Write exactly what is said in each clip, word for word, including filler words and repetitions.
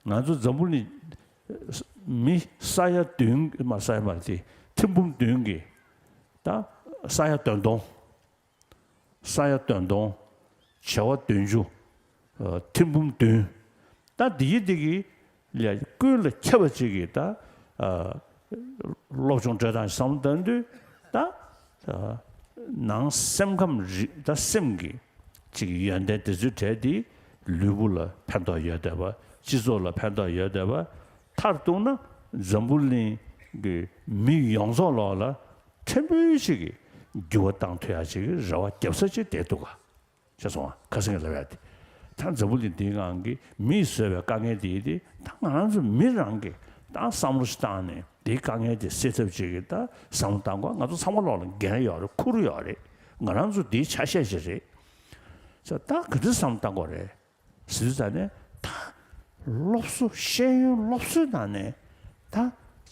ང་ཚོ་འཛམ་བུ་གླིང་མི་ས་ཡ་བདུན། མ་ས་ཡ་མ་རེད་དེ། ཐེར་འབུམ་བདུན་གྱི་ད་ས་ཡ་བདུན་སྟོང་། ས་ཡ་བདུན་སྟོང་། བྱེ་བ་བདུན་ཅུ། ཨ། ཐེར་འབུམ་བདུན། ད་འདི་ཡི་འདི་གི་ལས་ཀུན་ལས་ཁྱབ་པ་ཅིག་གི་ད། ཨ། སློབ་སྦྱོང་སྤྲོད་སྟངས་བསམ་བློ་བཏང་དུས་ད། ཨ། ནང་སེམས་ཁམས་རིག་ད་སེམས་ཀྱི་ཅིག་ཡོན་ཏན་དེ་ཚོའི་གྲས་དེ་ལུས་པོ་ལ་ཕན་ཐོགས་ཡོད་བསྡད་པ། སྤྱི་ཚོགས་ལ་ཕན་ཐོགས་ཡོད་བསྡད་པ། མཐར་གཏུགས་ན་འཛམ་བུ་གླིང་གི་མི་ཡོངས་རྫོགས་ལོག་ལ་ཕྲན་བུ་ཞིག་གི་འགྱུར་བ་བཏང་ཐུབ་ཡ་ཅིག་གི་རེ་བ་རྒྱབ་ས་ཅིག་བསྡད་འདུག་ག། ཤེས་སོང་ང་། ཁ་སང་གི་ལབ་ཡ་དེ། ད་འཛམ་བུ་གླིང་འདིའི་ནང་གི་མིས་བཟོས་པའི་དཀའ་ངལ་དེ་དེ་ད་ང་རང་ཚོ་མི་རང་གིས་ད་བསམ་བློ་ཞིག་བཏང་ནས་དེའི་དཀའ་ངལ་དེ་སེལ་ཐབས་ཅིག་གི་ད་བསམ་བློ་བཏང་དགོས། ང་ཚོ་ཚང་མ་ལོག་ལ་འགན་ཡོད་རེད། ཁུར་ཡོད་རེད། ང་རང་ཚོ་དེའི་ཆ་ཤས་ཤིག་རེད། ད་ག་འདྲ་བསམ་བློ་བཏང་དགོས་རེད་ཟེར་དུས་ཙ་ནས། ད་སློབ་གསོ། ཤེས་ཡོན་སློབ་གསོའི་ནང་ནས་ད་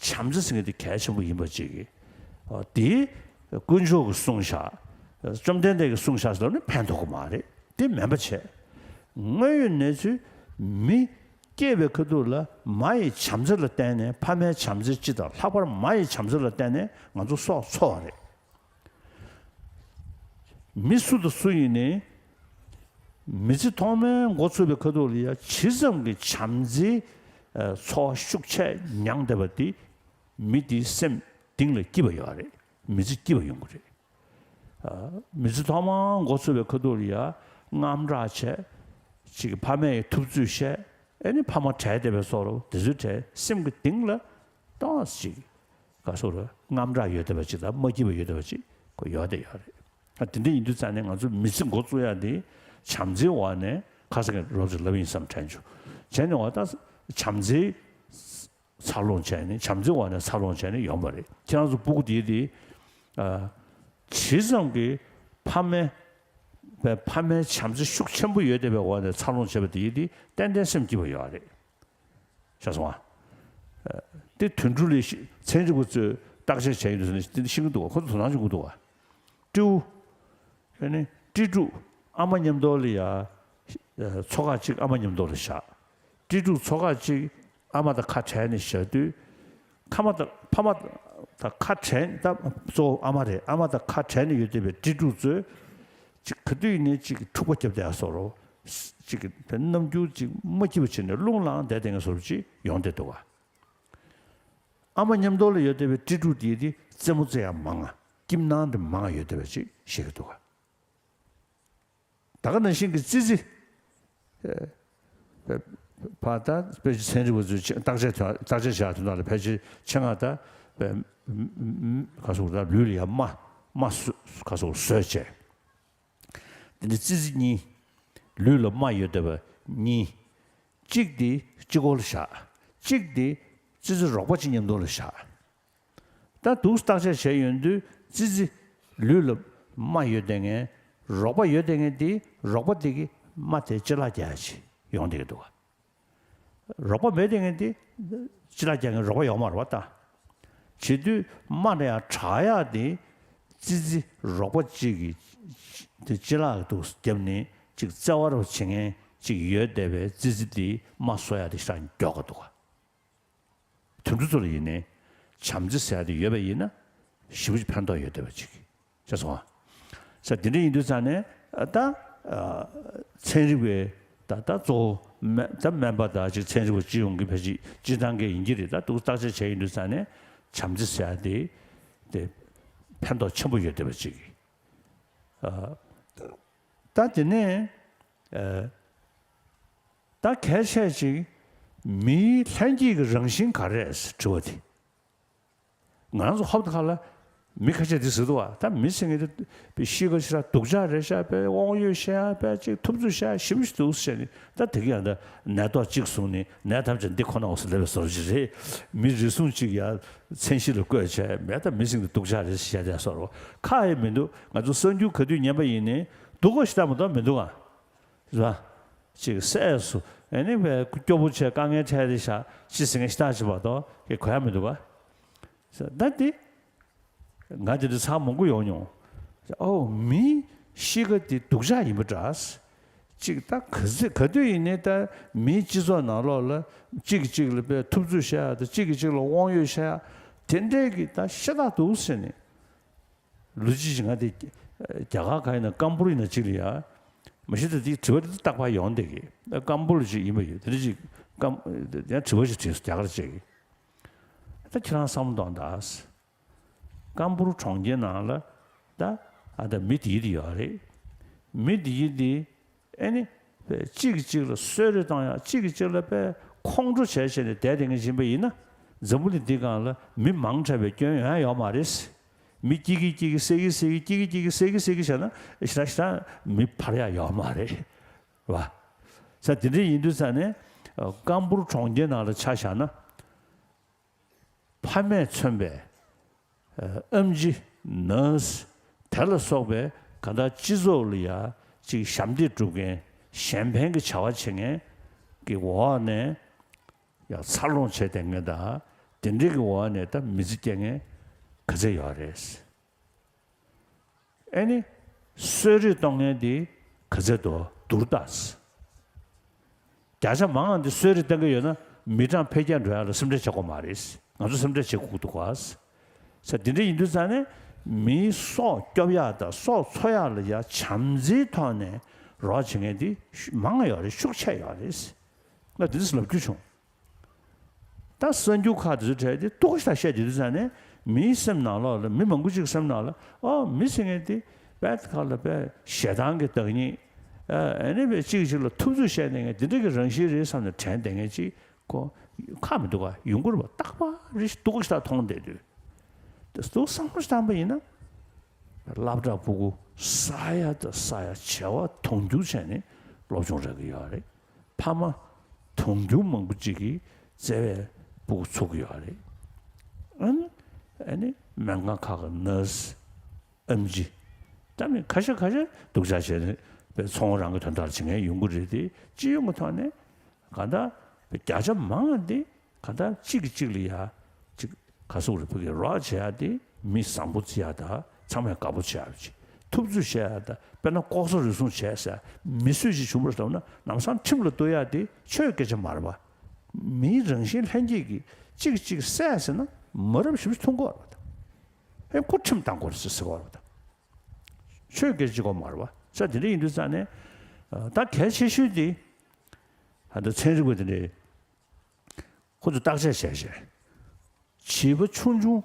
བྱམས་བརྩེ་ཟེར་མཁན་དེ་གལ་ཆེན་པོ་ཡིན་པ་ཅིག་གི། ཨ། དེ་དཀོན་མཆོག་གིས་གསུངས་བཞག། བཅོམ་ལྡན་འདས་ཀྱིས་གསུངས་བཞག་ཟེར་ནས་ཕན་ཐོགས་ཀྱི་མ་རེད། དེ་མིན་པ་བྱས། དངོས་ཡོད་གནས་ཚུལ་མི་སྐྱེས་པའི་ཁ་ཐུག་ལ་མ་ཡི་བྱམས་བརྩེ་ལ་བརྟེན་ནས། ཕ་མའི་བྱམས་བརྩེ་སྤྱི་དང་། ལྷག་པར་མ་ཡི་བྱམས་བརྩེ་ལ་བརྟེན་ནས་ང་ཚོ་སྲོག་འཚོ་བ་རེད། མི་སུ་དང་སུ་ཡིན་ནའི་མི་ཚེ་ཐོག་མའི་འགོ་ཚུགས་པའི་ཁ་ཐུག་ལ་ཡ་ཇི་ཙམ་གྱི་བྱམས་བརྩེའི་ཚོར་བ་ཤུགས་ཆེ་མྱངས་བསྡད་པ་དེ། མི་དེའི་སེམས་གཏིང་ལ་སྐྱིད་པ་ཡོད་རེད། མི་ཚེ་སྐྱིད་པ་ཡོང་གི་རེད། ཨ། མི་ཚེ་ཐོག་མར་འགོ་ཚུགས་པའི་ཁ་ཐུག་ལ་ཡ་དངངས་སྐྲག་བྱས། ཅིག་ཕ་མས་ཐུབ་ཚོད་བཤད། ཨེ་ནི་ཕ་མ་བྲལ་བསྡད་པའི་བཟོ་འདྲ་དེ་ཚོའི་གྲས་སེམས་ཀྱི་གཏིང་ལ་ཏོག་ཙམ་ཅིག་ག་སོ་ར་དངངས་སྐྲག་ཡོད་བསྡད་པ་ཅིག་དང་། མ་སྐྱིད་པ་ཡོད་བསྡད་པ་ཅིག་ཁོ་ཡོད་བསྡད་ཡོད་རེད། ཨ། དེ་འདྲ་ཡིན་དུས་ཙ་ནས་ང་ཚོ་མི་ཚེ་འགོ་བཙུགས་ཡ་དེ་བྱམས་བརྩེའི་འོག་ནས། ཁ་སང་གི་རོབ་ཙམ་ལབ་ཡིན་བསམ་དྲན་བྱུང་། བྱས་ནས་འོ་ད་བྱམས་བརྩེའི་འཚར་ལོངས་བྱས་ནས། བྱམས་བརྩེའི་འོག་ནས་འཚར་ལོངས་བྱས་ནས་ཡོང་བ་རེད། ཁྱེད་རང་ཚོ་སྤུ་གུ་དེ་དེ། ཨ། ཇི་ཙམ་གྱི་ཕ་མའི་ཕ་མའི་བྱམས་བརྩེ་ཤུགས་ཆེན་པོ་ཡོད་བསྡད་པའི་འོག་ནས་འཚར་ལོངས་བྱས་པ་དེ་དེ་ཏན་ཏན་སེམས་སྐྱིད་པོ་ཡོད་རེད། ཤེས་སོང་ང་། ཨ། དེ་དོན་གྲུབ་ལས་ཤི་ཚན་རིག་པ་ཚོས་བརྟག་དཔྱད་བྱས་ཡོད་དུས་ཙ་ནས་དེ་འདྲ་ཤེས་ཀྱི་འདུག་ག། ཁོ་ཚོ་དོ་སྣང་བྱེད་ཀྱི་འདུག་ག། སྤྲེའུ། ཨ་ནི་སྤྲེལ་ཕྲུག་ཨ་མ་མཉམ་དུ་ལ་ཡ། ཨ། ཚོ་ཁག་གཅིག་ཨ་མ་མཉམ་དུ་ལ་བཞག། སྤྲེལ་ཕྲུག་ཚོ་ཁག་གཅིག་ཨ་མ་དང་ཁ་བྲལ་ནས་བཞག་དུས། ཁ་མ་དང་ཕ་མ་དང་ཁ་བྲལ། ད་གཙོ་བོ་ཨ་མ་རེད། ཨ་མ་དང་ཁ་བྲལ་ནས་ཡོད་བསྡད་པའི་སྤྲེལ་ཕྲུག་ཚོས་ཅིག་ག་དུས་ཡིན་ནའི་ཅིག་འཁྲུག་པ་རྒྱབ་བསྡད་ཡ་བཟོ་འདྲ། ཅིག་རྣམ་འགྱུར་ཅིག་མ་སྐྱིད་པ་བྱས་ནས་རླུང་ལངས་བསྡད་བསྡད་མཁན་བཟོ་འདྲ་ཅིག་ཡོང་བསྡད་འདུག་ག། ཨ་མ་མཉམ་དུ་ལ་ཡོད་བསྡད་པའི་སྤྲེལ་ཕྲུག་དེ་དེ་རྩེད་མོ་རྩེ་ཡ་མང་ང་། སྐྱིད་སྣང་དེ་མང་ང་ཡོད་བསྡད་པ་ཅིག་ཤེས་ཀྱི་འདུག་ག། ད་ག་ནང་བཞིན་གྱི་ཙི་ཙི། ཨ། ཕ་ད་ཕལ་ཆེར་ཚན་རིག་པ་ཚོས་བརྟག་དཔྱད་བརྟག་དཔྱད་བྱ་དེ་དག་ལ་ཕལ་ཆེར་ཆེད་མངགས་ད་ཁ་སོགས་ད་ལུས་ལ་ཡ་རྨ་རྨ་ཁ་སོགས་བཟོས་བྱས། དེ་ནས་ཙི་ཙི་གཉིས། ལུས་ལ་རྨ་ཡོད་བསྡད་པ་གཉིས། གཅིག་དེ་གཅིག་པོ་ལ་བཞག། གཅིག་དེ་ཙི་ཙི་རོགས་པ་གཅིག་མཉམ་དུ་ལ་བཞག། ད་འདུག་བརྟག་དཔྱད་བྱས་ཡོང་དུས་ཙི་ཙི་ལུས་ལ་རྨ་ཡོད་བསྡད་མཁན། རོགས་པ་ཡོད་བསྡད་མཁན་དེ་རོགས་པ་དེ་གི་རྨ་དེ་ཅི་ལག་རྒྱག་ཡ་ཅིག་ཡོང་བསྡད་ཀྱི་འདུག་ག། རོགས་པ་མེད་བསྡད་མཁན་དེ་ཅི་ལག་རྒྱག་མཁན་རོགས་པ་ཡོད་མ་རེད་པ། ད་བྱེད་དུས་རྨ་ལ་ཡ་དྲག་ཡ་དེ་ཙི་ཙི་རོགས་པ་གཅིག་གིས་དེ་ཅི་ལག་འདུག་བརྒྱབ་ནས་ཅིག་བརྩེ་བ་རུ་བྱེད་མཁན་ཅིག་ཡོད་བསྡད་པའི་ཙི་ཙི་དེ་རྨ་གསོ་ཡ་དེ་ཤ་མགྱོགས་ག་འདུག་ག། དུད་འགྲོ་ཚོ་ལ་ཡིན་ནའི་བྱམས་བརྩེ་ཟེར་ཡ་དེ་ཡོད་པ་ཡིན་ན་ཞེ་པོ་ཅིག་ཕན་ཐོགས་ཡོད་བསྡད་པ་ཅིག་ཤེས་སོང་ང་། ས་དེ་འདྲ་ཡིན་དུས་ཙང་ནས་ད་ཚན་རིག་པའི་ད་ད་གཙོ་བོ་སྨན་ད་སྨན་པ་དང་ཅིག་ཚན་རིག་པ་སྤྱི་ཡོངས་ཀྱི་ཕལ་ཆེར་སྤྱིར་བཏང་གི་ཡིན་གྱི་རེད། ད་འདུག་བརྟག་དཔྱད་བྱས་ཡིན་དུས་ཙང་ནས་བྱམས་བརྩེ་ཟེར་ཡ་དེ་དེ་ཕན་ཐོགས་ཆེན་པོ་ཡོད་བསྡད་པ་ཅིག་ཨ། ད་དེ་ནས་ཨ། ད་གལ་ཆེ་ཅིག་མིའི་ལྷན་སྐྱེས་ཀྱི་རང་བཞིན་ག་རེ་རེད་ཟེར་དྲི་བ་དེ། ང་རང་ཚོ་ཧོབ་ཁ་ལ་མི་ཁ་ཤས་དེ་ཟེར་འདུག་བ། ད་མི་ཟེར་མཁན་དེ་གཤིས་ཀ་ཞེ་དྲག་སྡུག་ཅག་རེད་ཤག་པས། དབང་ཡོད་ཤག་པས། ཅིག་ཐུབ་ཚོད་ཤག་ཞིམ་ཞིག་འདུག་ཟེར་ནས། ད་དེ་ག་ཡང་ད་ནད་ཐོག་གཅིག་བཟུང་ནས་ནད་ཐམས་ཅད་འདི་ཁོ་ན་འོ་ཟེར་ལབ་པའི་བཟོ་འདྲ་ཅིག་རེད། མི་རེ་ཟུང་གཅིག་ཡ་མཚན་གཞི་ལ་བཀོད་བྱས་མེད། ད་མི་ཟེར་མཁན་དེ་སྡུག་ཅག་རེད་ཟེར་བཤད་བསྡད་བཟོ་འདྲ་ཁ་ཡེ་མི་འདུག་ང་ཚོ་གསར་འགྱུར་ག་དུས་ཉན་པ་ཡིན་ནའི་སྡུག་ག་ཞེ་དྲག་མ་གཏོགས་མི་འདུག་ཨ། རེད་པ། ཅིག་སྲས་སུ་ཨ་ནི་བས་སྐྱོ་པོ་བྱས་དཀའ་ངལ་འཕྲད་དེ་བཞག་ཅི་ཟེར་མཁན་ཞེ་དྲག་ཅིག་མ་གཏོགས་ཀྱི་གོ་ཡ་མི་འདུག་ག། ད་དེ་ང་དེ་འདྲ་ཚར་མང་པོ་ཡོང་མྱོང་། ཨོ་མིའི་གཤིས་ཀ་དེ་སྡུག་ཅག་ཡིན་པ་འདྲ། གཅིག་ད་ག་ཚོད་ག་དུས་ཡིན་ནའི་ད་མིའི་སྤྱི་ཚོགས་ནང་ལོགས་ལ་གཅིག་གིས་གཅིག་ལ་དཔེ་ཐུབ་ཚོད་བཤད་ཡ་དང་གཅིག་གིས་གཅིག་ལ་དབང་ཡོད་བཤད་ཡ་དེ་འདྲའི་གི་ད་ཤ་སྟག་འདུག་ཟེར་ནས། ལོ་གཅིག་ཅིག་ང་དེ་རྒྱ་གར་ག་ཡིན་ན་ཀམ་པུར་ཡིན་ན་གཅིག་ལ་ཡ། མ་གཞི་ད་དེ་དྲི་བ་དེ་རྟག་པར་ཡོང་བསྡད་གི། ཀམ་པུར་ཅིག་ཡིན་པ་ཡོད་དེ་འདྲ་ཅིག་ཀམ་ཡང་དྲི་བ་ཞིག་དྲིས་སོང་རྒྱ་གར་ཅིག་གིས། ད་ཁྱེད་རང་བསམ་བློ་གཏོང་དང་། ཀམ་པུར་གྲོང་ཁྱེར་ནང་ལ་ད་ཨ་ད་མི་དེ་ཡི་དེ་ཡོད་རེད། མི་དེ་ཡི་དེ་ཨེ་ནི་གཅིག་གིས་གཅིག་ལ་གསོད་རེས་གཏོང་ཡག་གཅིག་གིས་གཅིག་ལ་དཔེ་ཁོང་ཁྲོ་བྱས་བྱས་ནས་བསྡད་བསྡད་མཁན་ཡིན་པ་ཡིན་ན་འཛམ་བུ་གླིང་འདི་སྒང་ལ་མི་མང་དྲགས་པའི་སྐྱོན་ཡོང་ཡ་ཡོད་མ་རེད། མི་སྐྱིད་ཀྱིས་སྐྱིད་ཀྱིས་སེ་གིས་སེ་གིས་སྐྱིད་ཀྱིས་སྐྱིད་ཀྱིས་སེ་གིས་སེ་གིས་བྱས་ན་ཞེ་དྲག་ཞེ་དྲག་མི་འཕར་ཡ་ཡོད་མ་རེད་བ། ས་དེ་འདྲ་ཡིན་དུས་ཙང་ནས་ཀམ་པུར་གྲོང་ཁྱེར་ནང་ལ་ཆ་བཞག་ན། ཕ་མས་མཚོན་པའི་ཨམ་ཆི་ནར་སི་དེ་ལ་སོགས་པའི་གང་ལྟར་སྤྱི་ཚོགས་ལ་ཡ་ཅིག་ཞབས་འདེགས་སྒྲུབ་མཁན་གཞན་ཕན་གྱི་བྱ་བ་བྱེད་མཁན་གྱི་འོག་ནས་ཡ་འཚར་ལོངས་བྱས་བསྡད་མཁན་དང་དེ་འདྲའི་གི་འོག་ནས་ད་མི་ཚེ་སྐྱེལ་མཁན་ག་ཚད་ཡོད་རེད། ཨེ་ནི། གསོད་རེས་གཏོང་མཁན་དེ་ག་ཚད་དོ་བསྡུར་ད། བརྒྱ་ཆ་མང་བ་འདི་གསོད་རེས་གཏོང་གི་ཡོད་ན་མི་གྲངས་འཕེལ་རྒྱས་འགྲོ་ཡ་ལ་སེམས་ཁྲལ་བྱེད་དགོས་མ་རེད། ང་ཚོ་སེམས་ཁྲལ་བྱེད་དགོས་འདུག་ག་ས་དེ་འདྲ་ཡིན་དུས་ཙང་ནས་མིའི་སྲོག་སྐྱོབ་ཡ་དང་སྲོག་འཚོ་ཡ་ལ་ཡ་བྱམས་བརྩེའི་ཐོག་ནས་རོགས་བྱེད་མཁན་དེ་མང་ཡོད་རེད། ཤུགས་ཆེ་ཡོད་རེད། ང་དེ་འདྲ་ལབ་རྒྱུ་བྱུང་། ད་གསར་འགྱུར་ཁག་དེ་ཚོ་བྲིས་ཏེ་སྡུག་ཅག་བཤད་དེ་དུས་ཙང་ནས་མིའི་སེམས་ནང་ལོགས་ལ་མི་མང་པོ་ཅིག་སེམས་ནང་ལ་ཨོ་མི་ཟེར་མཁན་དེ་དཔེ་ཁ་ལ་དཔེ་ཞེ་སྡང་གི་བདག་ཉིད། ཨ་ནི་དཔེ་གཅིག་གཅིག་ལ་ཐུབ་ཚོད་བཤད་ནས་ངས་དེ་འདྲ་གི་རང་བཞིན་རེད་བསམ་ནས་དྲན་བསྡད་མཁན་ཅིག་ཁོ་ཁག་མི་འདུག་ག་ཡོང་གི་རེད་པ། རྟག་པར་རེ་སྡུག་ཅག་མཐོང་བསྡད་དུས་དེ་སྡུག་བསམ་བློ་བཏང་པ་ཡིན་ན་སློབ་གྲྭ་ཕྲུ་གུ་ས་ཡ་དང་ས་ཡ་བྱེ་བ་དུང་ཕྱུར་བྱས་ནས་སློབ་སྦྱོང་རག་གི་ཡོད་རེད། ཕ་མ་དུང་ཕྱུར་མང་པོ་ཅིག་གིས་བརྩེ་བའི་ཕྲུ་གུ་འཚོ་གི་ཡོད་རེད། ཨ་ནི་ཨ་ནི་སྨན་ཁང་ཁག་གི་ནར་སི་ཨེམ་ཆི་ད་མི་ཁ་ཤས་ཁ་ཤས་སྡུག་ཅག་བྱས་ནས་པའི་ཚོང་རང་གི་དོན་དག་བྱེད་མཁན་ཡོང་གི་རེད་དེ། སྤྱི་ཡོངས་ཀྱི་ཐོག་ནས་གང་ལྟར་བརྒྱ་ཆ་མང་བ་འདི་གང་ལྟར་གཅིག་གིས་གཅིག་ལ་ཡ་གཅིག་ག་སོག་རེ་ཕུག་གི་རོགས་བྱེད་ཡ་དེ་མི་བཟང་པོ་བརྩི་ཡ་དང་ཚང་མས་དགའ་པོ་བྱེད་ཡ་ཅིག་ཐུབ་ཚོད་བྱེད་ཡ་དང་དཔེར་ན་ལྐོག་ཟ་རུལ་སུངས་བྱས་ཟེར་མི་གསོད་ཅིག་བྱུང་བ་ལབ་ན་ལམ་སང་ཁྲིམས་ལ་གཏུག་ཡ་དེ་ཆོས་སྐད་ཆ་མ་རེད་པ། མིའི་རང་བཞིན་ལྷན་སྐྱེས་ཀྱིས་གཅིག་གཅིག་བསད་ཟེར་ན་མ་རབས་ཞིབ་ཅིག་མཐོང་གི་ཡོད་རེད་པ། ཧེ་ཁོ་ཁྲིམས་བཏང་དགོས་རེད་ཟེར་གྱི་ཡོད་རེད་པ། ཆོས་སྐད་ཆ་གཅིག་པོ་མ་རེད་པ། ས་དེ་འདྲ་ཡིན་དུས་ཙང་ནས་ད་གལ་ཆེ་ཤོས་དེ་ད་ཚན་རིག་པ་དེ་འདྲས། ཁོ་ཚོས་བརྟག་དཔྱད་བྱས་བྱས། བྱིས་པ་ཆུང་ཆུང་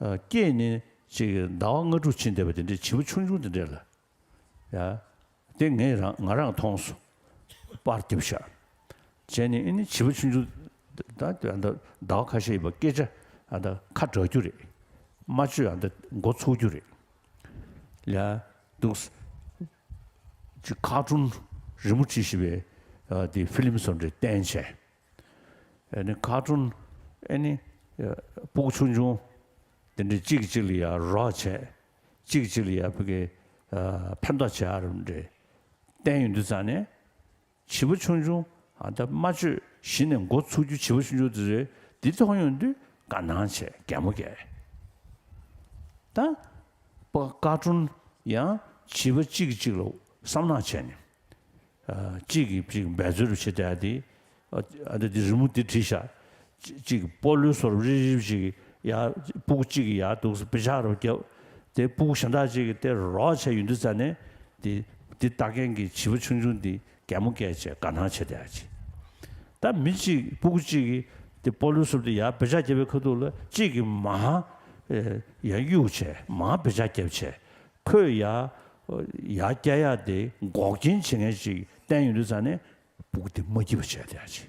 ཨ་སྐྱེས་ནས་ཅིག་ཟླ་བ་ལྔ་དྲུག་ཕྱིན་བསྡད་པ་དེ་འདྲའི་བྱིས་པ་ཆུང་ཆུང་དེ་འདྲ་ལ་ཡ། དེ་ངས་རང་ང་རང་མཐོང་སོང་། པར་རྒྱབ་ཤག་བྱས་ནས་ཨ་ནི་བྱིས་པ་ཆུང་ཆུང་ད་ད་ཟླ་བ་ཁ་ཤས་ཡིན་པ་སྐད་ཆ་ཨ་ད་ཁ་གྲག་རྒྱུ་རེད། སྨྲ་བརྗོད་ཨ་ད་མགོ་ཚོས་རྒྱུ་རེད། ལ་འདུག་ཅིག་ཁ་ཊུན་རི་མོ་བྲིས་ཤེས་པའི་ཨ་དེ་ཕི་ལིམ་བཟོ་འདྲ་བསྟན་བྱས། ཨ་ནི་ཁ་ཊུན་ཨ་ནི་ཕྲུ་གུ་ཆུང་ཆུང་དེ་འདྲའི་གཅིག་གིས་གཅིག་ལ་ཡ་རོགས་བྱས། གཅིག་གིས་གཅིག་ལ་ཡ་ཕ་གི་ཨ་ཕན་ཐོགས་བྱེད་ཨ་རུ་འདྲ་བསྟན་ཡོང་དུས་ཙང་ནས་བྱིས་པ་ཆུང་ཆུང་ཨ་ད་སྨྲ་བརྗོད་གཞི་ནས་མགོ་ཚོས་རྒྱུ་བྱིས་པ་ཆུང་ཆུང་དེ་རེད། འདི་མཐོང་ཡོང་དུས་དགའ་སྣང་བྱས་གད་མོ་བགད། ད་པ་ཀ་ཀྲུན་ཡང་བྱིས་པ་གཅིག་གིས་གཅིག་ལ་བསམ་ནག་བྱས་ནས། ཨ་གཅིག་གིས་གཅིག་འབད་རྩོལ་བྱེད་བསྡད་དེ། ཨ་ཨ་འདི་འདི་རི་མོ་འདི་བྲིས་ཤག་གཅིག་གཅིག་སྤོ་ལོའི་བཟོ་འདྲ་རིབ་རིབ་ཅིག་ཡ། ཕྲུ་གུ་གཅིག་གིས་ཡ་འདུག་སེ་པེ་ཤག་རུ་བརྒྱབ། དེ་ཕྲུ་གུ་གཞན་དག་ཅིག་གིས་དེ་རོགས་བྱས་ཡོང་དུས་ཙང་ནས་དེ་དེ་ལྟ་མཁན་གྱི་བྱིས་པ་ཆུང་ཆུང་འདི་གད་མོ་བགད་བྱས་དགའ་སྣང་བྱེད་བསྡད་ཅིག་ད་མི་གཅིག་ཕྲུ་གུ་གཅིག་གིས་དེ་སྤོ་ལོའི་བཟོ་འདྲ་དེ་ཡ་པེ་ཤག་བརྒྱབ་པའི་ཁ་ཐུག་ལ་གཅིག་གིས་མར་ཡ་གཡུག་བྱས་མར་པེ་ཤག་བརྒྱབ་བྱས། ཁོས་ཡ་ཡ་བསྐྱལ་ཡ་དེ་འགོག་རྐྱེན་བྱེད་མཁན་ཞིག་བསྟན་ཡོང་དུས་ཙང་ནས་ཕྲུ་གུ་དེ་མ་སྐྱིད་པ་བྱས་བསྡད་ཅིག་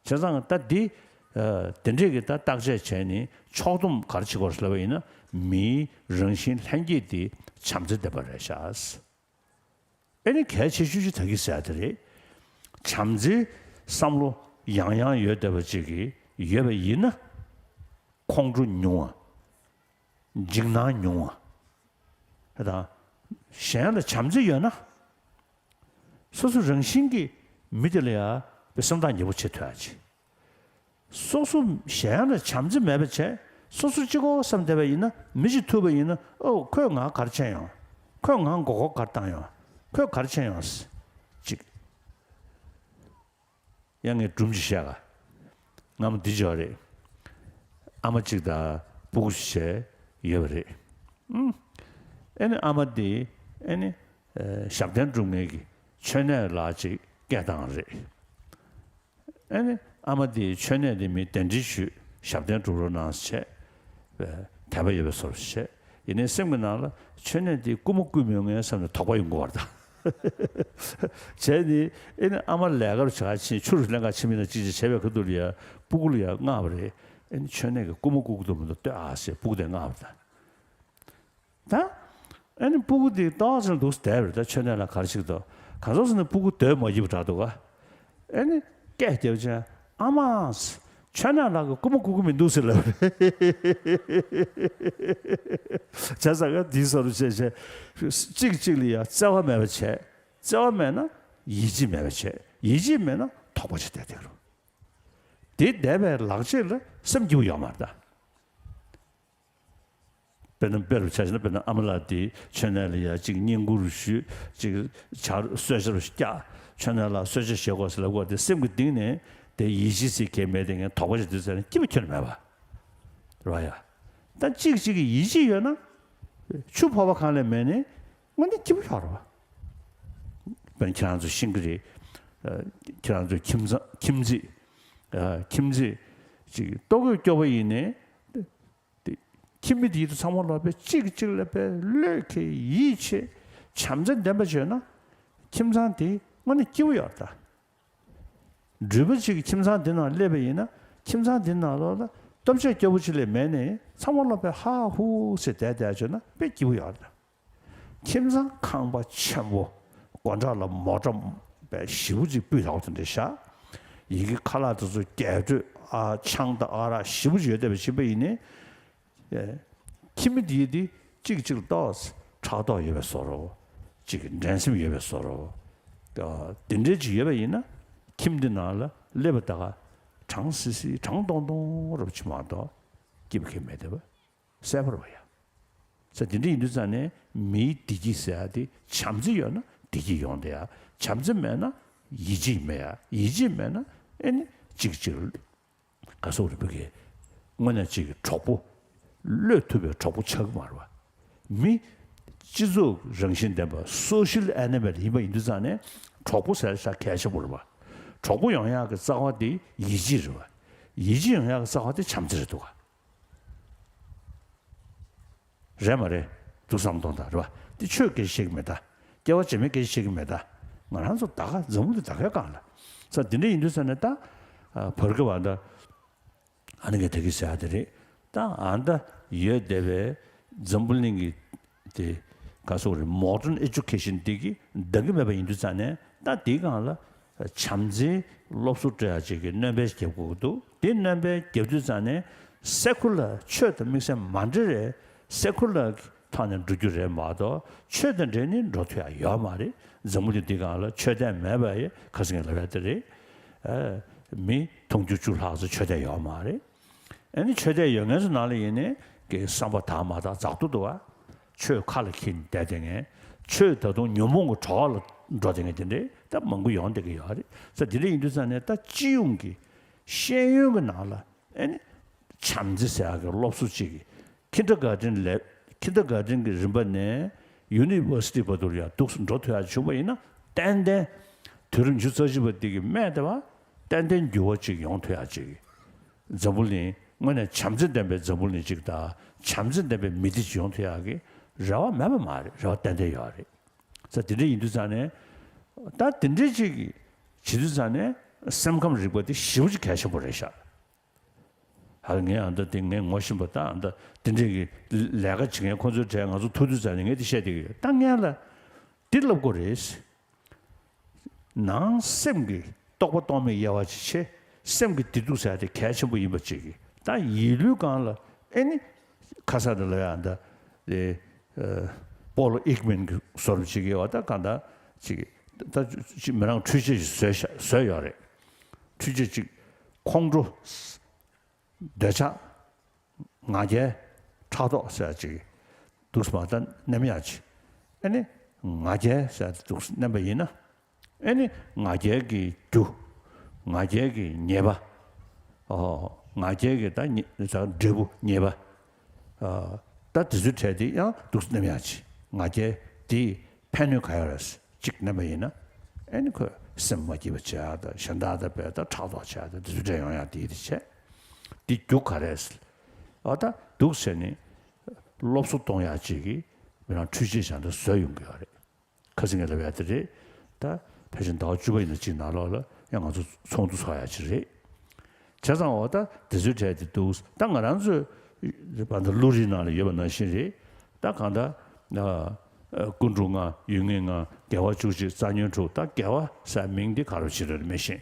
བྱས་ཙང་ད་འདི་ཨ་དེ་འདྲས་ཀྱི་ད་བརྟག་དཔྱད་བྱས་ནས་ཕྱོགས་བསྡོམས་ག་རེ་བྱེད་དགོས་ལབ་པ་ཡིན་ན་མིའི་རང་བཞིན་ལྷན་སྐྱེས་དེ་བྱམས་བརྩེ་ལྡན་པ་རེད་ཤག་ཨེ་ནི་གལ་ཆེ་ཤོས་ཅིག་ད་གིན་ཟེར་དེ་རེད། བྱམས་བརྩེའི་བསམ་བློ་ཡང་ཡང་ཡོད་བསྡད་པ་ཅིག་གིས་ཡོད་པ་ཡིན་ན་ཁོང་ཁྲོ་ཉུང་བ། འཇིགས་སྣང་ཉུང་བ། དང་། གཞན་ལ་བྱམས་བརྩེ་ཡོད་ན། སོ་སོ་རང་བཞིན་གྱིས་མི་དེ་ལ་ཡང་སེམས་ཐག་ཉེ་པོ་བྱེད་ཐུབ་ཡ་ཅིག་སོ་སོ་གཞན་ལ་བྱམས་བརྩེ་མེད་པ་བྱས། སོ་སོ་གཅིག་པོ་བསམ་བསྡད་པ་ཡིན་ན་མི་ཞིག་ཐུག་པ་ཡིན་ན་ཨོ་ཁོས་ང་ག་རེ་བྱས་ཡོང་། ཁོས་ང་མགོ་སྐོར་ག་རེ་བཏང་ཡོང་། ཁོས་ག་རེ་བྱས་ཡོང་། ཅིག་ཡང་ངས་སྒྲུང་ཅིག་བཤད་ག་སྔ་མོ་འདི་ཅིག་ཡོད་རེད། ཨ་མ་གཅིག་དང་སྤུ་གུ་ཞིག་བྱས་ཡོད་པ་རེད། ཨུམ། ཨེ་ནི་ཨ་མ་དེ་ཨེ་ནི་ཨེ་ཞབས་བརྟན་སྒྲུབ་མཁན་གྱི་མཆོད་གནས་ལ་ཅིག་སྐད་བཏང་རེད། ཨེ་ནི་ཨ་མ་དེ་མཆོད་གནས་དེ་མི་གདན་འདྲེན་ཞུས། ཞབས་བརྟན་སྒྲུབ་རོགས་གནང་ཟེར་བྱས། དད་པ་ཡོད་པའི་བཟོ་འདྲ་བྱས། ཡིན་ནའི་སེམས་ཀྱི་ནང་ལ་མཆོད་གནས་དེ་རྐུ་མ་རྐུས་མི་ཡོང་ངའི་བསམ་ནས་དོགས་པ་ཡོང་གི་ཡོད་རེད་ད། བྱས་ནས་ཨེ་ནི་ཨ་མ་ལས་ཀར་བྱ་ཕྱིན་ཆུ་རུ་ལེན་ག་ཕྱིན་མི་ན་ཅིག་ཅིག་བྱས་པའི་ཁ་ཐུག་ལ་ཡ་སྤུ་གུ་ལ་ཡ་མངགས་པ་རེད། ཨེ་ནི་མཆོད་གནས་ཀྱི་རྐུ་མ་རྐུ་གི་འདུག་མི་འདུག་ལྟོས་ཨ་ཟེར་སྤུ་གུ་དེ་མངགས་པ་རེད་ད། ད། ཨ་ནི་སྤུ་གུ་དེ་ཏོག་ཙམ་འདུག་བསྡད་པ་རེད་ད། མཆོད་གནས་ལ་ག་རེ་བྱེད་ཀྱི་འདུག་གང་ཟག་ཟེར་ན་སྤུ་གུ་སྡོད་མ་ཡིན་པ་འདྲ་འདུག་ག་ཨ་ནི་སྐད་རྒྱབ་ཅིང་ཨ་མ། མཆོད་གནས་ལགས་ཀྱིས་རྐུ་མ་རྐུ་གི་མི་འདུག་ཟེར་ལབ་རེད། བྱས་ཙང་ཀ་འདིའི་བཟོ་འདྲ་བྱས་བྱས། གཅིག་གཅིག་ལ་ཡ་བརྩེ་བ་མེད་པ་བྱས། བརྩེ་བ་མེད་ན་ཡིད་ཆེས་མེད་པ་བྱས། ཡིད་ཆེས་མེད་ན་དོགས་པ་ཅིག་བསྡད་བསྡད་རུང་། དེ་བསྡད་པའི་ལག་རྗེས་ལ་སེམས་སྐྱིད་པོ་ཡོད་མ་རེད་ད། དཔེར་ན་དཔེ་རུ་ཆ་བཞག་ན། དཔེར་ན་ཨ་མ་ལགས་དེ་མཆོད་གནས་ལ་ཡ་གཅིག་བསྙེན་བཀུར་ཞུས། གཅིག་ཇ་གསོལ་ཇ་རུ་བཀྱག་མཆོད་གནས་ལ་གསོལ་ཇ་བཞེས་དགོས་ཟེར་ལབ་དགོས་དེ་སེམས་ཀྱི་གཏིང་ནས་དེ་ཡིད་ཆེས་ཟེར་གང་ཡང་མེད། དེ་ངས་དོགས་པ་ཞིག་འདུག་ཟེར་ན་སྐྱིད་པོ་ཁྱོན་ནས་མེད་པ་རེད་པ་ཡ། ད་གཅིག་གཅིག་གི་ཡིད་ཆེས་ཡོད་ན་ཆུ་ཕོར་པ་གང་ལས་མེད་ནས་དངོས་གནས་སྐྱིད་པོ་ཡོད་རེད་པ། དཔེར་ན་ཁྱེད་རང་ཚོ་ཤེས་ཀྱི་རེད། ཁྱེད་རང་ཚོའི་ཁྱིམ་ཚང་ཁྱིམ་མཚེས། ཁྱིམ་མཚེས་ཅིག་ལྟོ་གོས་སྐྱོ་པོ་ཡིན་ནའི། དེ་ཁྱིམ་མི་དེའི་ཚང་མ་ལ་དཔེ་གཅིག་གིས་གཅིག་ལ་དཔེ་བློས་འཁེལ་ཡིད་ཆེས་བྱམས་བརྩེ་ལྡན་པ་བྱས་ན་ཁྱིམ་ཚང་དེ་དངོས་གནས་སྐྱིད་པོ་ཡོད་རེད་ད། འགྲུལ་པ་གཅིག་གིས་ཁྱིམ་ཚང་དེ་ནང་སླེབས་པ་ཡིན་ན་ཁྱིམ་ཚང་དེ་ནང་ལོགས་ལ་སྟོབས་ཆེ་སྐྱོ་པོ་གཅིག་ལས་མེད་ནས་ཚང་མ་ལ་དཔེ་ཧ་ཧུ་ཟེར་བསྡད་བསྡད་བྱས་ན་དཔེ་སྐྱིད་པོ་ཡོད་རེད་ད། ཁྱིམ་ཚང་ཁང་པ་ཆེན་པོ་སྒོ་འགྲམ་ལ་མོ་ཊ་དཔེ་ཞེ་པོ་ཅིག་སྤུས་དག་པོ་དེ་འདྲ་བཞག་ཡི་གེ་ཁ་ལག་དེ་ཚོ་རྒྱས་སྤྲོས་ཨ་ཆང་དང་ཨ་རག་ཞེ་པོ་ཅིག་ཡོད་བསྡད་པ་ཕྱིན་པ་ཡིན་ནའི། ཨེ། ཁྱིམ་མི་དེའི་དེ་གཅིག་གཅིག་ལ་ཏོག་ཙམ་ཕྲག་དོག་ཡོད་པའི་བཟོ་འདྲ། གཅིག་གི་འགྲན་སེམས་ཡོད་པའི་བཟོ་འདྲ། ཨ། དེ་འདྲའི་ཅིག་ཡོད་པ་ཡིན་ན་ཁྱིམ་དེ་ནང་ལ་སླེབས་པ་ད་ག་གྲང་སི་སི་གྲང་ཏོང་ཏོང་རབ་ཅིག་མ་གཏོགས་སྐྱིད་པོ་གང་ཡང་མེད་བསྡད་པ། གསལ་པོ་རེད་པ་ཡ། ས་དེ་འདྲ་ཡིན་དུས་ཙང་ནས་མིའི་བདེ་སྐྱིད་ཟེར་ཡ་དེ་བྱམས་བརྩེ་ཡོད་ན་བདེ་སྐྱིད་ཡོང་བསྡད་ཡ། བྱམས་བརྩེ་མེད་ན་ཡིད་ཆེས་མེད་ཡ། ཡིད་ཆེས་མེད་ན་ཨེ་ནི་གཅིག་གཅིག་ག་སོགས་རིག་པ་གི་དངོས་གནས་གཅིག་གི་གྲོགས་པོ་བློས་ཐུབ་པའི་གྲོགས་པོ་ཆགས་ཀྱི་མ་རེད་པ། མི་སྤྱི་ཚོགས་རང་བཞིན་ལྡན་པ་སོ་ཤལ་ཨེ་ནི་མལ་ཡིན་པ་ཡིན་དུས་ཙང་ནས་གྲོགས་པོ་ཟེར་ཡ་ཤ་གལ་ཆེན་པོ་རེད་པ། གྲོགས་པོ་ཡོང་ཡག་གི་རྩ་བ་དེ་ཡིད་ཆེས་རེད་པ། ཡིད་ཆེས་ཡོང་ཡག་གི་རྩ་བ་དེ་བྱམས་བརྩེ་རེད་འདུག་ག་རེད་མ་རེད། འདུག་བསམ་གཏོང་དང་རེད་པ། འདི་ཆོས་སྐད་ཆ་བཤད་ཀྱི་མེད་ད། སྐྱེ་བ་རྗེས་མའི་སྐད་ཆ་བཤད་ཀྱི་མེད་ད། ང་རང་ཚོ་ད་ག་འཛམ་བུ་གླིང་ད་གའི་སྒང་ལ། ས་འདི་འདྲ་ཡིན་དུས་ཙང་ནས་ད། ཨ། བར་སྐབས་ཨ་ད། ཨ་ནི་ག་ད་གི་ཟེར་ཡ་དེ་རེད། ད་ཨ་ད་ཡོད་བསྡད་པའི་འཛམ་བུ་གླིང་གི་དེ་ག་སོགས་རེད། མོ་ཌན་ཨེ་ཌུ་ཀེ་ཤན་འདི་གིས་འདང་གི་མེད་པ་ཡིན་དུས་ཙང་ནས་ད་འདིའི་སྒང་ལ། བྱམས་བརྩེའི་སློབ་གསོ་སྤྲད་ཡ་ཅིག་གི་སྣོན་པ་རྒྱབ་དགོས་ཀྱི་འདུག་དེ་སྣོན་པ་རྒྱབ་དུས་ཙང་ནས་སེ་ཀུ་ལར་ཆོས་དང་དམིགས་བསལ་མ་འབྲེལ་རེད། སེ་ཀུ་ལར་གྱི་ཐོག་ནས་འགྲོ་རྒྱུ་རེད་མ་གཏོགས་ཆོས་དང་འབྲེལ་ནས་འགྲོ་ཐུབ་ཡ་ཡོད་མ་རེད། འཛམ་བུ་གླིང་འདི་སྒང་ལ་ཆོས་དད་མེད་པ་ཡི་ཁ་སང་ངས་ལབ་ཡ་དེ་རེད། ཨ། མི་དུང་ཕྱུར་བཅུ་ལྷག་ཙམ་ཆོས་དད་ཡོད་མ་རེད། ཨ་ནི་ཆོས་དད་ཡོད་མཁན་ཚོ་ནང་ལ་ཡིན་ནའི་གི་བསམ་པ་དག་མ་དག་འཛག་ཏུ་འདུག་བ། ཆོས་ཁ་ལ་འཁྱེར་ནས་བསྡད་བསྡད་མཁན། ཆོས་ད་དུང་ཉོན་མོངས་ཀྱི་གྲོགས་ལ་འགྲོ་བསྡད་མཁན་དེ་འདྲས་ད་མང་པོ་ཡོང་བསྡད་ཀྱི་ཡོད་རེད། ས་དེ་འདྲ་ཡིན་དུས་ཙང་ནས་ད་སྤྱི་ཡོངས་ཀྱི་ཤེས་ཡོན་གྱི་ནང་ལ་ཨ་ནི་བྱམས་བརྩེ་ཟེར་ཡག་གི་སློབ་གསོ་གཅིག་གི་ཁིན་ཌར་གྷར་ཌེན་ལས་ཁིན་ཌར་གྷར་ཌེན་གྱི་རིམ་པ་ནས་ཡུ་ནི་ཝར་སི་ཊི་བར་དུ་ཡང་འདུག་སེ་འགྲོ་ཐུབ་ཡག་བྱུང་བ་ཡིན་ན་ཏན་ཏན་དུས་རབས་ཉི་ཤུ་རྩ་གཅིག་པ་འདི་གི་སྨད་དེ་བ་ཏན་ཏན་འགྱུར་བ་ཅིག་ཡོང་ཐུབ་ཡག་ཅིག་འཛམ་བུ་གླིང་དངོས་གནས་བྱམས་བརྩེ་ལྡན་པའི་འཛམ་བུ་གླིང་ཅིག་དང་བྱམས་བརྩེ་ལྡན་པའི་མི་སྡེ་ཅིག་ཡོང་ཐུབ་ཡག་གི་རེ་བ་མེད་པ་མ་རེད། རེ་བ་ཏན་ཏན་ཡོད་རེད། ས་དེ་འདྲ་ཡིན་དུས་ཙང་ནས་ད་དེ་འདྲ་ཅིག་བྱེད་དུས་ཙང་ནས་སེམས་ཁམས་རིག་པ་དེ་ཞེ་པོ་ཅིག་གལ་ཆེན་པོ་རེད་ཤག་ཧ་ལ་ངས་ཨ་མདའ་དེ་ངས་ངོ་ཤེས་པ་ད་ཨ་མདའ་དེ་འདྲས་ཀྱི་ལས་ཀ་བྱེད་མཁན་ཁོང་ཚོའི་གྲས་ང་ཚོ་ཐུག་དུས་ཙང་ནས་ངས་དེ་བཤད་བསྡད་ཀྱི་ཡོད། ད་ངས་ལ་འདི་ལབ་དགོས་རེད། ནང་སེམས་ཀྱི་རྟོག་པ་རྟོག་མེད་དབྱེ་བ་ཅིག་ཕྱེ། སེམས་ཀྱི་བདེ་སྡུག་ཟེར་ཡ་དེ་གལ་ཆེན་པོ་ཡིན་པ་ཅིག་གིས་ད་ཡིད་ལུས་སྒང་ལ་ཨེ་ནི་ཁ་ས་དེ་ལ་ཡང་ད་དེ་ཨ་པོ་ལོ་ཨིག་མན་གྱི་བཟོ་འདྲ་ཅིག་གིས་བ་ད་གང་ད་ཅིག་ད་ཅིག་མི་རང་འཕྲུལ་ཆས་ཤིག་བཟོས་ཤ་བཟོས་ཡོད་རེད། འཕྲུལ་ཆས་ཅིག་ཁོང་ཁྲོ། འདོད་ཆགས། ང་རྒྱལ། ཕྲག་དོག་ཟེར་ཡ་ཅིག་འདུག་སེ་མ་ད་མནན་ཡག་ཅིག་ཨེ་ནི་ང་རྒྱལ་ཟེར་ཡ་དེ་འདུག་སེ་མནན་པ་ཡིན་ན། ཨེ་ནི་ང་རྒྱལ་གྱི་རྒྱུ། ང་རྒྱལ་གྱི་ཉེས་པ། ཨོ། ང་རྒྱལ་གྱི་ད་ཉེ་ད་འབྲས་བུ་ཉེས་པ། ཨ། ད་དེ་ཚོའི་གྲས་དེ་ཡང་འདུག་སེ་མནན་ཡག་ཅིག་ང་རྒྱལ་དེ་ཕན་གནོད་ག་ཡོད་རེད་ཅིག་མནན་པ་ཡིན་ན། ཨེ་ནི་ཁོས་སེམས་མ་སྐྱིད་པ་བྱེད་ཡག་དང་གཞན་དག་དང་བས་ད་ཕྲག་དོག་བྱེད་ཡག་དང་དེ་ཚོའི་གྲས་ཡོང་ཡག་དེ་ཡིན་དེ་བྱས། དེ་རྒྱུ་ག་རེད། ཨ། ད་འདུག་སེ་ནི་སློབ་གསོ་གཏོང་ཡག་ཅིག་གི་མི་རང་འཕྲུལ་ཆས་བྱས་ནས་བཟོས་ཡོང་གི་ཡོད་རེད། ཁ་སང་ངས་ལབ་ཡག་དེ་རེད། ད་ཕལ་ཆེར་ཟླ་བ་བཅུ་པ་ཡིན་ན་གཅིག་ནང་ལོགས་ལ་ཡང་ང་ཚོ་ཚོགས་འདུ་ཚོགས་ཡག་ཅིག་རེད། བྱས་ཙང་འོ་ད་དེ་ཚོའི་གྲས་དེ་འདུག་ད་ང་རང་ཚོའི་བར་དུ་བློ་རིག་ནང་ལ་ཡོད་པ་ནང་བཞིན་རེད། ད་གང་ལྟར་ཨ་ཀུན་འགྲོ་ལྔ། ཡུལ་ངེས་ལྔ། དགེ་བ་བཅུ་གཅིག་རྩ་ཉོན་དྲུག་ད་དགེ་བ་ཟེར་མིང་འདི་ག་རེ་བྱེད་རེད་མི་ཤེས།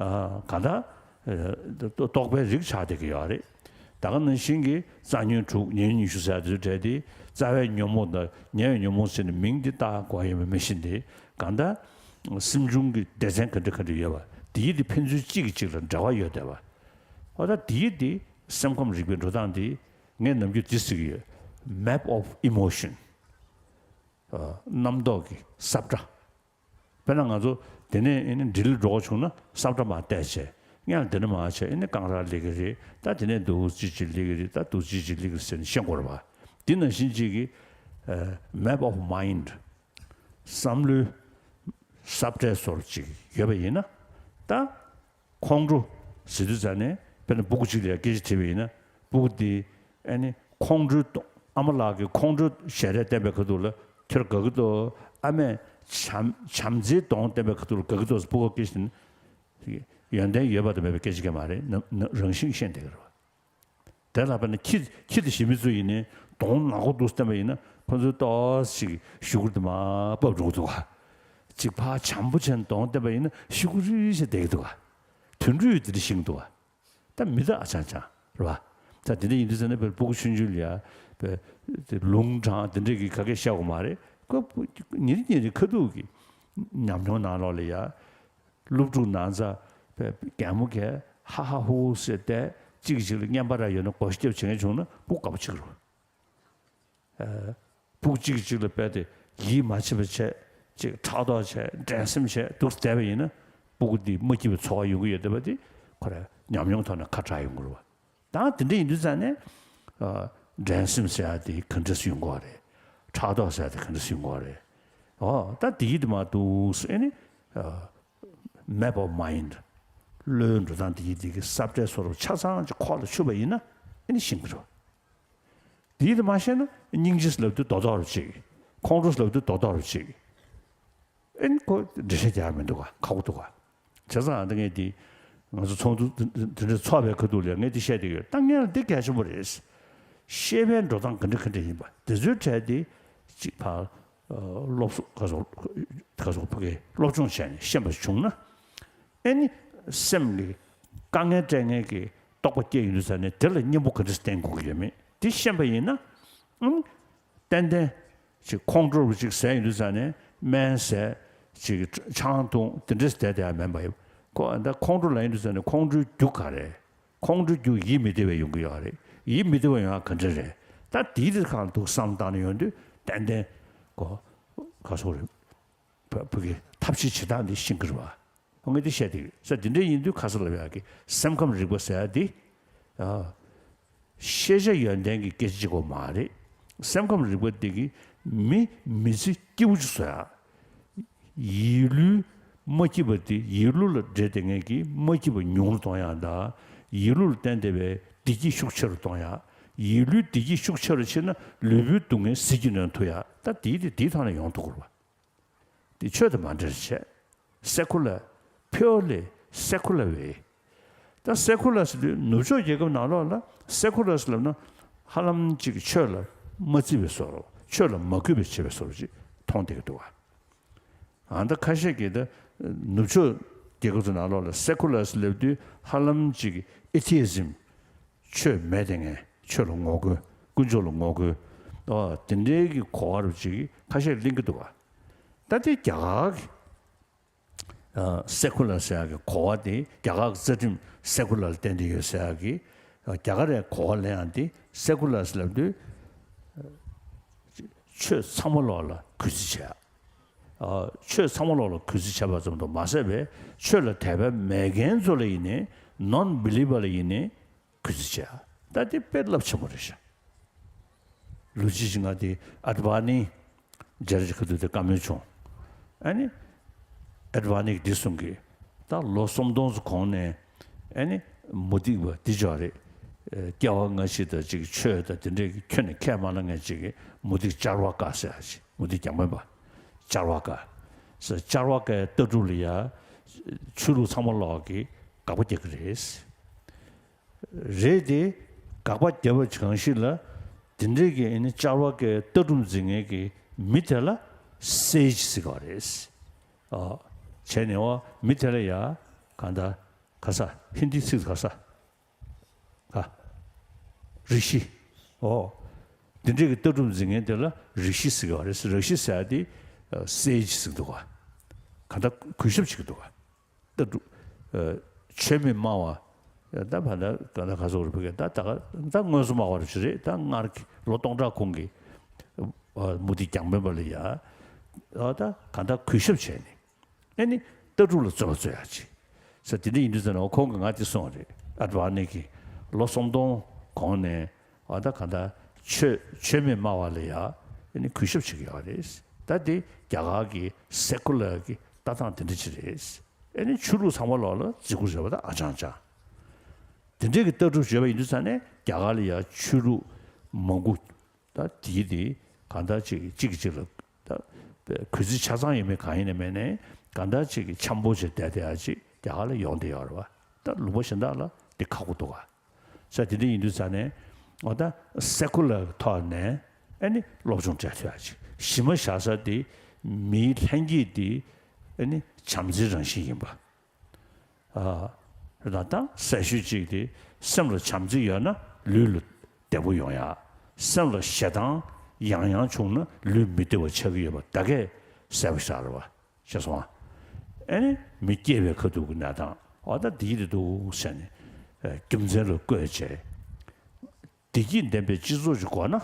ཨ། གང་ལྟར་ཨ་རྟོགས་པའི་རིགས་ཆགས་བསྡད་ཀྱི་ཡོད་རེད། ད་ག་ནང་བཞིན་གྱི་རྩ་ཉོན་དྲུག་ཉེ་ཉོན་ཉི་ཤུ་ཟེར་ཡག་དེ་ཚོའི་གྲས་དེ་རྩ་བའི་ཉོན་མོངས་དང་ཉེ་བའི་ཉོན་མོངས་ཟེར་ནས་མིང་འདི་བཏགས་དགོས་ཡོད་མེད་མི་ཤེས་ཏེ། གང་ལྟར་སེམས་བྱུང་གི་སྡེ་ཚན་ག་འདྲ་ག་འདྲ་ཡོད་པ་དེ་ཡི་དེ་ཕན་ཚུན་གཅིག་གིས་གཅིག་ལ་འབྲེལ་བ་ཡོད་བསྡད་པ། འོ་ད་དེ་ཡི་དེ་སེམས་ཁམས་རིག་པའི་འགྲོ་སྟངས་དེ་ངས་ནམ་རྒྱུན་འདི་ཟེར་གྱི་ཡོད། Map of emotion། ཨ། རྣམ་རྟོག་གི་ས་བཀྲ། དཔེར་ན་ང་ཚོ་དེ་ནས་ཨེ་ནི་ལྡི་ལི་འགྲོ་དགོས་བྱུང་ན་ས་བཀྲ་མར་བལྟས་བྱས། སྔོན་ལ་འདི་ནས་མར་བྱས་ཨེ་ནི་ཀང་ར་སླེབས་ཀྱི་རེད། ད་དེ་ནས་འདུག་ཅི་ཅི་སླེབས་ཀྱི་རེད། ད་འདུག་ཅི་ཅི་སླེབས་ཀྱི་རེད་ཟེར་ནས་ཤེས་དགོས་རེད་པ། འདི་ནང་བཞིན་གཅིག་གི་ཨ་map of mind། བསམ་བློའི་ས་བཀྲའི་བཟོ་འདྲ་ཅིག་ཡོད་པ་ཡིན་ན། ད་ཁོང་ཁྲོ་ཟེར་དུས་ཙ་ནས་དཔེར་ན་སྤུ་གུ་གཅིག་ལ་ཡང་སྐད་ཆ་དྲིས་པ་ཡིན་ན། སྤུ་གུ་དེ་ཨ་ནི་ཁོང་ཁྲོའི་གཏོང་། ཨ་མ་ལགས་ཀྱིས་ཁོང་ཁྲོ་ཞལ་རས་བསྟན་པའི་ཁ་ཐུག་ལ་ཁྱོད་དགའ་གི་འདུག་ཨ་མས་བྱམས་བྱམས་བརྩེའི་གདོང་བསྟན་པའི་ཁ་ཐུག་ལ་དགའ་གི་འདུག་སྤུ་གུ་སྐད་ཆ་དྲིས་ན། ཡོན་ཏན་ཡོད་པ་དང་མེད་པའི་སྐད་ཆ་གང་ཡང་མ་རེད། ནམ་ནམ་རང་བཞིན་གྱིས་ཤེས་བསྡད་ཀྱི་རེད་པ། དེ་ལ་དཔེར་ན་ཁྱི་ཁྱི་དང་ཞི་མི་ཚོ་ཡིན་ནའི་གདོང་ནག་པོ་འདུག་བསྟན་པ་ཡིན་ན་ཁོ་ཚོས་ཏོག་ཙམ་ཞིག་གཞུག་གུ་དེ་མར་ཕབ་འགྲོ་གི་འདུག་ག་ཅིག་ཕར་བྱམས་པོ་བྱས་ནས་གདོང་བསྟན་པ་ཡིན་ན་ཤི་གུ་རི་ཞིག་བསྡད་ཀྱི་འདུག་ག་དུད་འགྲོས་དེ་འདྲ་ཤི་གི་འདུག་ག་ད་མི་ད་ཨ་ཅང་ཅང་རེད་པ། ད་དེ་འདྲ་ཡིན་དུས་ཙ་ན་དཔེར་སྤུ་གུ་ཆུང་ཆུང་ལ་ཡ་དཔེ་དེ་ལུང་དྲངས་དེ་འདྲ་གི་ག་གེ་བཤད་དགོས་མ་རེད། ཁོ་ཉིན་རེ་ཉིན་རེ་ཁ་ཐུག་གི་ཉམས་མྱོང་ནང་ལོགས་ལ་ཡ། སློབ་ཕྲུག་ནང་ཚ་བའི་གད་མོ་གས་ཧ་ཧ་ཧུ་ཧུ་ཟེར་ཏེ་གཅིག་གིས་གཅིག་ལ་བརྙན་པར་ར་ཡོད་ན་སྒོར་གཞས་རྒྱབ་བྱེད་མཁན་བྱུང་ན་སྤུ་གུ་དགའ་པོ་བྱེད་ཀྱི་རེད། ཨ། སྤུ་གུ་གཅིག་གིས་གཅིག་ལ་རྦད་དེ་ཡིད་མ་ཆེས་པ་བྱས། གཅིག་ཕྲག་དོག་བྱས། འགྲན་སེམས་བྱས་འདུག་བསྡད་པ་ཡིན་ན་སྤུ་གུ་འདི་མ་སྐྱིད་པའི་ཚོར་བ་ཡོང་གི་ཡོད་བསྡད་པ་འདི་ཁོ་རང་ཉམས་མྱོང་ཐོག་ནས་ཁ་གྲག་ཡོང་གི་རེད་པ། ད་དེ་འདྲ་ཡིན་དུས་ཙང་ནས། ཨ། འགྲན་སེམས་ཟེར་ཡ་དེ་ག་འདྲ་སེ་ཡོང་གི་ཡོད་རེད། ཕྲག་དོག་ཟེར་ཡ་དེ་ག་འདྲ་སེ་ཡོང་གི་ཡོད་རེད། ཨོ། ད་དེ་ཡིད་དུ་མ་འདུག་ཟེར་ནས། ཨ། Map of mind། བློའི་འགྲོ་སྟངས་དེ་ཡིད་དེ་གི་ས་བཀྲའི་བཟོ་འདྲ་ཆ་ཚང་ཅིག་ཁོག་ལ་ཆུད་པ་ཡིན་ན་ཨེ་ནི་ཤེས་ཀྱི་རེད། དེ་ཡིད་དུ་མ་ཤེས་ན་སྙིང་རྗེ་ལབ་དུས་རྡོག་རྡོག་རུ་བྱེད། ཁོང་ཁྲོ་ལབ་དུས་རྡོག་རྡོག་རུ་བྱེད། ཨེ་ནི་ཁོ་འགྲེལ་བཤད་རྒྱག་ཡ་མི་འདུག་ག་ཁག་པོ་འདུག་ག་བྱས་ཙང་ཨ་ད་ངས་འདི་ང་ཚོ་ཚོགས་འདུ་འདི་འདི་འདྲ་ཚོགས་པའི་ཁ་ཐུག་ལ་ངས་འདི་བཤད་བསྡད་ཡོད། ད་ངས་ལ་འདི་གལ་ཆེན་པོ་རེད། ཤེས་པའི་འགྲོ་སྟངས་ག་འདྲ་ག་འདྲ་ཡིན་པ་དེ་ཚོའི་གྲས་དེ་གཅིག་ཕར་སློབ་གསོ་ག་སོ་ག་སོ་ཕ་གི་སློབ་སྦྱོང་བྱས་ནས་ཤེས་པ་བྱུང་ན། ཨེ་ནི་སེམས་ཀྱི་དཀའ་ངལ་སྤྲད་མཁན་གྱི་རྟོག་པ་སྐྱེ་ཡོང་དུས་ཙ་ནས་དེ་ལ་གཉེན་པོ་ག་འདྲ་བསྟེན་དགོས་ཀྱི་ཡོད་མེད་དེ་ཤེས་པ་ཡིན་ན། ཨང་། ཏན་ཏན་ཅིག་ཁོང་ཁྲོ་རུ་ཅིག་ཟས་ཡོང་དུས་ཙ་ནས་སྨན་ཟས་ཅིག་ཆང་འཐུང་དེ་འདྲས་བསྡད་བསྡད་ཡ་མིན་པ་ཡིན། ཁོ་ད་ཁོང་ཁྲོ་ལངས་ཡོང་དུས་ཙ་ནས་ཁོང་ཁྲོའི་རྒྱུ་ག་རེ། ཁོང་ཁྲོའི་རྒྱུ་ཡིད་མི་བདེ་བས་ཡོང་གི་ཡོད་རེད། ཡིད་མི་བདེ་བ་ཡོང་ཡ་ག་འདྲ་རེད། ད་དེའི་དེ་གང་འདུག་བསམ་བཏང་ནས་ཡོང་དུས་ཏན་ཏན་གོ་ག་སོག་རེད། བ་བུ་གི་ཐབས་ཤེས་བྱེད་སྟངས་འདི་ཤེས་ཀྱི་རེད་བ། ཨོ་ངས་འདི་བཤད་དེ་ཡོད་ས། འདི་འདྲ་ཡིན་དུས་ཁ་སང་ལབ་ཡག་གི་སེམས་ཁམས་རིག་པ་ཟེར་ཡག་འདི། ཨ། ཤེས་བྱ་ཡོན་ཏན་གྱི་སྐད་ཆ་གཅིག་པོ་མ་རེད། སེམས་ཁམས་རིག་པ་འདི་གིས་མི་མི་ཚེ་སྐྱིད་པོ་ཅིག་བཟོ་ཡག་ཡིད་བློའི་མ་སྐྱིད་པ་འདི་ཡིད་བློ་ལ་འདྲེས་བསྡད་མཁན་གྱི་མ་སྐྱིད་པ་ཉུང་རུ་གཏོང་ཡག་དང་། ཡིད་བློ་ལ་བརྟེན་བསྡད་པའི་བདེ་སྐྱིད་ཤུགས་ཆེ་རུ་གཏོང་ཡག་ཡིད་བློའི་བདེ་སྐྱིད་ཤུགས་ཆེ་རུ་ཕྱིན་ན་ལུས་པོའི་སྡུག་བསྔལ་ཟིལ་གྱིས་གནོན་ཐུབ་ཡག་ད་དེའི་དེ་དེའི་ཐོག་ནས་ཡོང་ཐུབ་ཀྱི་རེད་བ། དེ་ཆོས་དང་མ་འབྲེལ་བྱས། སེ་ཁུ་ལར། purely secular way། ད་སེ་ཁུ་ལར་ཟེར་དུས་ནུབ་ཕྱོགས་རྒྱལ་ཁབ་ནང་ལོགས་ལ་སེ་ཁུ་ལར་ཟེར་ལབ་ན་ཧ་ལམ་ཅིག་ཆོས་ལ་མ་བརྩི་བའི་བཟོ་འདྲ། ཆོས་ལ་མ་གུས་པ་བྱེད་པའི་བཟོ་འདྲ་ཅིག་མཐོང་བསྡད་ཀྱི་འདུག་ག་ཨ་ད་ཁ་ཤས་ཀྱིས་ད་ནུབ་ཕྱོགས་རྒྱལ་ཁབ་ཚོའི་ནང་ལོགས་ལ་སེ་ཁུ་ལར་ཟེར་ལབ་དུས་ཧ་ལམ་ཅིག་ཨེ་ཐི་ཨི་ཛིམ། ཆོས་མེད་བསྡད་མཁན། ཆོས་ལ་ངོ་རྒོལ། དཀོན་མཆོག་ལ་ངོ་རྒོལ། ཨོ་དེ་འདྲའི་གི་གོ་བ་རུ་ཅིག་ཁ་ཤས་ལེན་གྱི་འདུག་ག་ད་དེ་རྒྱ་གར་གྱི་ཨ་སེ་ཁུ་ལར་ཟེར་ཡག་གི་གོ་བ་དེ་རྒྱ་གར་གྱི་རྩ་ཁྲིམས་སེ་ཁུ་ལར་ལ་བརྟེན་ཏེ་ཡོད་ཟེར་ཡག་གི་ཨ་རྒྱ་གར་རའི་གོ་བ་ལེན་ཡག་དེ་སེ་ཁུ་ལར་ཟེར་ལབ་དུས་ཨ་ཆོས་ཚང་མ་ལོག་ལ་གུས་བརྩི་བྱེད་ཡག་ཆོས་ཚང་མ་ལོག་ལ་གུས་བརྩི་བྱས་པ་ཙམ་དུ་མ་ཟད་པའི་ཆོས་ལ་དད་པ་མེད་མཁན་ཚོ་ལ་ཡིན་ནའི་non believer་ལ་ཡིན་ནའི་གུས་བརྩི་བྱས། ད་དེ་དཔེ་རླབས་ཆེན་པོ་རེད་ཤག་ལོ་གཅིག་ཅིག་ང་དེ་ཨེཌ་ཝ་ནི་མཇལ་ཅིག་ཁ་ཐུག་དེ་བཀའ་མོལ་བྱུང་། ཨ་ནི་ཨེཌ་ཝ་ནི་གིས་འདི་གསུང་གི། ད་ལོ་སུམ་སྟོང་ཙམ་གོང་ནས་ཨ་ནི་མུ་སྟེགས་པ་འདི་ཅོག་རེད། སྐྱེ་བ་སྔ་ཕྱི་དང་ཅིག་ཆོས་དང་དེ་འདྲས་ཀྱི་ཁྱོན་ནས་ཁས་མ་བླངས་མཁན་ཅིག་གིས་མུ་སྟེགས་ཅར་བ་ཀ་ཟེར་ཡ་ཅིག་མུ་སྟེགས་རྒྱང་འཕེན་པ་ཅར་བ་ཀ་ཟེར། ཅར་བ་ཀའི་ལྟ་གྲུབ་ལ་ཡ་ཆོས་ལུགས་ཚང་མ་ལོག་གིས་དགག་པ་རྒྱག་གི་རེད། རེད་དེ། དགག་པ་བརྒྱབ་པ་གང་ཞིག་ལ། དེ་འདྲའི་གི་ཨ་ནི་ཅར་བ་ཀའི་ལྟ་གྲུབ་འཛིན་མཁན་གྱི་མི་དེ་ལ་སེ་ཇི་ཟེར་གྱི་ཡོད་རེད། ཨ། བྱས་ནས་བ་མི་དེ་ལ་ཡ་གང་ལྟར་ག་ས་ཧིན་དིའི་ཚིག་ག་ས་ག་རིག་ཤི། ཨོ། དེ་འདྲའི་གི་ལྟ་གྲུབ་འཛིན་མཁན་དེ་ལ་རིག་ཤི་ཟེར་གྱི་ཡོད་རེད། རིག་ཤི་ཟེར་ཡ་དེ་སེ་ཇི་ཟེར་གྱི་འདུག་ག་གང་ལྟར་གུས་ཞབས་བྱེད་ཀྱི་འདུག་ག་ལྟ་གྲུབ། ཨ། ཆོས་མེད་སྨྲ་བ། ད་བར་ད་ག་ད་ག་སོགས་རེ་ཕུལ་མཁན་ད་ད་ག་ད་དངོས་སུ་སྨྲ་བ་རེ་ཞིག་རེད། ད་སྔར་གྱི་ལོ་སྟོང་ཕྲག་གོང་གི་ཨ་མུ་སྟེགས་རྒྱང་འཕེན་པ་ལ་ཡ། ཨ་ད་ག་ད་གུས་ཞབས་བྱས་ནས་ཨ་ནི་ལྟ་གྲུབ་ལ་རྩོད་པ་རྩོད་ཡག་ཅིག་ཟེར། དེ་འདྲ་ཡིན་དུས་ཙམ་ནས་ཁོང་གིས་ང་དེ་གསུངས་པ་རེད། ཨེཌ་ཝ་ནི་གིས་ལོ་སུམ་སྟོང་གོང་ནས་ཨ་ད་ག་ད་ཆོས་ཆོས་མེད་སྨྲ་བ་ལ་ཡ་ཨ་ནི་གུས་ཞབས་བྱེད་ཀྱི་ཡོད་རེད། ད་དེ་རྒྱ་གར་གྱི་སེ་ཀུ་ལར་གྱི་ལྟ་སྟངས་དེ་འདྲ་ཅིག་རེད། ཨ་ནི་ཆོས་ལུགས་ཚང་མ་ལོག་ལ་བརྩི་བཀུར་བྱེད་པ་དང་ཨ་ཅང་ཅང་། དེ་འདྲའི་གི་ལྟ་གྲུབ་བརྗོད་པ་ཡིན་དུས་ཙང་ནས་རྒྱ་གར་ལ་ཡང་ཆོས་ལུགས་མང་པོ་ད་དེའི་དེ་གང་ལྟར་ཅིག་གཅིག་གིས་གཅིག་ལ་ད་གུས་བརྩི་ཆ་ཚང་ཡོད་མེད་གང་ཡིན་ནས་མེད་ནས་གང་ལྟར་ཅིག་གི་འཆམ་པོ་བྱས་བསྡད་བསྡད་ཡ་ཅིག་རྒྱ་གར་ལ་ཡོང་བསྡད་ཡོད་རེད་བ། ད་ལུང་པ་གཞན་དག་ལ་དེ་ཁག་པོ་འདུག་ག་ས་དེ་འདྲ་ཡིན་དུས་ཙང་ནས་འོ་ད་སེ་ཀུ་ལར་གི་ཐོག་ནས་ཨ་ནི་སློབ་སྦྱོང་སྤྲད་ཐུབ་ཡ་ཅིག་གཞི་མ་བཞག་ས་དེ་མིའི་ལྷན་སྐྱེས་དེ་ཨ་ནི་བྱམས་བརྩེའི་རང་བཞིན་ཡིན་པ། ཨ། རེད་ད་ད་གསལ་ཤོས་གཅིག་དེ་སེམས་ལ་བྱམས་བརྩེ་ཡོད་ན་ལུས་ལ་བདེ་པོ་ཡོང་ཡ། སེམས་ལ་ཞེ་སྡང་ཡང་ཡང་བྱུང་ན་ལུས་མི་བདེ་བ་ཆགས་ཀྱི་ཡོད་པ་ད་གས་གསལ་པོ་ཞིག་རེད་བ། ཤེས་སོང་ཨ། ཨེ་ནི་མི་སྐྱེ་བའི་ཁ་ཐུག་གི་གནས་སྟངས་འོ་ད་འདི་རེད་འདུག་ཟེར་ནས་རྒྱུ་མཚན་ལ་བཀོད་བྱས། བདེ་སྐྱིད་ལྡན་པའི་སྤྱི་ཚོགས་ཤིག་དགོས་ན།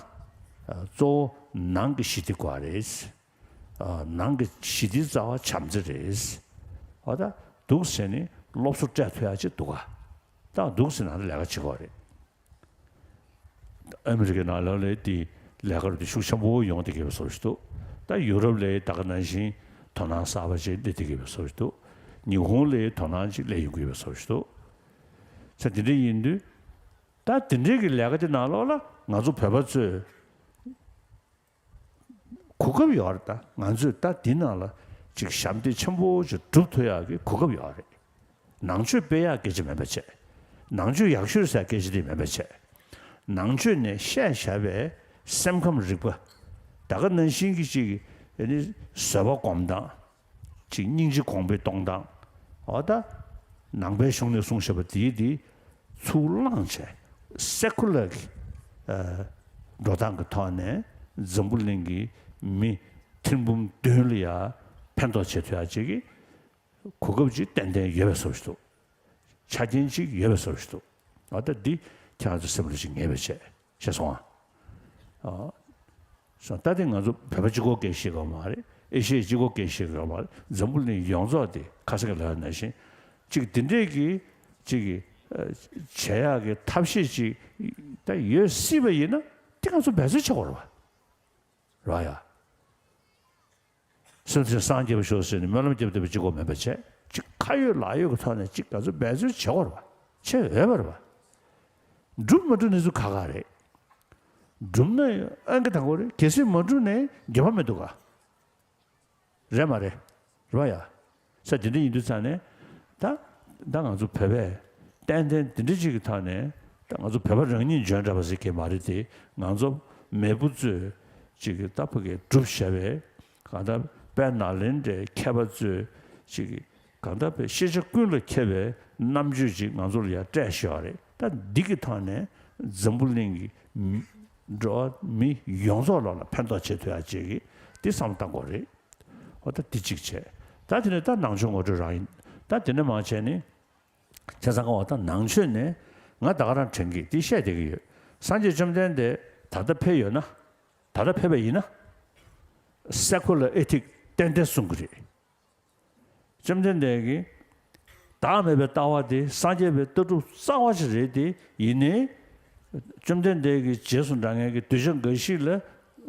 གཙོ་བོ་ནང་གི་ཞི་བདེ་དགོས་རེད། ནང་གི་ཞི་བདེའི་རྩ་བ་བྱམས་བརྩེ་རེད། འོ་ད་འདུག་ཟེར་ནས་སློབ་གསོ་སྤྲད་ཐུབ་ཡ་ཅིག་འདུག་ག་ད་འདུག་ཟེར་ནང་ལ་ལས་ཀ་བྱེད་དགོས་རེད། ཨ་མི་རི་ཀའི་ནང་ལོགས་ལ་དེ་ལས་ཀ་རུ་དེ་ཤུགས་ཆེན་པོ་ཡོང་བསྡད་ཀྱི་ཡོད་པའི་བཟོ་ཞིག་འདུག་ད་ཡུ་རོབ་ལ་ད་ག་ནང་བཞིན་དོ་སྣང་གསར་པ་ཅིག་སླེབས་བསྡད་ཀྱི་ཡོད་པའི་བཟོ་ཞིག་འདུག་ཉི་ཧོང་ལ་དོ་སྣང་ཅིག་སླེབས་ཡོང་གི་ཡོད་པའི་བཟོ་ཞིག་འདུག་ས་དེ་འདྲ་ཡིན་དུས། ད་དེ་འདྲའི་གི་ལས་ཀ་དེ་ནང་ལོགས་ལ་ང་ཚོ་བོད་པ་ཚོས་གོ་སྐབས་ཡོད་རེད། ད་ང་ཚོས་ད་འདི་ནང་ལ་ཅིག་ཞབས་འདེགས་ཆེན་པོ་ཅིག་སྒྲུབ་ཐུབ་ཡག་གི་གོ་སྐབས་ཡོད་རེད། ནང་ཆོས་སྤེལ་ཡག་སྐད་ཆ་མིན་པ་བྱས། ནང་ཆོས་ཡག་ཤོས་ཟེར་སྐད་ཆ་དེ་མིན་པ་བྱས། ནང་ཆོས་ནས་བཤད་བཞག་པའི་སེམས་ཁམས་རིག་པ། ད་ག་ནང་བཞིན་གྱི་ཅིག་ཨ་ནི་བཟོད་པ་སྒོམ་སྟངས། ཅིག་སྙིང་རྗེ་གོང་འཕེལ་གཏོང་སྟངས། འོ་ད། ནང་པའི་གཞུང་ནས་གསུངས་བཞག་པ་དེའི་དེ་ཚུར་བླངས་བྱས། སེ་ཀུ་ལར་གྱི་ཨ་འགྲོ་སྟངས་ཀྱི་ཐོག་ནས་འཛམ་བུ་གླིང་གི་མི་ཐེར་འབུམ་བདུན་ལ་ཡ་ཕན་ཐོགས་བྱེད་ཐུབ་ཡ་ཅིག་གི་གོ་སྐབས་ཅིག་ཏན་ཏན་ཡོད་པའི་བཟོ་ཞིག་འདུག་ཆ་རྐྱེན་ཅིག་ཡོད་པའི་བཟོ་ཞིག་འདུག་འོ་ད་འདི་ཁྱེད་རང་ཚོ་སེམས་ལ་ཅིག་ངེས་པ་བྱས། ཤེས་སོང་ཨ། ཨ། སོང་ད་དེ་ང་ཚོ་བོད་པ་གཅིག་པོ་སྐད་བཤད་ཀྱི་མ་རེད། ཨེ་ཤི་ཡ་གཅིག་པོ་སྐད་བཤད་ཀྱི་མ་རེད། འཛམ་བུ་གླིང་ཡོངས་རྫོགས་དེ་ཁ་སང་གི་ལབ་ནང་བཞིན་ཅིག་དེ་འདྲས་ཀྱི་ཅིག་གི་ཨ་བྱེད་ཡག་གི་ཐབས་ཤེས་ཅིག་ད་ཡོད་སྲིད་པ་ཡིན་ན་དེ་ང་ཚོ་འབད་རྩོལ་བྱེད་དགོས་རེད་བ། རེད་ཡ། སེམས་ཅན་སངས་རྒྱས་པ་ཤོག་ཟེར་ནས་སྨོན་ལམ་རྒྱབ་བསྡད་པ་གཅིག་པོ་མིན་པ་བྱས། ཅིག་ཁ་ཡོད་ལག་ཡོད་ཀྱི་ཐོག་ནས་ཅིག་ག་ཚོད་འབད་རྩོལ་བྱེད་དགོས་རེད་བ། བྱེད་འོས་པ་རེད་བ། འགྲུབ་མ་འགྲུབ་གནས་ཚུལ་ཁག་ཁག་རེད། འགྲུབ་ན་ཨང་ཀི་དང་པོ་རེད། གལ་སྲིད་མ་འགྲུབ་ནས་འགྱོད་པ་མི་འདུག་ག་རེད་མ་རེད། རེད་བ་ཡ། ས་དེ་འདྲ་ཡིན་དུས་ཙང་ནས་ད་ད་ང་ཚོ་བོད་པས་ཏན་ཏན་དེ་འདྲ་ཅིག་གི་ཐོག་ནས་ད་ང་ཚོ་བོད་པ་རང་ཉིད་འཇོན་འདྲ་བ་ཟེར་གྱི་མ་རེད་དེ། ང་ཚོ་མེས་པོ་ཚོས་ཅིག་གི་ད་ཕ་གི་བསྒྲུབས་བཞག་པའི་གང་ལྟར་དཔལ་ནཱ་ལེནྡྲའི་མཁས་པ་ཚོས་ཅིག་གི་གང་ལྟར་བའི་ཤེས་བྱ་ཀུན་ལ་མཁས་པའི་རྣམ་དཔྱོད་ཅིག་ང་ཚོ་ལ་ཡང་སྤྲད་བཞག་པ་རེད། ད་འདི་གི་ཐོག་ནས་འཛམ་བུ་གླིང་གི་མི་འགྲོ་བ་མི་ཡོངས་རྫོགས་ལོག་ལ་ཕན་ཐོགས་བྱེད་ཐུབ་ཡ་ཅིག་གི་འདི་བསམ་བློ་བཏང་དགོས་རེད། འོ་ད་འདི་གཅིག་བྱས། ད་དེ་ནས་ད་ནང་ཆོས་ངོ་སྤྲོད་རང་ཡིན། ད་དེ་ནས་མར་བྱས་ནས་བྱས་ཙང་ཀ་བ་ད་ནང་ཆོས་ནས་ང་ད་ག་རང་དྲན་གི་འདི་བཤད་བསྡད་ཀྱི་ཡོད། སངས་རྒྱས་བཅོམ་ལྡན་འདས་ད་ལྟ་ཕེབས་ཡོད་ན། ད་ལྟ་ཕེབས་པ་ཡིན་ན། སེ་ཀུ་ལར་ཨེ་ཐིག་ ཏན་ཏན་གསུང་གི་རེད། བཅོམ་ལྡན་འདས་ཀྱིས་བདག་མེད་པའི་ལྟ་བ་དེ་སངས་རྒྱས་པའི་ལྟ་གྲུབ་རྩ་བ་ཞིག་རེད་དེ། ཡིན་ནའི་བཅོམ་ལྡན་འདས་ཀྱི་རྗེས་སུ་འབྲང་མཁན་གྱི་གདུལ་བྱ་འགའ་ཞིག་ལ་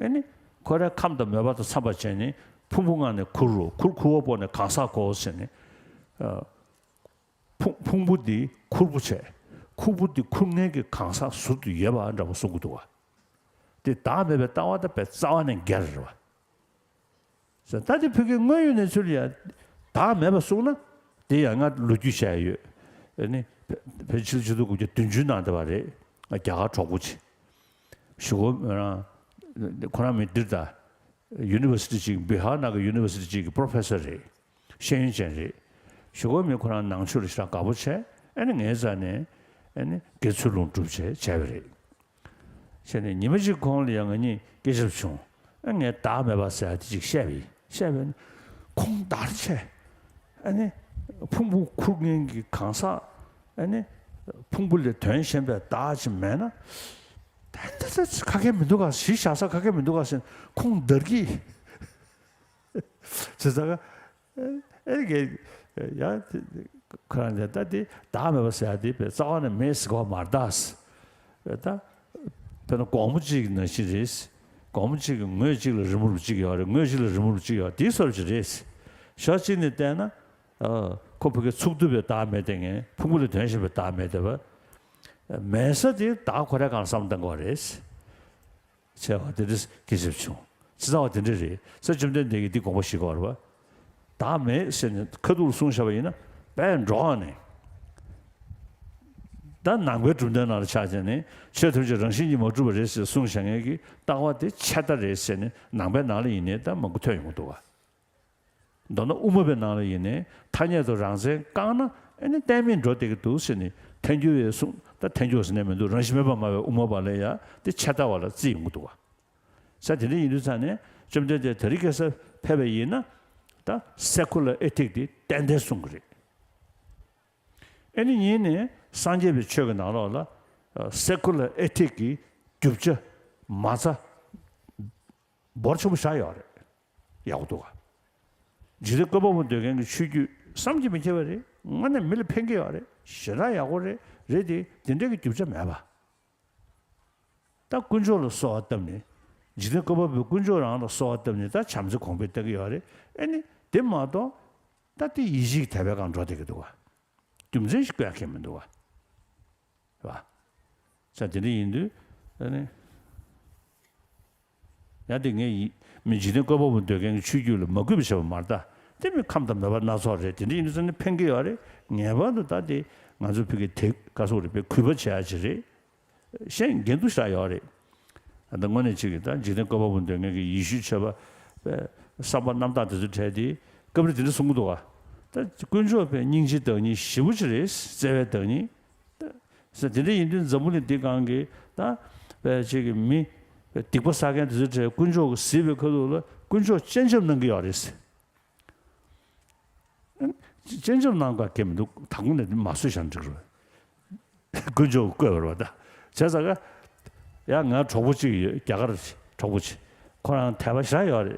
ཨ་ནི་ཁོ་རའི་ཁམས་དང་མོས་པ་དང་འཚམས་པ་བྱས་ནས་ཕུང་པོ་ལྔ་ནས་ཁུར་རོ། ཁུར་ཁུར་བ་པོ་ནས་གང་ཟག་གོ་ཟེར་ནས། ཨ། ཕུང་ཕུང་པོ་འདི་ཁུར་པོ་བྱས། ཁུར་པོ་འདི་ཁུར་མཁན་གྱི་གང་ཟག་ཟུར་དུ་ཡོད་པ་འདྲ་པོ་གསུང་གི་འདུག་བ། དེ་བདག་མེད་པའི་ལྟ་བ་དང་དཔེ་རྩ་བ་ནས་འགལ་རེད་བ། ཟེར། ད་དེ་བོད་ཀྱི་དངོས་ཡོད་གནས་ཚུལ་ལ་ཡང་བདག་མེད་པ་གསུངས་ན། དེ་ཡང་ང་ལོ་རྒྱུས་བཤད་ཡོད། ཨ་ནི་བོད་ཕྱི་ལོ་ཆིག་སྟོང་དགུ་བརྒྱ་བདུན་ཅུ་ནང་དེ་བ་རེད། རྒྱ་གར་གྲོགས་པོ་ཅིག་ཞུ་གོ། རང་ཁོ་རང་མི་འདིར་ད་ཡུ་ནི་ཝར་སི་ཊི་ཅིག་བི་ཧར་ནང་གི་ཡུ་ནི་ཝར་སི་ཊི་ཅིག་གི་པོ་རོ་ཕེ་སར་རེད། ཤེས་ཡོན་ཅན་རེད། ཞུ་གོ། མི་ཁོ་རང་ནང་ཆོས་ལ་ཞེ་དྲག་དགའ་པོ་བྱས། ཨ་ནི་ངའི་རྩ་ནས་ཨ་ནི་དགེ་ཚུལ་སློང་སྒྲུབ་བྱས་བྱས་པ་རེད། བྱས་ནས་ཉི་མ་གཅིག་གོང་ལ་ཡང་ང་གཉིས་སྐད་ཆ་བྱུང་། ཨ། ངས་བདག་མེད་པ་ཟེར་ཡ་དེ་ཅིག་བཤད་པ་ཡིན། བཤད་པས་ཁོང་འདར་བྱས། ཨ་ནི་ཕུང་པོ་ཁུར་མཁན་གྱི་གང་ཟག་ཨ་ནི་ཕུང་པོ་ལས་དོན་གཞན་པའི་བདག་ཅིག་མེད་ན། ད་ད་ད་ཁ་སྐད་མི་འདུག་ག་གཞི་བཞག་ས་ཁ་སྐད་མི་འདུག་ག་ཟེར་ཁོང་འདར་གྱིས། བྱས་ཙང་ཨེ་གེ་ཡ། ཁོ་རང་ལས་ད་དེ་བདག་མེད་པ་ཟེར་ཡ་དེ་པའི་རྩ་བ་ནས་མེད་ཟེར་གོ་མ་རེད་ད། ད་དཔེར་ན་སྒོར་མོ་གཅིག་ནང་བཞིན་རེད། སྒོར་མོ་གཅིག་གི་ངོས་གཅིག་ལ་རི་མོ་རུ་གཅིག་ཡོད་རེད། ངོས་གཅིག་ལ་རི་མོ་རུ་གཅིག་ཡོད། དེའི་བཟོ་འདྲ་ཅིག་རེད། ཕྱོགས་གཅིག་ནས་བལྟས་ན། ཨ། ཁོ་བོད་སྐད་ཚུགས་ཐུབ་པའི་བདག་མེད་དེ་ངས་ཕུང་པོ་ལས་དོན་གཞན་པའི་བདག་མེད་དེ་བ། མེད་ས་དེ་བདག་ཁོ་རའི་སྒང་བསམ་བཏང་དགོས་རེད། ཆེ་བ་དེ་འདྲ་སྐད་ཆ་བྱུང་། ཅི་ཙམ་བ་དེ་འདྲ་རེད་ཟེར། བཅོམ་ལྡན་འདས་ཀྱིས་འདི་དགོངས་པ་བཞེས་དགོས་རེད་བ། བདག་མེད་ཟེར་ནས་ཁ་ཐུག་ལ་གསུངས་བཞག་པ་ཡིན་ན་དཔེ་འགྲོ་བ་ནས། ད་ནང་པའི་གྲུབ་མཐའི་ནང་ལ་ཆ་བཞག་ནས་ཆོས་ཐམས་ཅད་རང་བཞིན་གྱིས་མ་གྲུབ་པ་རེད་ཟེར་གསུངས་བཞག་མཁན་གྱི་ལྟ་བ་དེ་ཆད་ལྟ་རེད་ཟེར་ནས་ནང་པའི་ནང་ལ་ཡིན་ནའི་ད་མང་པོ་ཐོན་ཡོང་གི་འདུག་བ། མདོར་ན་དབུ་མ་པའི་ནང་ལ་ཡིན་ནའི་ཐ་སྙད་དུ་རང་མཚན་བཀག་ན་ཨ་ནི་གཏན་མེད་འགྲོ་བསྡད་ཀྱི་འདུག་ཟེར་ནས་ཐལ་འགྱུར་བའི་གསུང་། ད་ཐལ་འགྱུར་ཟེར་ནས་མི་འདུག་རང་བཞིན་མེད་པར་སྨྲ་བའི་དབུ་མ་པ་ལ་ཡང་དེ་ཆད་ལྟ་བ་ལ་བརྩི་ཡོང་གི་འདུག་བ། ས་དེ་འདྲ་ཡིན་དུས་ཙང་ནས་བཅོམ་ལྡན་འདས་དེ་རིང་ཁ་སང་ཕེབས་པ་ཡིན་ན་ད་སེ་ཀུ་ལར་ཨེ་ཐིག་དེ་ཏན་ཏན་གསུང་གི་རེད། ཨ་ནི་གཉིས་ནས་སངས་རྒྱས་པའི་ཆོས་ཀྱི་ནང་ལོགས་ལ་སེ་ཀུ་ལར་ཨེ་ཐིག་གི་རྒྱུ་ཆ་མ་རྩ་འབོར་ཆེན་པོ་བཞག་ཡོད་རེད། ཡག་པོ་འདུག་ག་འཇིག་རྟེན་བཀོད་པ་པོ་འདོད་མཁན་གྱི་ཆོས་བརྒྱུད་བསམ་གྱིས་མི་ཁྱབ་པ་རེད། དངོས་གནས་མི་ལ་ཕན་གྱི་ཡོད་རེད། ཞེ་དྲག་ཡག་པོ་རེད། རེད་དེ་དེ་འདྲའི་གི་རྒྱུ་ཆ་མེད་པ། ད་དཀོན་མཆོག་ལ་གསོལ་བ་བཏབ་ནས། འཇིག་རྟེན་བཀོད་པ་པོའི་དཀོན་མཆོག་རང་ལ་གསོལ་བ་བཏབ་ནས་ད་བྱམས་བརྩེ་གོང་འཕེལ་གཏོང་གི་ཡོད་རེད། ཨ་ནི་དེ་མ་གཏོགས་ད་དེ་ཡིད་བཞིན་གྱི་དད་པའི་སྒང་འགྲོ་བསྡད་ཀྱི་འདུག་ག་རྒྱུ་མཚན་ཞིག་བཀོད་ཡག་གི་མི་འདུག་ག་བ། ས་དེ་འདྲ་ཡིན་དུས་ཨ་ནི། ཡང་དེ་ངས་ཡི་མི་འཇིག་རྟེན་བཀོད་པ་པོ་འདོད་མཁན་གྱི་ཆོས་བརྒྱུད་ལ་མ་གུས་པ་བྱེད་པ་མ་རེད་ད། དེ་མི་ཁམས་དང་མོས་པ་སྣ་ཚོགས་རེད། དེ་འདྲ་ཡིན་དུས་ཙང་ནི་ཕན་གྱི་ཡོད་རེད། ངེས་པར་དུ་ད་དེ་ང་ཚོ་བོད་ཀྱི་དེ་ག་སོགས་རེད་པས་གུས་པ་བྱེད་ཡ་ཅིག་རེད། གཞན་འགལ་འདུ་ཞེ་དྲག་ཡོད་རེད། ད་དངོས་གནས་གཅིག་གིས་ད་འཇིག་རྟེན་བཀོད་པ་པོ་འདོད་མཁན་གྱི་ཡེ་ཤུའི་ཆོས་པ་པའི་བསམ་པ་རྣམ་དག་དེ་ཚོའི་གྲས་དེ་སྐབས་རེ་དེ་འདྲ་གསུང་གི་འདུག་ག་ད་དཀོན་མཆོག་པའི་སྙིང་རྗེ་བདག་ཉིད་ཞེ་པོ་ཅིག་རེད། བརྩེ་བའི་བདག་ཉིད། ཟེར། དེ་འདྲ་ཡིན་དུས་འཛམ་བུ་གླིང་འདི་སྒང་གི་ད་པའི་ཅིག་གི་མི་སྡིག་པ་བསགས་མཁན་དེ་ཚོའི་གྲས་དཀོན་མཆོག་གིས་གཟིགས་པའི་ཁ་ཐུག་ལ་དཀོན་མཆོག་སྤྱན་ཆབ་གནང་གི་ཡོད་རེད་ཟེར། སྤྱན་ཆབ་གནང་དགོས་གལ་མི་འདུག་ད་གུང་ནས་མ་བཟོས་བཞག་འགྲིག་རེད། དཀོན་མཆོག་གིས་བཀོད་པ་རེད་པ་ད། བྱས་ཙང་ཀ་ཡང་ང་གྲོགས་པོ་གཅིག་ཡོད། རྒྱ་གར་གྲོགས་པོ་གཅིག་ཁོ་རང་དད་པ་ཞེ་དྲག་ཡོད་རེད།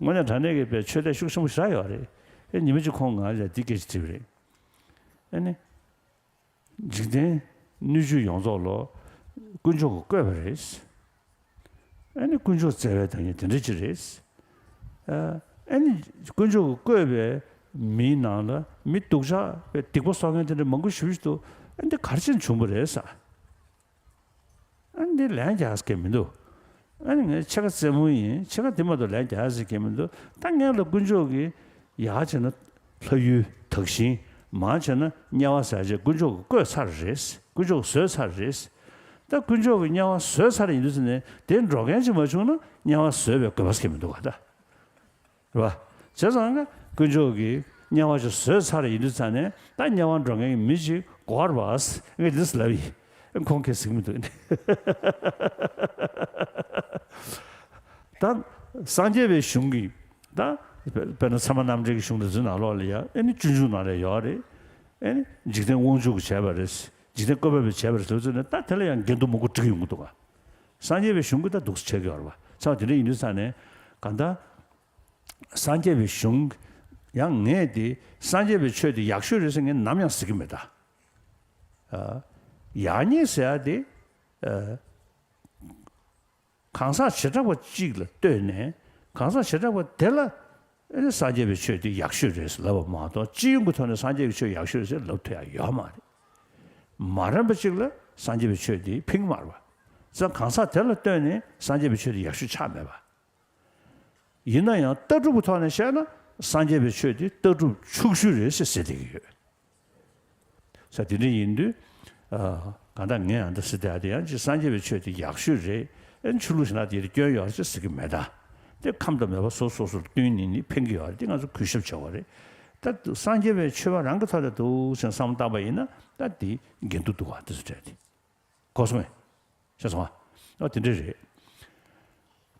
དངོས་གནས་དྲང་གནས་ཀྱི་པའི་ཆོས་དད་ཤུགས་ཆེན་པོ་ཞེ་དྲག་ཡོད་རེད། ཨེ་ཉི་མ་གཅིག་ཁོང་ང་ལ་འདི་སྐད་ཆ་དྲིས་པ་རེད། ཨ་ནི། འཇིག་རྟེན་སྣོད་བཅུད་ཡོངས་རྫོགས་ལོ་དཀོན་མཆོག་གིས་བཀོད་པ་རེད། ཨ་ནི་དཀོན་མཆོག་བརྩེ་བའི་བདག་ཉིད་དེ་འདྲ་ཅིག་རེད། ཨ་ནི་དཀོན་མཆོག་གིས་བཀོད་པའི་མིའི་ནང་ལ་མི་སྡུག་ཅག་པའི་སྡིག་པ་གསོག་མཁན་དེ་འདྲ་མང་པོ་ཞེ་པོ་ཅིག་འདུག་ཨ་ནི་འདི་ག་རེ་བྱས་ནས་བྱུང་བ་རེད་ཟེར། ཨ་ནི་འདི་ལན་རྒྱག་ས་གང་ཡང་མི་འདུག་ཨ་ནི་ངས་ཕྱེད་ཀ་རྩེད་མོ་ཡིན། ཕྱེད་ཀ་འདི་མ་གཏོགས་ལན་རྒྱག་ས་གང་ཡང་མི་འདུག་ད་ངས་ལ་དཀོན་མཆོག་གིས་ཡར་བྱས་ན་ལྷ་ཡུལ་དག་ཞིང་། མར་བྱས་ན་དམྱལ་བ་ཟེར་ཡ་ཅིག་དཀོན་མཆོག་གིས་བཀོད་ཚར་རེད། དཀོན་མཆོག་གིས་བཟོས་ཚར་རེད། ད་དཀོན་མཆོག་གིས་དམྱལ་བ་བཟོས་ཚར་ཡིན་དུས་ཙང་ནས་དེ་འགྲོ་མཁན་ཅིག་མ་བྱུང་ན་དམྱལ་བ་བཟོས་པའི་དགོས་པ་ཞིག་མི་འདུག་ག་ད། རེད་པ། བྱས་ཙང་ཀ་དཀོན་མཆོག་གིས་དམྱལ་བ་ཅིག་བཟོས་ཚར་ཡིན་དུས་ཙང་ནས་ད་དམྱལ་བ་འགྲོ་མཁན་གྱི་མི་ཅིག་དགོས་པ་རེད་པ། ངས་འདི་ལབ་ཡིན། ཁོང་ཁས་ཟིག་མི་འདུག་ད་སངས་རྒྱས་པའི་གཞུང་གི་ད་དཔེར་ན་ཚད་མ་རྣམ་འགྲེལ་གྱི་གཞུང་དེ་ཚོའི་ནང་ལོགས་ལ་ཡ་ཨེ་ནི་སྤྱོད་འཇུག་ནང་ལ་ཡོད་རེད། ཨེ་ནི་འཇིག་རྟེན་དབང་ཕྱུག་གིས་བྱས་པ་རེད། འཇིག་རྟེན་བཀོད་པ་པོས་བྱས་པ་རེད་ཟེར་ཚོད་ནས་ད་དེ་ལ་ཡང་འགལ་འདུ་མང་པོ་འགྲིག་ཡོང་གི་འདུག་ག་སངས་རྒྱས་པའི་གཞུང་གིས་ད་འདུག་སེ་བྱེད་ཀྱི་ཡོད་རེད་པ། ཚང་དེ་འདྲ་ཡིན་དུས་ཙང་ནས་གང་ལྟར། སངས་རྒྱས་པའི་གཞུང་། ཡང་ངས་དེ་སངས་རྒྱས་པའི་ཆོས་དེ་ཡག་ཤོས་རེད་ཟེར་ངས་ནམ་ཡང་ཟེར་གྱི་མེད་ད། ཨ། ཡག་ཉེས་ཟེར་ཡ་དེ། ཨ། གང་ཟག་བྱེ་བྲག་པ་གཅིག་ལ་ལྟོས་ནས། གང་ཟག་བྱེ་བྲག་པ་དེ་ལ་ཨེ་ནི་སངས་རྒྱས་པའི་ཆོས་དེ་ཡག་ཤོས་རེད་ཟེར་ལབ་པ་མ་གཏོགས། སྤྱི་ཡོངས་ཀྱི་ཐོག་ནས་སངས་རྒྱས་པའི་ཆོས་ཡག་ཤོས་རེད་ཟེར་ལབ་ཐུབ་ཡ་ཡོད་མ་རེད། མ་རན་པ་གཅིག་ལ་སངས་རྒྱས་པའི་ཆོས་དེ་ཕན་གྱི་མ་རེད་པ། ཙང་གང་ཟག་དེ་ལ་ལྟོས་ནས་སངས་རྒྱས་པའི་ཆོས་དེ་ཡག་ཤོས་ཆགས་མེད་པ། ཡིན་ན་ཡང་ལྟ་གྲུབ་ཀྱི་ཐོག་ནས་བཤད་ན་སངས་རྒྱས་པའི་ཆོས་དེ་ལྟ་གྲུབ་ཕྱུག་ཤོས་རེད་ཟེར་ཟེར་བསྡད་ཀྱི་ཡོད། ས་དེ་འདྲ་ཡིན་དུས། ཨ། གང་ལྟར་ངས་ཨ་འདྲ་ཟེར་བསྡད་དེ་ཡང་ཅིག་སངས་རྒྱས་པའི་ཆོས་དེ་ཡག་ཤོས་རེད། ཨེ། ཆོས་ལུགས་ཤིག་ན་དེ་སྐྱོན་ཡོད་རེད་ཅེས་ཟེར་གྱི་མེད་ད། དེ་ཁམས་དང་མོས་པ་སོ་སོ་སོར་བསྟུན་ནས་ནི་ཕན་གྱི་ཡོད་རེད། དེ་ང་ཚོ་གུས་ཞབས་བྱ་དགོས་རེད། ད་སངས་རྒྱས་པའི་ཆོས་པ་རང་གི་ཐོག་ནས་འདུག་ཟེར་བསམ་བཏང་པ་ཡིན་ན། ད་དེ་འགལ་འདུ་འདུག་བ། དེ་ཚོ་འདྲ་དེ། གོ་སོང་ངས། ཤེས་སོང་ཨ། ཨ། དེ་འདྲ་རེད།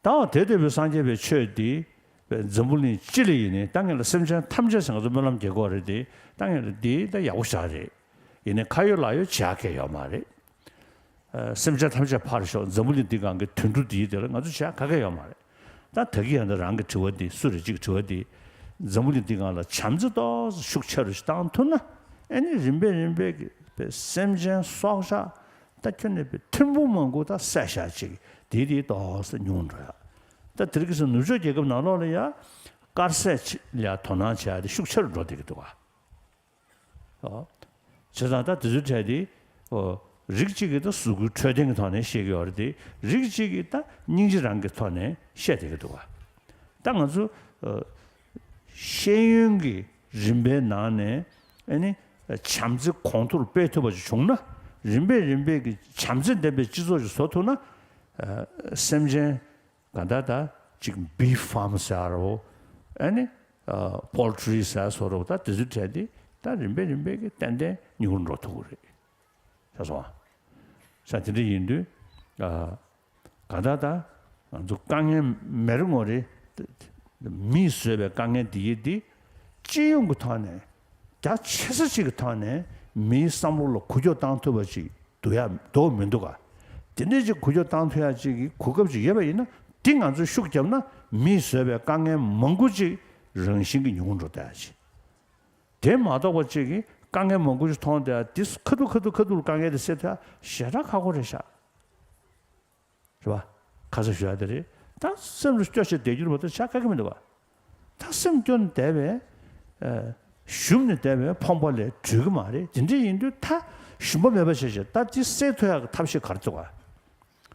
ད་འོ་དེ་ལྟ་བུའི་སངས་རྒྱས་པའི་ཆོས་འདི་འཛམ་བུ་གླིང་སྤྱི་ལ་ཡིན་ནའི་ད་ངེད་ལ་སེམས་ཅན་ཐམས་ཅད་ཟེར་ང་ཚོ་སྨོན་ལམ་རྒྱག་གི་ཡོད་རེད་དེ། ད་ངེད་ལ་འདི་ད་ཡག་པོ་ཞེ་དྲག་རེད། ཡིན་ནའི་ཁ་ཡོད་ལག་ཡོད་བྱེད་ཡག་གང་ཡང་ཡོད་མ་རེད། ཨ། སེམས་ཅན་ཐམས་ཅད་ཕར་ཞོག་འཛམ་བུ་གླིང་འདི་སྒང་གི་དུད་འགྲོ་འདིའི་དེ་ལ་ང་ཚོ་བྱེད་ཡག་ག་གེ་ཡོད་མ་རེད། ད་ད་གིན་ཡང་ད་རང་གི་དྲི་བ་འདི་སུ་རེད་ཅིག་དྲི་བ་འདི། འཛམ་བུ་གླིང་འདི་སྒང་ལ་བྱམས་བརྩེ་ཏོག་ཙམ་ཤུགས་ཆེ་རུ་ཞིག་བཏང་ཐུབ་ན། ཨེ་ནི་རིམ་པས་རིམ་པས་ཀྱི་པའི་སེམས་ཅན་སྲོག་ཆགས་ད་ཁྱོན་ནས་པའི་ཐེར་འབུམ་མང་པོ་ད་བསད་བཞག་ཅིག་དེ་དེ་ཏོག་ཙམ་ཉུང་འགྲོ་ཡ། ད་དེ་རིང་ཁ་སང་ནུབ་ཕྱོགས་རྒྱལ་ཁབ་ནང་ལོགས་ལ་ཡ་དཀར་ཟས་ལ་དོ་སྣང་བྱེད་ཡ་དེ་ཤུགས་ཆེ་རུ་འགྲོ་བསྡད་ཀྱི་འདུག་ག། ཨོ། བྱས་ཙང་ད་དེ་ཚོའི་གྲས་དེ། ཨོ། རིགས་གཅིག་གིས་ད་གཟུགས་སྐུའི་འཕྲོད་བསྟེན་གྱི་ཐོག་ནས་བཤད་ཀྱི་ཡོད་རེད་དེ། རིགས་གཅིག་གིས་ད་སྙིང་རྗེ་རང་གི་ཐོག་ནས་བཤད་བསྡད་ཀྱི་འདུག་ག། ད་ང་ཚོ། ཨོ། ཤེས་ཡོན་གྱི་རིམ་པའི་ནང་ནས་ཨེ་ནི་བྱམས་བརྩེ་གོང་མཐོར་སྤེལ་ཐུབ་པ་ཞིག་བྱུང་ན། རིམ་པས་རིམ་པས་ཀྱི་བྱམས་བརྩེ་ལྡན་པའི་སྤྱི་ཚོགས་ཤིག་བཟོ་ཐུབ་ན། ཨ། སེམས་ཅན་ག་ད་ད་ཅིག་བི་ཕཱམ་ཟེར་རོ། ཨ་ནི། ཨ། པོལ་ཊི་རི་ཟེར་བཟོ་འདྲ་བོ། ད་དེ་ཚོའི་གྲས་དེ་ད་རིམ་པས་རིམ་པས་ཀྱི་ཏན་ཏན་ཉུང་རུ་འགྲོ་ཐུབ་ཀྱི་རེད། ཤེས་སོང་ཨ། ས་དེ་འདྲ་ཡིན་དུས། ཨ། གང་ལྟར་ད་ང་ཚོ་དཀའ་ངལ་མེད་རུང་ངོ་རེད། མིས་བཟོས་པའི་དཀའ་ངལ་འདི་ཡིན་འདི། སྤྱི་ཡོངས་ཀྱི་ཐོག་ནས། རྒྱ་ཆེ་ས་ཅིག་གི་ཐོག་ནས་མིའི་བསམ་བློ་ལ་འགུལ་སྐྱོད་བཏང་ཐུབ་པ་ཅིག་འདུག་ཡ་འདུག་མི་འདུག་ག། དེ་འདྲ་ཅིག་འགུལ་སྐྱོད་བཏང་ཐུབ་ཡ་ཅིག་གི་གོ་སྐབས་ཅིག་ཡོད་པ་ཡིན་ན། འདི་ང་ཚོས་ཤུགས་བརྒྱབ་ན། མིས་བཟོས་པའི་དཀའ་ངལ་མང་པོ་ཅིག་རང་བཞིན་གྱིས་ཉུང་འགྲོ་བསྡད་ཡ་ཅིག། དེ་མ་གཏོགས་པ་ཅིག་གིས་དཀའ་ངལ་མང་པོ་ཞིག་མཐོང་བསྡད་ཡ་དེ་ཁ་ཐུག་ཁ་ཐུག་ཁ་ཐུག་ལ་དཀའ་ངལ་དེ་སེལ་ཐུབ་ཡ་ཞེ་དྲག་ཁག་པོ་རེད་ཤག། རེད་པ། ཁ་ཚ་ཞུ་ཡ་དེ་རེད། ད་སེམས་ལ་སྐྱོ་བྱས་བསྡད་རྒྱུ་རེད་པ། ད་ཆགས་ཁག་གི་མི་འདུག་པ། ད་སེམས་སྐྱོ་ནས་བསྡད་པས། ཨ། ཞུམ་ནས་བསྡད་པས་ཕོངས་པ་ལས་གྲོལ་གི་མ་རེད། དེ་འདྲ་ཡིན་དུས་ད་ཞུམ་པ་མེད་པ་བྱས་བྱས། ད་དེ་སེལ་ཐུབ་ཡག་གི་ཐབས་ཤེས་ག་རེ་འདུག་ག།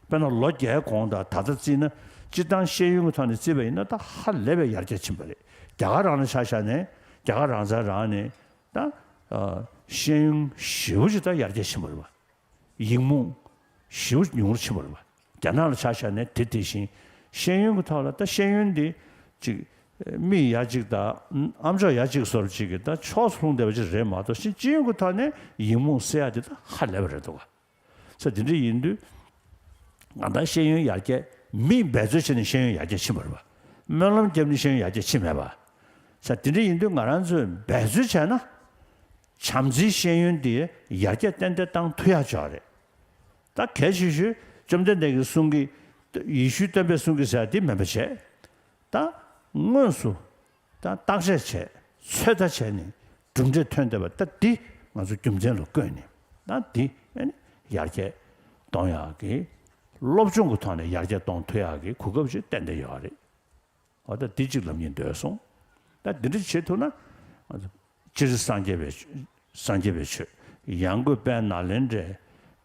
དཔེར་ན་ལོ་བརྒྱའི་གོང་དང་ད་ལྟ་བརྩིས་ན། སྤྱིར་བཏང་ཤེས་ཡོན་གྱི་ཐོག་ནས་བརྩིས་པ་ཡིན་ན། ད་ཧ་ལས་པའི་ཡར་རྒྱས་ཕྱིན་པ་རེད། རྒྱ་གར་རང་ལ་ཆ་བཞག་ནས། རྒྱ་གར་རང་བཙན་རག་ནས། ད། ཨ། ཤེས་ཡོན་ཞེ་པོ་ཅིག་ད་ཡར་རྒྱས་ཕྱིན་པ་རེད་པ། ཡིག་རྨོངས་ཞེ་པོ་ཉུང་རུ་ཕྱིན་པ་རེད་པ། རྒྱ་ནག་ལ་ཆ་བཞག་ནས་དེ་དེ་བཞིན། ཤེས་ཡོན་གྱི་ཐོག་ལ་ད་ཤེས་ཡོན་འདི་ཅིག་མིག་ཡ་གཅིག་དང་ཨམ་ཅོག་ཡ་གཅིག་བཟོ་འདྲ་ཅིག་གི་ད་ཕྱོགས་སུ་ལྷུང་བསྡད་པ་ཅིག་རེད་མ་གཏོགས། ཕྱིན་སྤྱི་ཡོངས་ཀྱི་ཐོག་ནས་ཡིག་རྨོངས་སེལ་ཡ་དེ་ད་ཧ་ལས་པ་རེད་འདུག་ག། ས་དེ་འདྲ་ཡིན་དུས། ང་ད་ཤེས་ཡོན་ཡར་རྒྱས། མིས་འབད་རྩོལ་བྱས་ནས་ཤེས་ཡོན་ཡར་རྒྱས་ཕྱིན་པ་རེད་པ། སྨོན་ལམ་བརྒྱབ་ནས་ཤེས་ཡོན་ཡར་རྒྱས་ཕྱིན་མེད་པ། ས་དེ་འདྲ་ཡིན་དུས་ང་རང་ཚོས་འབད་རྩོལ་བྱས་ན། བྱམས་བརྩེའི་ཤེས་ཡོན་དེ་ཡར་རྒྱས་ཏན་ཏན་བཏང་ཐུབ་ཡག་ཅིག་རེད། ད་གལ་ཆེ་ཤོས་བཅོམ་ལྡན་འདས་ཀྱིས་གསུང་གི། ཡེ་ཤུའི་སྟོན་པས་གསུང་གི་ཟེར་ཡ་དེ་མིན་པ་བྱས། ད་དངོས་སུ་ད་བརྟག་དཔྱད་བྱས། ཚོད་ལྟ་བྱས་ནས་གྲུབ་འབྲས་ཐོན་བསྡད་པ། ད་འདི་ང་ཚོ་རྒྱུ་མཚན་ལ་བཀོད་ནས། ད་འདི་ཨ་ནི་ཡར་རྒྱས་གཏོང་ཡག་གི། སློབ་སྦྱོང་གི་ཐོག་ནས་ཡར་རྒྱས་གཏོང་ཐུབ་ཡག་གི་གོ་སྐབས་ཤིག་ཏན་ཏན་ཡོད་རེད། འོ། ད་འདི་གཅིག་ལབ་སྙིང་འདོད་སོང་། ད་འདི་འདྲ་བྱེད་ཐུབ་ན། སྤྱིར་སངས་རྒྱས་པའི། སངས་རྒྱས་པའི་ཆོས། ཡང་སྒོས་དཔལ་ནཱ་ལེནྡྲའི་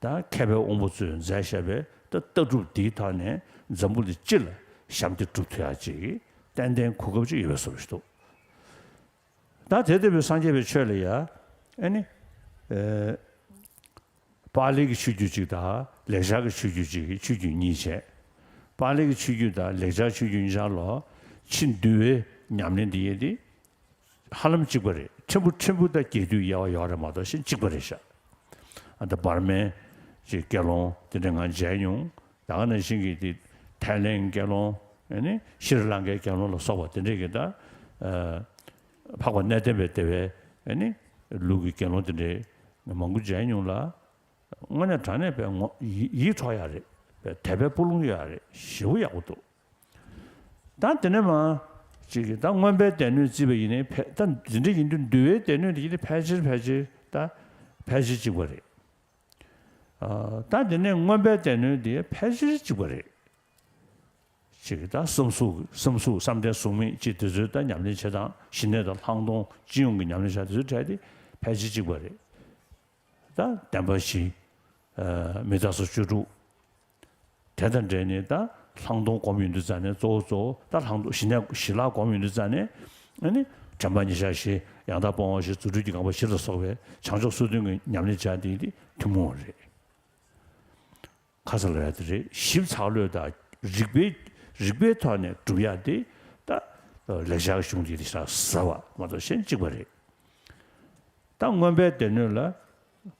ད་མཁས་པའི་དབང་པོ་ཚོས་མཛད་བཞག་པའི་ད་ལྟ་གྲུབ་འདིའི་ཐོག་ནས་འཛམ་བུ་གླིང་སྤྱི་ལ་ཞབས་འདེགས་སྒྲུབ་ཐུབ་ཡག་ཅིག་གི་ཏན་ཏན་གོ་སྐབས་ཅིག་ཡོད་པའི་བཟོ་འདྲ་ཞིག་འདུག། ད་དེ་ལྟ་བུའི་སངས་རྒྱས་པའི་ཆོས་ལ་ཡ། ཨ་ནི། ཨེ། པཱ་ལི་གི་ཆོས་བརྒྱུད་ཅིག་དང་ལེགས་སྦྱར་གྱི་ཆོས་བརྒྱུད་ཅིག་གི་ཆོས་བརྒྱུད་གཉིས་བྱས། པཱ་ལི་གི་ཆོས་བརྒྱུད་དང་ལེགས་སྦྱར་ཆོས་བརྒྱུད་གཉིས་ཆར་ལ་ཕྱི་འདུལ་བའི་ཉམས་ལེན་འདི་ཡིན་ཏེ། ཧ་ལམ་གཅིག་པ་རེད། ཕྲན་བུ་ཕྲན་བུ་དང་རྒྱས་བསྡུས་དབྱེ་བ་ཡོད་རེད་མ་གཏོགས་གཞན་གཅིག་པ་རེད་ཤག། ཨ། ད་འབར་མའི་ཅིག་དགེ་སློང་དེ་འདྲ་ང་མཇལ་མྱོང་། ད་ག་ནང་བཞིན་གྱི་དེ་ཐའི་ལེན་དགེ་སློང་། ཨ་ནི་ཤྲི་ལང་ཀའི་དགེ་སློང་ལ་སོགས་པ་དེ་འདྲས་ཀྱི། ད། ཨ། འཕགས་པ་གནས་བརྟན་པའི་སྡེ་བའི། ཨ་ནི་ལུགས་ཀྱི་དགེ་སློང་དེ་འདྲས་མང་པོ་མཇལ་མྱོང་ལ། དངོས་གནས་དྲང་གནས་པའི་ངོ་། ཡིད། ཡིད་འཕྲོག་ཡག་རེད། པའི་དད་པའི་སྤུ་ལོང་ཡོད་ཡག་རེད། ཞེ་པོ་ཡག་པོ་འདུག། ད་དེ་ནས་མར་ ཅིག་གིས་ད་མངོན་པའི་སྡེ་སྣོད་བརྩིས་པ་ཡིན་ནའི་ཕལ་ད་འདི་འདྲ་ཡིན་དུས་འདུལ་བའི་སྡེ་སྣོད་དེ་ཡིན་ནའི་ཕལ་ཆེར་ཕལ་ཆེར་ད་ཕལ་ཆེར་གཅིག་པ་རེད། ཨ་ད་དེ་ནས་མངོན་པའི་སྡེ་སྣོད་དེ་ཕལ་ཆེར་གཅིག་པ་རེད། ཅིག་གིས་ད་བསམ་གཟུགས་བསམ་གཟུགས་བསམ་གཏན་གཟུགས་མེད་ཅིག་དེ་ཚོའི་ད་ཉམས་ལེན་བྱེད་སྟངས་ཞི་གནས་དང་ལྷག་མཐོང་སྤྱི་ཡོངས་ཀྱི་ཉམས་ལེན་བྱ་དེ་ཚོའི་གྲས་དེ་ཕལ་ཆེར་གཅིག་པ་རེད། ད་བདེན་པ་བཞི། ཨ་མི་རྟག་སོགས་བཅུ་དྲུག་དེ་དང་འབྲེལ་ནས་ད་ལྷག་མཐོང་སྒོམ་ཡོང་དུས་ཙ་ནས་གཙོ་བོ་གཙོ་བོ་ད་ལྷག་མཐོང་ཞི་གནས་ཞི་ལྷག་སྒོམ་ཡོང་དུས་ཙ་ནས་ཨ་ནི་དྲན་པ་ཉེར་བཞག་བཞི། ཡང་དག་སྤོང་བ་བཞི། རྫུ་འཕྲུལ་གྱི་རྐང་པ་བཞི་ལ་སོགས་པའི་བྱང་ཆུབ་སོ་བདུན་གྱི་ཉམས་ལེན་བྱ་དེ་དེ་ཐུན་མོང་རེད། ཁ་ས་ལ་ཡ་དེ་རེད། ཞིབ་ཚགས་ལོས་དང་རིགས་པའི་རིགས་པའི་ཐོག་ནས་སྒྲུབ་ཡ་དེ་ད་ལེགས་སྦྱར་གཞུང་དེ་དེ་ཤ་ཟ་བ་མ་གཏོགས་གཞན་གཅིག་པ་རེད། ད་མངོན་པའི་སྡེ་སྣོད་ལ་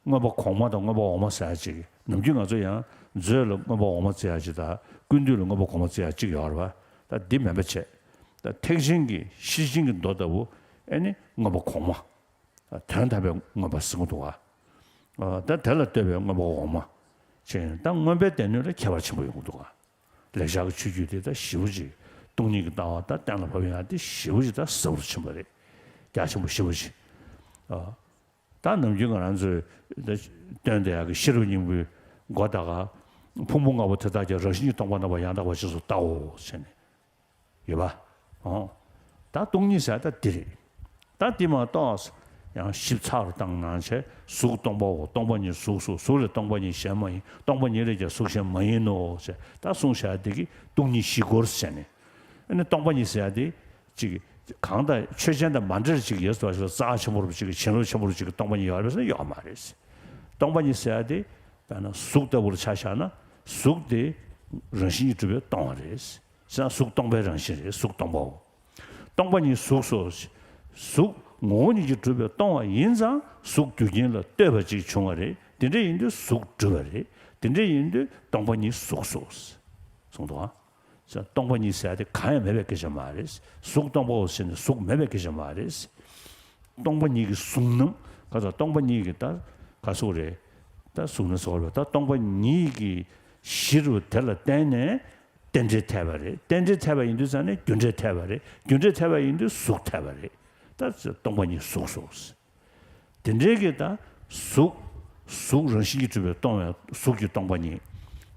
མངོན་པ་གོང་མ་དང་མངོན་པ་འོག་མ་ཟེར་ཡ་ཅིག་ནམ་རྒྱུན་ང་ཚོ་ཡང་མཛོད་ལ་མངོན་པ་འོག་མ་བརྩི་ཡ་ཅིག་དང་ཀུན་བཏུས་ལ་མངོན་པ་གོང་མ་བརྩི་ཡ་ཅིག་ཡོད་རེད་བ། ད་འདི་མིན་པ་བྱས། ད་ཐེག་ཆེན་གྱི་ཤེར་ཕྱིན་གྱི་མདོ་ལྟ་བུ་ཨེ་ནི་མངོན་པ་གོང་མ། དོན་དམ་པའི་མངོན་པ་ཟེར་གྱི་འདུག་བ། ད་དེ་ལ་ལྟོས་པའི་མངོན་པ་འོག་མ། ཅེས་ད་མངོན་པའི་སྡེ་སྣོད་ལ་ཁྱད་པར་ཆེན་པོ་ཡོང་གི་འདུག་བ། ལེགས་སྦྱར་གྱི་ཆོས་བརྒྱུད་དེ་ད་ཞེ་པོ་ཅིག་སྟོང་ཉིད་ཀྱི་ལྟ་བ་ད་གཏན་ལ་ཕབ་ཡ་དེ་ཞེ་པོ་ཅིག་ད་ཟབ་རུ་ཕྱིན་པ་རེད། རྒྱ་ཆེན་པོ་ཞེ་པོ་ཅིག་ད་ནམ་རྒྱུན་ང་རང་ཚོས་ད་སྟོན་བསྡད་ཡག་གི་ཤེས་རབ་སྙིང་པོའི་མགོ་ད་ག་ཕུང་པོ་ལྔ་པོ་དེ་དག་ཀྱང་རང་བཞིན་གྱིས་སྟོང་པར་རྣམ་པར་ཡང་དག་པར་རྗེས་སུ་བལྟའོ་ཟེར་ནས་ཡོད་པ། ཨོ། ད་སྟོང་ཉིད་ཟེར་ད་འདི་རེད། ད་འདི་མ་གཏོགས་ཡང་ཞིབ་ཚགས་རུ་བཏང་གནང་བྱས་གཟུགས་སྟོང་པའོ། སྟོང་པ་ཉིད་གཟུགས་སོ། གཟུགས་ལས་སྟོང་པ་ཉིད་གཞན་མ་ཡིན། སྟོང་པ་ཉིད་ལས་ཀྱང་གཟུགས་གཞན་མ་ཡིན་ནོ་ཟེར་ད་གསུངས་བཞག་འདི་གི་སྟོང་ཉིད་བཞི་སྐོར་ཟེར་ནས། ཨ་ནི་སྟོང་པ་ཉིད་ཟེར་ཡ་དེ་ཅིག་གང་དང་ཆོས་ཅན་དང་མ་འདྲ་བ་ཅིག་ཡོད་པ་ཞིག་ལ་རྩ་ཆེན་པོ་རུ་ཅིག་གི་བྱིན་རླབས་ཆེན་པོ་རུ་ཅིག་གི་སྟོང་པ་ཉིད་ཡོད་རེད་ཟེར་ན་ཡོད་མ་རེད། སྟོང་པ་ཉིད་ཟེར་ཡ་དེ་དཔེར་ན་གཟུགས་ལྟ་བུ་ལ་ཆ་བཞག་ན་གཟུགས་དེ་རང་བཞིན་གྱིས་གྲུབ་པའི་སྟོང་པ་རེད། བྱས་ཙང་གཟུགས་སྟོང་པའི་རང་བཞིན་རེད། གཟུགས་སྟོང་པའོ། སྟོང་པ་ཉིད་གཟུགས་སོ། གཟུགས་ངོ་བོ་ཉིད་ཀྱིས་གྲུབ་པའི་སྟོང་པ་ཡིན་ཙང་གཟུགས་རྒྱུ་རྐྱེན་ལ་ལྟོས་པ་ཅིག་བྱུང་བ་རེད། དེ་འདྲ་ཡིན་དུས་གཟུགས་གྲུབ་པ་རེད། དེ་འདྲ་ཡིན་དུས་སྟོང་པ་ཉིད་གཟུགས་སོ། གསུངས་འདུག་ཨ། སྟོང་པ་ཉིད་ཟེར་ཡ་དེ་གང་ཡང་མེད་པའི་སྐད་ཆ་མ་རེད། གཟུགས་སྟོང་པའོ་ཟེར་ནས་གཟུགས་མེད་པའི་སྐད་ཆ་མ་རེད། སྟོང་པ་ཉིད་ཀྱི་གཟུགས་རྣམས་ག་ཚོད་སྟོང་པ་ཉིད་ཀྱི་ད་ག་ཚོད་རེད། ད་གཟུགས་ནི་ཟོར་བ་ད་སྟོང་པ་ཉིད་ཀྱི་གཞི་རུ་དེ་ལ་བརྟེན་ནས་རྟེན་འབྲེལ་འཐད་པ་རེད། རྟེན་འབྲེལ་འཐད་པ་ཡིན་དུས་ཙང་ནས་རྒྱུ་འབྲས་འཐད་པ་རེད། རྒྱུ་འབྲས་འཐད་པ་ཡིན་དུས་གཟུགས་འཐད་པ་རེད། ད་སྟོང་པ་ཉིད་གཟུགས་སོ། དེ་འདྲའི་གི་ད་གཟུགས། གཟུགས་རང་བཞིན་གྱིས་གྲུབ་པའི་སྟོང་པའི་གཟུགས་ཀྱི་སྟོང་པ་ཉིད།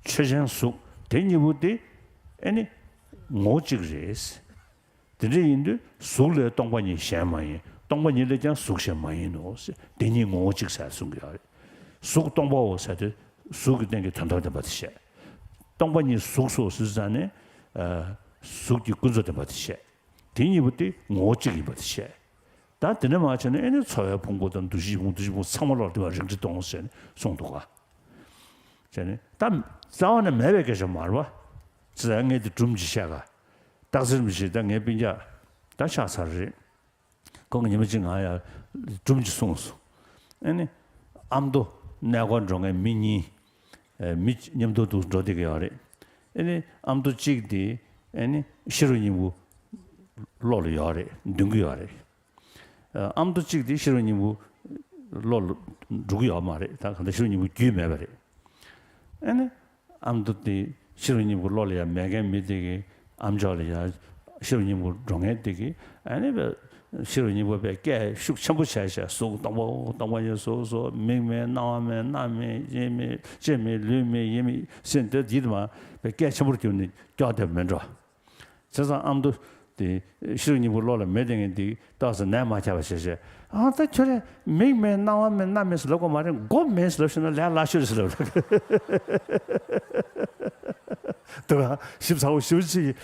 ཆོས་ཅན་གཟུགས་དེ་གཉིས་པོ་དེ་ཨེ་ནི་ངོ་བོ་གཅིག་རེད། དེ་འདྲ་ཡིན་དུས་གཟུགས་ལས་སྟོང་པ་ཉིད་གཞན་མ་ཡིན། སྟོང་པ་ཉིད་ལས་ཀྱང་གཟུགས་གཞན་མ་ཡིན་ནོ། དེ་གཉིས་ངོ་བོ་གཅིག་ཟེར་གསུང་གི་ཡོད་རེད། གཟུགས་སྟོང་པའོ་ཟེར་དུས་གཟུགས་ཀྱི་སྟེང་གི་དོན་དམ་བདེན་པ་དེ་བཤད། སྟོང་པ་ཉིད་གཟུགས་སོ་ཟེར་ཙང་ནས་གཟུགས་ཀྱི་ཀུན་རྫོབ་བདེན་པ་དེ་བཤད། དེ་གཉིས་པོ་དེ་ངོ་བོ་གཅིག་ཡིན་པ་དེ་བཤད། ད་དེ་ནས་མར་བྱས་ན་ཨེ་ནི་ཚོར་བའི་ཕུང་པོ་དང་འདུ་ཤེས་ཕུང་པོ་འདུ་ཤེས་ཕུང་པོ་ཚང་མ་ལོག་དེ་བ་རིགས་འགྲེ་གཏོང་ཟེར་ནས་གསུངས་འདུག་ག་བྱས་ནས་ད་རྩ་བ་ནས་མེད་པའི་སྐད་ཆ་མ་རེད་བ། ཙི་ད་ངས་དེ་སྒྲུང་ཅིག་བཤད་ག་སྟག་འཚེར་མི་ཞིག་ད་ངའི་སྤུན་ཀྱག་ད་ཆགས་ཚར་རེད། ཁོང་གི་ཉི་མ་གཅིག་ང་ཡ་སྒྲུང་ཅིག་གསུངས་སོང་། ཨེ་ནི་ཨ་མདོ་གནས་སྐོར་འགྲོ་མཁན་མི་གཉིས། ཨེ་མི་མཉམ་དུ་འདུག་འགྲོ་བསྡད་ཀྱི་ཡོད་རེད། ཨེ་ནི་ཨ་མདོ་གཅིག་དེ་ཨེ་ནི་ཤེས་རབ་སྙིང་པོ་བློ་ལ་ཡོད་རེད། འདོན་གྱི་ཡོད་རེད། ཨ་མདོ་གཅིག་དེ་ཤེས་རབ་སྙིང་པོ་བློ་ལ་འགྲོ་གི་ཡོད་མ་རེད། ད་གང་ལྟར་ཤེས་རབ་སྙིང་པོ་རྒྱུས་མེད་པ་རེད། ཨེ་ནི་ཨ་མདོ་དེ་ཤེས་རབ་སྙིང་པོ་བློ་ལ་ཡང་མེད་མཁན་མི་དེ་གི་ཨ་མཆོག་ལ་ཡང་ཤེས་རབ་སྙིང་པོ་འགྲོ་མཁན་དེ་གི་ཨ་ནི་བས་ཤེས་རབ་སྙིང་པོ་བས་སྐད་ཤུགས་ཆེན་པོ་བྱས་བྱས་གཟུགས་སྟོང་པའོ། སྟོང་པ་ཉིད་གཟུགས་སོ། མིག་མེད་རྣ་བ་མེད་སྣ་མེད་ཡིད་མེད་ལྕེ་མེད་ལུས་མེད་ཡིད་མེད་སེམས་དེ་ཡིད་མ་བས་སྐད་ཆེན་པོར་གྱུར་ནས་སྐྱོ་བདེ་མེད་འགྲོ། བྱས་ཙང་ཨ་མདོ་དེ་ཤེས་རབ་སྙིང་པོ་བློ་ལ་མེད་དེ་ངས་འདི་ཏོག་ཙམ་ནད་མ་ཁྱབ་པ་བྱས་བྱས། ཨ་ད་ཁྱོད་རེ་མིག་མེད་རྣ་བ་མེད་སྣ་མེད་ཟེར་ལབ་དགོས་མ་རེད། མགོ་མེད་ཟེར་ལབ་ཤེས་ན་ལས་སླ་ཤོས་རེད་ཟེར་ལབ། དུ་ག་ཞིབ་ཚགས་པོ་ཞིབ་ཅིག་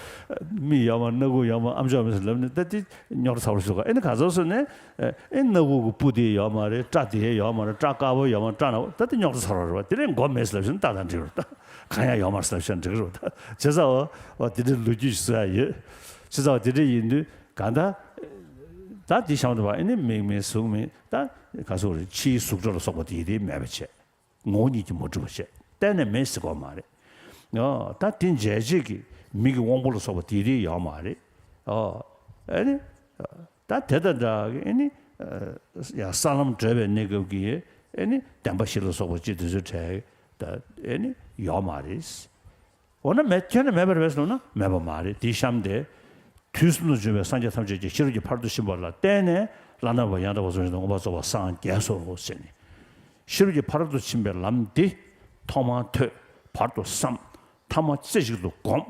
མིག་ཡོད་མ་སྣ་ཁུག་ཡོད་མ་ཨ་མཆོག་མེད་ཟེར་ལབ་ནས་ད་དེ་རྙོག་དྲ་ཚ་པོ་ཞིག་འདུག་ཨེ་ནི་ག་ཚོད་སོང་ནས་ཨེ་སྣ་ཁུག་གི་སྤུ་དེ་ཡོད་མ་རེད། སྐྲ་དེ་ཡོད་མ་རེད། སྐྲ་དཀར་པོ་ཡོད་མ་སྐྲ་ནག་པོ་ད་དེ་རྙོག་དྲ་ཚ་པོ་རེད་བ། དེ་རིང་མགོ་མེད་ཟེར་ལབ་ཤེས་ན་ད་ད་འགྲིག་རེད་ད། གང་ཡང་ཡོད་མ་རེད་ཟེར་བཤད་འགྲིག་རེད་ད། བྱས་ཙང་འོ་འོ་དེ་འདྲའི་ལོ་རྒྱུས་ཤིག་བཟོ་ཡ་ཡོད། བྱས་ཙང་འོ་དེ་འདྲ་ཡིན་དུས་གང་ལྟར། ད་འདི་བཤད་འདུག་བ་ཨེ་ནི་མིག་མེད་གཟུགས་མེད་ད་ག་ཚོད་རེད། ཕྱིའི་གཟུགས་སྒྲ་ལ་སོགས་པ་དེ་དེ་མེད་པ་བྱས། ངོ་བོ་ཉིད་ཀྱིས་མ་གྲུབ་པ་བྱས། གཏན་ནས་མེད་ཟེར་དགོས་མ་རེད། འོ་ད་དེ་འཇལ་བྱེད་ཀྱི་མིག་གི་དབང་པོ་ལ་སོགས་པ་དེ་དེ་ཡོད་མ་རེད། འོ་ཨེ་ནི། ད་དེ་དང་འདྲ་གི་ཨེ་ནི། ཡང་ས་ལམ་བགྲོད་པའི་གནས་སྐབས་ཀྱི་ཨེ་ནི་བདེན་པ་བཞི་ལ་སོགས་པ་ཅིག་དེ་ཚོའི་གྲས་ད་ཨེ་ནི་ཡོད་མ་རེད། འོ་ན་མེད་ཁྱོན་ནས་མེད་པ་རེད་པས་ཟེར་ན་མེད་པ་མ་རེད། དེའི་གཤམ་དེ་ དུས་གསུམ་དུ་བྱོན་པའི་སངས་རྒྱས་ཐམས་ཅད་ཀྱིས་ཤེས་རབ་ཀྱི་ཕ་རོལ་ཏུ་ཕྱིན་པ་ལ་བརྟེན་ནས་བླ་ན་མེད་པ་ཡང་དག་པར་རྫོགས་པའི་མངོན་པར་རྫོགས་པར་སངས་རྒྱས་སོ་ཞེས་ནས། ཤེས་རབ་ཀྱི་ཕ་རོལ་ཏུ་ཕྱིན་པའི་ལམ་འདི་ཐོག་མར་ཐོས། བར་དུ་བསམ། ཐ་མ་རྩེ་གཅིག་ཏུ་བསྒོམ།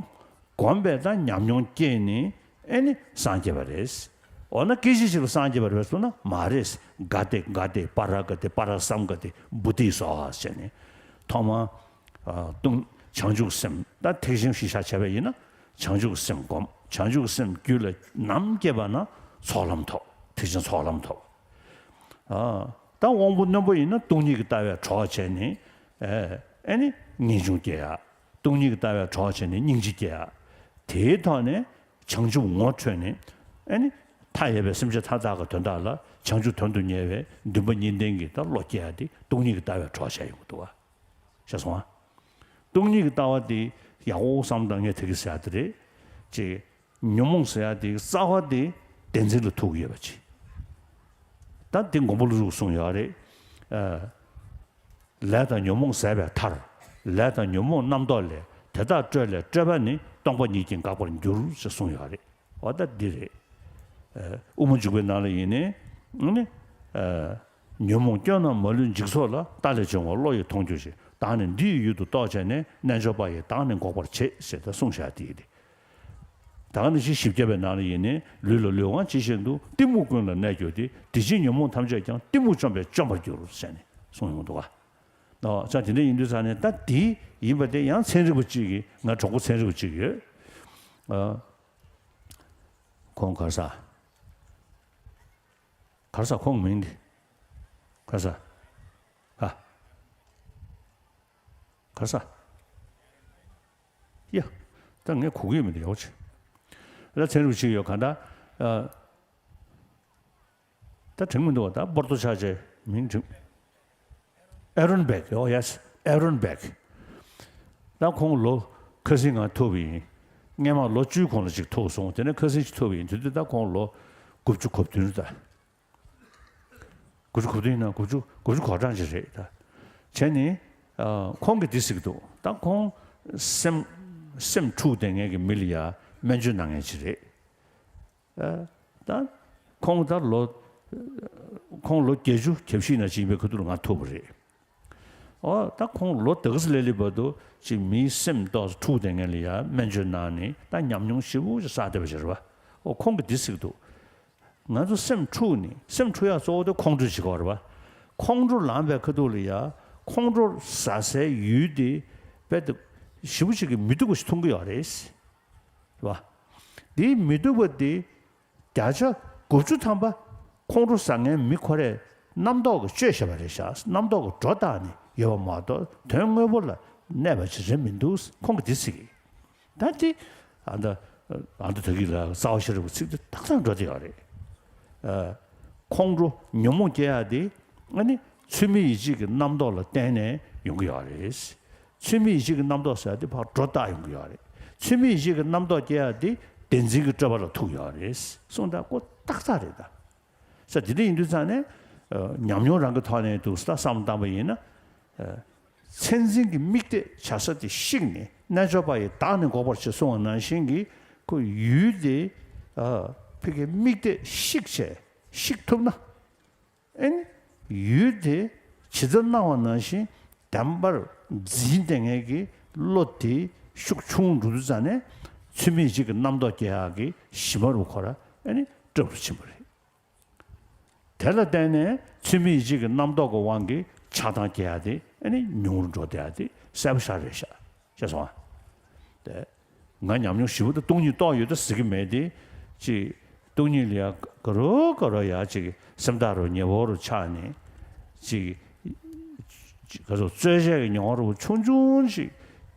བསྒོམས་པས་ད་ཉམས་མྱོང་སྐྱེས་ནས་ཨེ་ནི་སངས་རྒྱས་པ་རེད། འོ་ན་སྐད་ཅིག་གཅིག་ལ་སངས་རྒྱས་པ་རེད་ཟེར་ན་མ་རེད། ག་ཏེ་ག་ཏེ་པ་ར་ག་ཏེ་པ་ར་སཾ་ག་ཏེ་བོ་དྷི་སྭཱ་ཧཱ་ཟེར་ནས། ཐོག་མར་ཨ་སྟོང་བྱང་ཆུབ་སེམས། ད་ཐེག་ཆེན་གཞི་བཞག་བྱས་པ་ཡིན་ན། བྱང་ཆུབ་སེམས་བསྒོམ། བྱང་ཆུབ་སེམས་རྒྱུད་ལ་ནམ་སྐྱེས་པ་ན་ཚོགས་ལམ་ཐོབ། ཐེག་ཆེན་ཚོགས་ལམ་ཐོབ། ཨ་ད་དབང་པོ་རྣོན་པོ་ཡིན་ན་སྟོང་ཉིད་ཀྱི་ལྟ་བས་གྲོགས་བྱས་ནས། ཨེ་ཨེ་ནི་ངེས་འབྱུང་སྐྱེ་ཡ། སྟོང་ཉིད་ཀྱི་ལྟ་བས་གྲོགས་བྱས་ནས་སྙིང་རྗེ་སྐྱེ་ཡ། དེའི་ཐོག་ནས་བྱང་ཆུབ་ངོ་འཕྲོད་ནས། ཨེ་ནི་མཐའ་ཡས་པའི་སེམས་ཅན་མཐའ་དག་གི་དོན་དག་ལ་བྱང་ཆུབ་དོན་དུ་གཉེར་བའི་འདུན་པ་གཉིས་ལྡན་གྱི་ད་བློ་སྐྱེ་ཡ་དེ་སྟོང་ཉིད་ཀྱི་ལྟ་བས་གྲོགས་བྱས་ཡོང་གི་འདུག་བ། ཤེས་སོང་ཨ། སྟོང་ཉིད་ཀྱི་ལྟ་བ་དེ་ཡག་པོ་བསམ་དང་ངས་དེ་གི་ཟེར་ཡ་དེ་རེད། ཅེས་ཉོན་མོངས་ཟེར་ཡ་དེ་རྩ་བ་དེ་བདེན་འཛིན་ལ་ཐུག་ཡོད་པ་ཅིག་ད་དེ་མགོན་པོ་ཀླུ་སྒྲུབ་གསུངས་ཡོད་རེད། ཨ། ལས་དང་ཉོན་མོངས་ཟད་པའི་མཐར། ལས་དང་ཉོན་མོངས་རྣམ་རྟོག་ལས། དེ་དག་སྤྲོས་ལས་སྤྲོས་པ་ནི། སྟོང་པ་ཉིད་ཀྱིས་འགག་པར་འགྱུར། ཞེས་གསུངས་ཡོད་རེད། འོ་ད་འདི་རེད། ཨ། དབུ་མ་འཇུག་པའི་ནང་ལ་ཡིན་ནའི། ཨ་ནི། ཨ། ཉོན་མོངས་སྐྱོན་རྣམས་མ་ལུས་འཇིག་ཚོགས་ལ། ལྟ་ལས་བྱུང་བ་བློ་ཡིས་མཐོང་གྱུར་ཅིག་བདག་ནི་འདི་ཡི་ཡུལ་དུ་རྟོག་བྱས་ནས། རྣལ་འབྱོར་པ་ཡིས་བདག་ནི་འགོག་པར་བྱེད། ཞེས་ད་གསུངས་བཞག་དེ་ཡིན་ཏེ། ད་ག་ནང་བཞིན་བཞི་བརྒྱ་པའི་ནང་ལ་ཡིན་ནའི། ལུས་ལ་ལུས་དབང་ཇི་བཞིན་དུ། གཏི་མུག་ཀུན་ལ་གནས་གྱུར་ཏེ། དེ་ཕྱིར་ཉོན་མོངས་ཐམས་ཅད་ཀྱང་། གཏི་མུག་བཅོམ་པས་བཅོམ་པར་འགྱུར། ཟེར་ནས་གསུངས་ཡོང་འདུག་ག་ཨོ་ཙང་དེ་འདྲ་ཡིན་དུས་ཙང་ནས་ད་འདི་ཡིན་པ་དེ་ཡང་ཚན་རིག་པ་གཅིག་གིས། ང་གྲོགས་པོ་ཚན་རིག་པ་གཅིག་ཡོད། ཨ། ཁོང་ག་རེ་ཟ། ག་རེ་ཟ་ཁོང་མིང་འདི། ག་རེ་ཟ། ཨ། ག་རེ་ཟ། ཡ། ད་ངས་གོ་གི་མི་འདུག་ཡག་པོ་བྱེད། ད་ཚན་རིག་པ་གཅིག་ཡོད་ག་ད། ཨ། ད་དྲན་མི་འདུག་ད་པོར་ཏོ་ཆ་ཆེ་མིང་དྲན། ཨེ་རོན་བེག་ཨོ་ཡེ་སི། ཨེ་རོན་བེག་ད་ཁོང་ལོ་ཁ་སང་ང་ཐུག་པ་ཡིན། སྔས་མ་ལོ་བཅུའི་གོང་ལ་ཅིག་ཐུག་སོང་། དེ་ནས་ཁ་སང་ཅིག་ཐུག་པ་ཡིན། དེ་དུས་ད་ཁོང་ལོ་དགུ་བཅུ་གོ་བདུན་རེད་ད། དགུ་བཅུ་གོ་བདུན་ཡིན་ན་དགུ་བཅུ་དགུ་བཅུ་གོ་གྲངས་ཅིག་རེད་ད། བྱས་ནས། ཨ། ཁོང་གིས་འདི་ཟེར་གྱི་འདུག་ད་ཁོང་སེམས་སེམས་འཁྲུག་བསྡད་མཁན་གྱི་མི་ལ་ཡ་སྨན་བཅོས་གནང་མཁན་ཅིག་རེད། ཨ། ད་ཁོང་ད་ལོ། ཁོང་ལོ་བརྒྱད་ཅུ་གྱ་བཞི་ན་ཅིག་ཡིན་པའི་ཁ་ཐུག་ལ་ང་ཐུག་པ་རེད། ཨོ་ད་ཁོང་ལོ་དེ་ག་ཙམ་སླེབས་སླེབས་བར་དུ་ཅིག་མིའི་སེམས་ཏོག་ཙམ་འཁྲུག་བསྡད་མཁན་ལ་ཡ་སྨན་བཅོས་གནང་ནས་ད་ཉམས་མྱོང་ཞེ་པོ་ཅིག་བསགས་བསྡད་པ་ཞིག་རེད་པ། ཨོ་ཁོང་གིས་འདི་ཟེར་གྱི་འདུག་ང་ཚོ་སེམས་འཁྲུག་ནས། སེམས་འཁྲུག་ཡག་གཙོ་བོ་དེ་ཁོང་ཁྲོ་བྱེད་ཀྱི་ཡོད་རེད་པ། ཁོང་ཁྲོ་ལངས་པའི་ཁ་ཐུག་ལ་ཡ་ཁོང་ཁྲོ་ཟ་སའི་ཡུལ་དེ་རྦད་དེ་ཞེ་པོ་ཅིག་གི་མི་སྡུག་པ་ཞིག་མཐོང་གི་ཡོད་རེད། རེད་པ། དེའི་མི་སྡུག་པ་དེ་བརྒྱ་ཆ་དགུ་བཅུ་ཐམ་པ་ཁོང་ཁྲོ་ཟ་མཁན་མི་ཁོ་རས་རྣམ་རྟོག་གིས་བཅོས་བཞག་པ་རེད་ཤག་རྣམ་རྟོག་གིས་སྒྲོ་བཏགས་ནས་ཡོད་པ་མ་གཏོགས་དོན་དངོས་པོ་ལ་གནས་པ་ཞིག་རེད་མི་འདུག་ཁོང་གིས་འདི་ཟེར་གི། ད་དེ་ཨ་ད་ཨ་ད་ད་གི་ལ་རྩ་བ་ཤེས་རབ་ཀྱི་ཚིག་དེ་ཏག་ཏག་འགྲོ་བསྡད་ཡོད་རེད། ཨ། ཁོང་ཁྲོ་ཉོན་མོངས་སྐྱེ་ཡག་དེ་ཨ་ནི་ཚུལ་མིན་ཡིད་བྱེད་ཀྱི་རྣམ་རྟོག་ལ་བརྟེན་ནས་ཡོང་གི་ཡོད་རེད། ཚུལ་མིན་ཡིད་བྱེད་ཀྱི་རྣམ་རྟོག་ཟེར་ཡག་དེ་ཕར་སྒྲོ་བཏགས་ཡོང་གི་ཡོད་རེད། ཚུལ་མིན་ཡིད་བྱེད་ཀྱི་རྣམ་རྟོག་སྐྱེ་ཡག་དེ་བདེན་འཛིན་གྱི་སྤྲོས་པ་ལ་ཐུག་ཡོད་རེད་གསུངས་ད་ཁོ་ཏག་ཏག་རེད་ད། ས་དེ་འདྲ་ཡིན་དུས་ཙང་ནས། ཨ། ཉམས་མྱོང་རང་གི་ཐོག་ནས་འདུག་ས་བསམ་བློ་བཏང་པ་ཡིན་ན། ཨ། མཚན་འཛིན་གྱི་དམིགས་གཏད་བྱ་ས་དེ་བཤིག་ནས། རྣལ་འབྱོར་པ་ཡིས་བདག་ནི་འགོག་པར་བྱེད་གསུངས་པ་ནང་བཞིན་གྱི་ཁོ་ཡུལ་དེ། ཨ། ཕ་གིའི་དམིགས་གཏད་བཤིག་བྱས་བཤིག་ཐུབ་ན། ཨེ་ནི་ཡུལ་དེ་ཇི་ལྟར་སྣང་བ་ནང་བཞིན་བདེན་པར་འཛིན་བསྡད་མཁན་གྱི་བློ་དེ་ཤུགས་ཆུང་འགྲོ་དུས་ཙང་ནས་ཚུལ་མིན་ཡིད་བྱེད་ཀྱི་རྣམ་རྟོག་སྐྱེ་ཡག་གི་གཞི་མ་རུ་ཁོ་ར་ཨེ་ནི་སྐྲག་རུ་ཕྱིན་པ་རེད། དེ་ལ་བརྟེན་ནས་ཚུལ་མིན་ཡིད་བྱེད་ཀྱི་རྣམ་རྟོག་གི་དབང་གིས་ཆགས་སྡང་སྐྱེ་ཡག་དེ་ཨེ་ནི་ཉུང་རུ་འགྲོ་བསྡད་ཡག་དེ་གསལ་པོ་ཤར་རེད་ཤག་ཤེས་སོང་ཨ། དེ། ང་ཉམས་མྱོང་ཞེ་པོ་དང་སྟོང་ཉིད་རྟོགས་ཡོད་ད་ཟེར་གྱི་མེད་དེ། ཅིག་སྟོང་ཉིད་ལ་ཡ་ག་རུ་ག་རུ་ཡ་ཅིག་སེམས་ཐག་རུ་ཉེ་བོ་རུ་ཆགས་ནས། ཅིག་ཅིག་ག་ཚོད་རྩོད་བྱེད་ཀྱི་མྱོང་བ་རུ་ཆུང་ཆུང་ཅིག་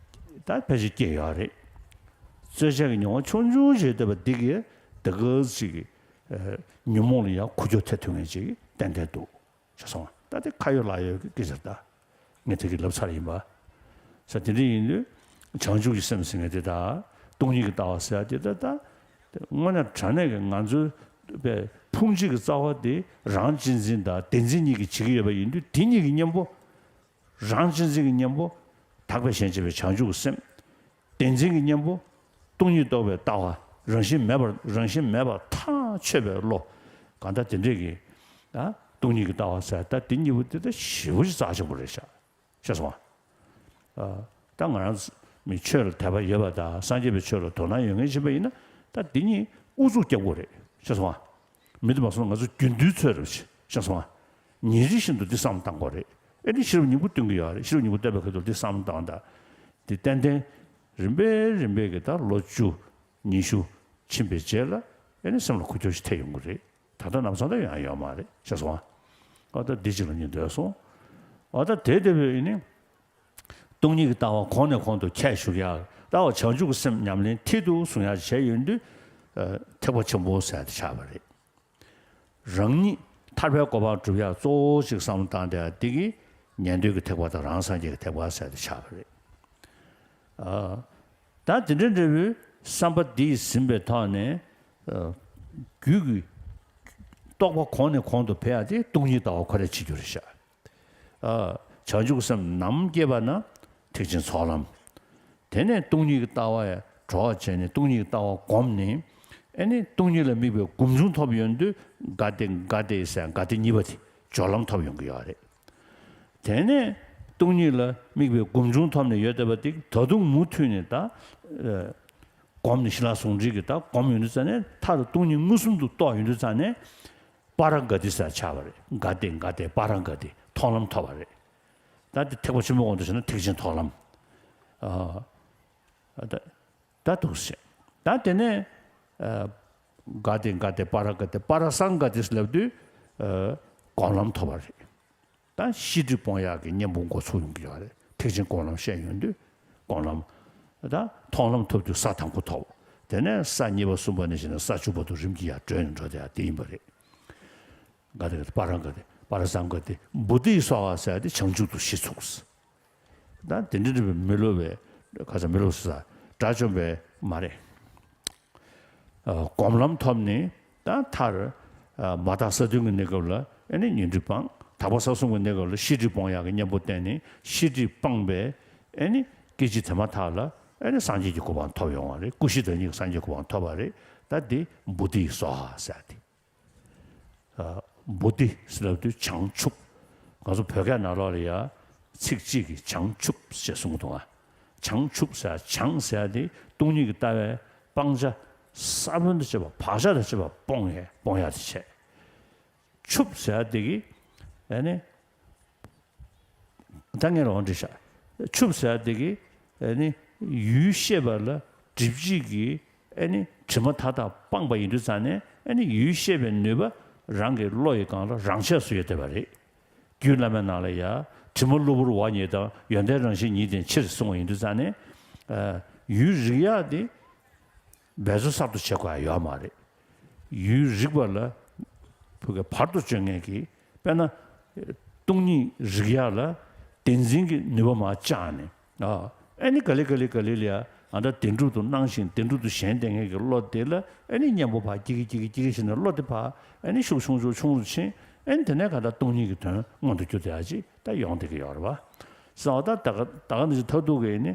ད་ཕལ་ཆེར་སྐྱེས་ཡོད་རེད། རྩོད་བྱེད་ཀྱི་མྱོང་བ་ཆུང་ཆུང་ཞིག་བསྡད་པ་འདི་གིས་ད་ག་ཅིག་ཉོན་མོངས་ལ་ཡ་ཁུ་ཁྱོག་ཐེབས་ཐུབ་མཁན་ཅིག་ཏན་ཏན་འདུག་ཤེས་སོང་། ད་དེ་ཁ་ཡོད་ལག་ཡོད་ཀྱི་སྐད་ཆ་རེད་ད། ངས་དེ་གི་ལབ་ཚར་ཡིན་པ། ས་དེ་འདྲ་ཡིན་དུས། བྱང་ཆུབ་ཀྱི་སེམས་ཟེར་མཁན་དེ་དག་སྟོང་ཉིད་ཀྱི་ལྟ་བ་ཟེར་ཡ་དེ་ད་ད། དངོས་གནས་དྲང་གནས་ཀྱི་ང་ཚོའི་པའི་ཕུང་བྱེད་ཀྱི་རྩ་བ་དེ་རང་གཅེས་འཛིན་དང་བདེན་འཛིན་གཉིས་ཀྱིས་བྱེད་ཀྱི་ཡོད་པ་ཡིན་དུས། དེ་གཉིས་ཀྱི་གཉེན་པོ། རང་གཅེས་འཛིན་གྱི་གཉེན་པོ། དག་པའི་ཞེན་བྱེད་པའི་བྱང་ཆུབ་ཀྱི་སེམས། བདེན་འཛིན་གྱི་གཉེན་པོ། སྟོང་ཉིད་རྟོགས་པའི་ལྟ་བ། རང་བཞིན་མེད་པར་རང་བཞིན་མེད་པར་ཐག་ཆོད་པའི་བློ། གང་ལྟར་དེ་འདྲས་ཀྱི་ཨ་སྟོང་ཉིད་ཀྱི་ལྟ་བ་ཟེར་ད་དེ་གཉིས་པོ་དེ་ད་ཞེ་པོ་ཅིག་རྩ་ཆེན་པོ་རེད་ཤག་ཤེས་སོང་ཨ། ད་ང་རང་མི་ཆོས་ལ་དད་པ་ཡོད་པ་དང་སངས་རྒྱས་པའི་ཆོས་ལ་དོ་སྣང་ཡོད་མཁན་ཞིག་ཡིན་ན་ད་འདི་གཉིས་ཨུ་ཚུགས་རྒྱག་དགོས་རེད་ཤེས་སོང་ཨ། མི་འདི་མ་སོང་ང་ཚོ་རྒྱུན་དུའི་ཚོད་རེད་ཤེས་སོང་ཨ། ཉིན་རེ་བཞིན་དུ་འདི་བསམ་བློ་བཏང་དགོས་རེད། ཨེ་ནི་ཤེས་རབ་སྙིང་པོ་སྟོན་གྱི་ཡོད་རེད། ཤེས་རབ་སྙིང་པོ་བསྟན་པའི་ཁ་ཐུག་འདི་བསམ་བློ་བཏང་ད། འདི་ཏན་ཏན་རིམ་པས་རིམ་པས་ཀྱི་ད་ལོ་བཅུ་ཉི་ཤུ་ཕྱིན་པའི་རྗེས་ལ་ཨེ་ནི་སེམས་ལ་ཁུག་ཀྱོག་ཞིག་ཐེབས་ཡོང་གི་རེད། ད་ལྟ་ནམ་སང་ད་ཡང་ཡོད་མ་རེད་ཤེས་སོང་ཨ། ཨ་ད་འདི་གཅིག་ལ་ཉན་འདོད་སོང་། ཨ་ད་དེ་དེ་བས་ཨེ་ནི། སྟོང་ཉིད་ཀྱི་ལྟ་བ་གོང་ནས་གོང་དུ་ཁྱད་ཞུགས་ཡག་ལྟ་བ་བྱང་ཆུབ་ཀྱི་སེམས་ཉམས་ལེན་མཐིལ་དུ་བཟུང་ཡག་བྱས་ཡོང་དུས། ཐེག་པ་ཆེན་པོ་ཟེར་ཏེ་ཆགས་པ་རེད། རང་ཉིད་ཐར་པའི་གོ་འཕང་སྒྲུབ་ཡག་གཙོ་བོ་ཞིག་བསམ་བློ་བཏང་སྟེ་འདི་གི་ཉན་ཐོས་ཀྱི་ཐེག་པ་དང་རང་སངས་རྒྱས་ཀྱི་ཐེག་པ་ཟེར་ཏེ་ཆགས་པ་རེད། ཨ། ད་དེ་འདྲ་འདྲ་བོའི་བསམ་པ་འདིས་ཟིན་པའི་ཐོག་ནས། ཨ། རྒྱུད་ཀྱི་རྟོགས་པ་གོང་ནས་གོང་དུ་འཕེལ་ཡག་དེ་སྟོང་ཉིད་ལྟ་བ་ཁོ་ནས་བྱེད་རྒྱུ་རེད་ཤག་ཨ། བྱང་ཆུབ་སེམས་ནམ་སྐྱེས་པ་ན་ཐེག་ཆེན་ཚོགས་ལམ། དེ་ནས་སྟོང་ཉིད་ཀྱི་ལྟ་བ་ཡང་གྲོགས་བྱས་ནས་སྟོང་ཉིད་ཀྱི་ལྟ་བ་བསྒོམས་ནས་ཨེ་ནི་སྟོང་ཉིད་ལ་དམིགས་པའི་སྒོམ་བྱུང་ཐོབ་ཡོང་དུས་ག་ཏེ་ག་ཏེ་ཟེར་ག་ཏེ་གཉིས་པ་དེ་སྦྱོར་ལམ་ཐོབ་ཡོང་གི་ཡོད་རེད། དེ་ནས་སྟོང་ཉིད་ལ་དམིགས་པའི་སྒོམ་བྱུང་ཐོབ་ནས་ཡོད་བསྡད་པ་དེ་ད་དུང་མུ་མཐུད་ནས་ད་ཨ་སྒོམ་ནས་ཞི་ལྷག་ཟུང་འབྲེལ་གྱི་ད་སྒོམ་ཡོང་དུས་ཙ་ནས་མཐར་སྟོང་ཉིད་མངོན་སུམ་དུ་རྟོགས་ཡོང་དུས་ཙ་ནས། པ་ར་ག་ཏི་ཟེར་ཆགས་པ་རེད། ག་ཏེ་ག་ཏེ་པ་ར་ག་ཏི་མཐོང་ལམ་ཐོབ་པ་རེད། ད་དེ་ཐེག་པ་ཆེན་པོའི་དབང་དུ་བྱས་ན་ཐེག་ཆེན་མཐོང་ལམ། ཨ། ད་ད་འདུག་ཟེར། ད་དེ་ནས་ཨ་ག་ཏེ་ག་ཏེ་པ་ར་ག་ཏི་པ་ར་སཾ་ག་ཏི་ལབ་དུས་ཨ་སྒོམ་ལམ་ཐོབ་པ་རེད། ད་ཤེས་སྒྲིབ་སྤོང་ཡག་གི་གཉེན་པོ་འགོ་ཚུགས་ཡོང་གི་ཡོད་རེད། ཐེག་ཆེན་སྒོམ་ལམ་བཤད་ཡོང་དུས་སྒོམ་ལམ། ད་མཐོང་ལམ་ཐོབ་དུས་ས་དང་པོ་ཐོབ། དེ་ནས་ས་གཉིས་པ་གསུམ་པ་ནས་བྱས་ནས་ས་བཅུ་པ་དུ་རིམ་གྱིས་ཡར་བགྲོད་ནས་འགྲོ་བསྡད་ཡག་དེ་ཡིན་པ་རེད། ག་ཏེ་ག་ཏེ་པ་ར་ག་ཏེ་པ་ར་སཾ་ག་ཏེ་བོ་དྷི་སྭཱ་ཧཱ་ཟེར་ཡག་དེ་བྱང་ཆུབ་ཏུ་གཞི་ཚུགས། ད་དེ་འདྲ་འདྲ་བའི་མི་སློབ་པའི་ཁ་ས་མི་སློབ་ས་དགྲ་བཅོམ་པའི་མ་རེད། ཨ་སྒོམ་ལམ་ཐོབ་ནས་ད་མཐར་ཨ་མ་དག་ས་བདུན་གྱི་གནས་སྐབས་ལ་ཨེ་ནི་ཉོན་སྒྲིབ་སྤངས། དག་པ་ས་གསུམ་གྱི་གནས་སྐབས་ལ་ཤེས་སྒྲིབ་སྤོང་ཡག་གི་གཉེན་པོ་བསྟེན་ནས་ཤེས་སྒྲིབ་སྤངས་པས་ཨེ་ནི་སྐད་ཅིག་དེ་མ་ཐག་ལ་ཨེ་ནི་སངས་རྒྱས་ཀྱི་གོ་འཕང་ཐོབ་ཡོང་བ་རེད། སྐུ་བཞི་དང་གཉིས་ཀྱི་སངས་རྒྱས་གོ་འཕང་ཐོབ་པ་རེད། ད་འདི་བོ་དྷི་སྭཱ་ཧཱ་ཟེར་ཏེ། ཨ་བོ་དྷི་ཟེར་ལབ་དུས་བྱང་ཆུབ། ང་ཚོ་བོད་སྐད་ནང་ལོགས་ལ་ཡ་ཚིག་གཅིག་གིས་བྱང་ཆུབ་ཅེས་གསུང་གི་འདུག་ཨ། བྱང་ཆུབ་ཟེར་བྱང་ཟེར་དེ་སྟོང་ཉིད་ཀྱི་ལྟ་བའི་སྤང་བྱ་ས་བོན་དང་བཅས་པ་བག་ཆགས་དང་བཅས་པ་སྤོང་ཡས་སྤོང་ཡག་དེ་བྱས། ཆུབ་ཟེར་དེ་གིས་ཨ་ནི། ད་ངས་ལོག་འདྲི་ཤག་ཆུབ་ཟེར་དེ་གིས་ཨ་ནི་ཡུལ་ཤེས་པ་ལ་སྒྲིབ་བྱེད་ཀྱི་ཨ་ནི་དྲི་མ་མཐའ་དག་སྤངས་པ་ཡིན་དུས་ཙང་ནས་ཨ་ནི་ཡུལ་ཤེས་པའི་ནུས་པ་རང་གི་བློ་ཡི་སྒང་ལ་རང་ཆས་སུ་ཡོད་བསྡད་པ་རེད། རྒྱུད་བླ་མའི་ནང་ལ་ཡ་དྲི་མ་གློ་བུར་བ་ཉིད་དང་ཡོན་ཏན་རང་བཞིན་ཉིད་ལྡན་ཕྱིར་གསུངས་པ་ཡིན་དུས་ཙང་ནས་ཨ་ཡུལ་རིག་ཡག་དེ། འབད་རྩོལ་གསར་དུ་བྱེད་དགོས་ཡ་ཡོད་མ་རེད། ཡུལ་རིག་པ་ལ་བུ་གའི་བར་དུ་གཅོད་མཁན་གྱི་དཔེར་ན། སྟོང་ཉིད་རིག་ཡག་ལ་བདེན་འཛིན་གྱི་ནུས་པ་མར་བཅག་ནས་ཨ་ཨེ་ནི་ག་ལེ་ག་ལེ་ག་ལེ་ལ་ཡ་ཨ་ད་བདེན་གྲུབ་ཏུ་སྣང་ཞིང་བདེན་གྲུབ་ཏུ་ཞེན་བསྡད་མཁན་གྱི་བློ་དེ་ལ་ཨེ་ནི་གཉེན་པོ་ཕར་སྐྱེ་གི་སྐྱེ་གི་སྐྱེ་གི་བྱས་ནས་བློ་དེ་ཕར་ཨེ་ནི་ཤུགས་ཆུང་ཆུང་ཆུང་རུ་ཕྱིན་ཨེ་ནི་དེ་ནས་ག་ད་སྟོང་ཉིད་ཀྱི་དོན་མངོན་དུ་གྱུར་བསྡད་ཡ་ཅིག་ད་ཡོང་བསྡད་ཀྱི་ཡོད་རེད་བ། ས་འོ་ད་ད་ག་ད་ག་ནང་བཞིན་མཐར་ཐུག་གི་ནི།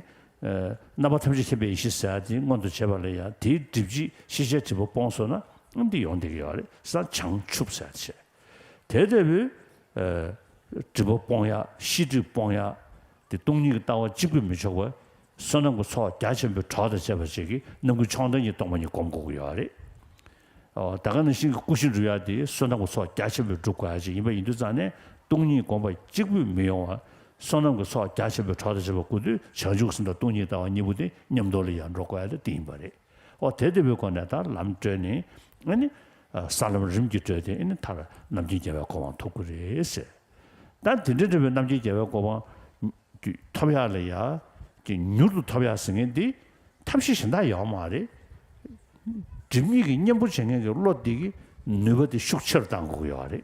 རྣམ་པ་ཐམས་ཅད་མཁྱེན་པའི་ཡེ་ཤེས་ཟེར་ཡ་དེ་མངོན་དུ་བྱེད་པ་ལ་ཡང་དེའི་སྒྲིབ་བྱེད་ཤེས་བྱའི་སྒྲིབ་པ་སྤོང་སོང་ན་འདི་ཡོང་བསྡད་ཀྱི་ཡོད་རེད་ཟེར་བྱང་ཆུབ་ཟེར་བྱས། དེ་ལྟ་བུའི་སྒྲིབ་པ་སྤོང་ཡག་ཤེས་སྒྲིབ་སྤོང་ཡག་དེ་སྟོང་ཉིད་ཀྱི་ལྟ་བ་གཅིག་པུས་མི་ཆོག་པར་བསོད་ནམས་ཀྱི་ཚོགས་རྒྱ་ཆེན་པོའི་གྲོགས་དང་བཅས་པ་ཅིག་གིས་རྣམ་ཀུན་མཆོག་ལྡན་གྱི་སྟོང་པ་ཉིད་སྒོམ་དགོས་ཀྱི་ཡོད་རེད། ཨོ་ད་ག་ནང་བཞིན་གྱི་སྐུ་བཞི་འགྲུབ་ཡག་དེ་བསོད་ནམས་ཀྱི་ཚོགས་རྒྱ་ཆེན་པོས་འགྲུབ་དགོས་ཡག་ཅིག་ཡིན་པ་ཡིན་དུས་ཙང་ནས་སྟོང་ཉིད་སྒོམ་པ་གཅིག་པུས་མི་ཡོང་བར་བསོད་ནམས་ཀྱི་ཚོགས་རྒྱ་ཆེན་པོས་གྲོགས་དང་བཅས་པ་དགོས་དུས་བྱང་ཆུབ་སེམས་དང་སྟོང་ཉིད་ལྟ་བ་གཉིས་པོ་དེ་མཉམ་དུ་ལ་ཡང་འགྲོ་དགོས་ཡག་དེ་དེ་ཡིན་པ་རེད། ཨོ་དེ་ལྟ་བུའི་སྒོ་ནས་ད་ལམ་བགྲོད་ནས་ཨ་ནི་ས་ལམ་རིམ་གྱིས་བགྲོད་དེ་ཨ་ནི་མཐར་རྣམ་མཁྱེན་རྒྱལ་བའི་གོ་འཕང་ཐོབ་ཀྱི་རེད་ཟེར། ད་དེ་འདྲ་འདྲ་བའི་རྣམ་མཁྱེན་རྒྱལ་བའི་གོ་འཕང་ཐོབ་ཡག་ལ་ཡ་ཀྱི་མྱུར་དུ་ཐོབ་ཡག་ཟེར་མཁན་འདི་ཐབས་ཤེས་གཞན་དག་ཡོད་མ་རེད། སྒྲིབ་གཉིས་ཀྱི་གཉེན་པོ་བྱེད་མཁན་གྱི་བློ་དེ་གི་ནུས་པ་དེ་ཤུགས་ཆེ་རུ་གཏང་དགོས་ཀྱི་ཡོད་རེད།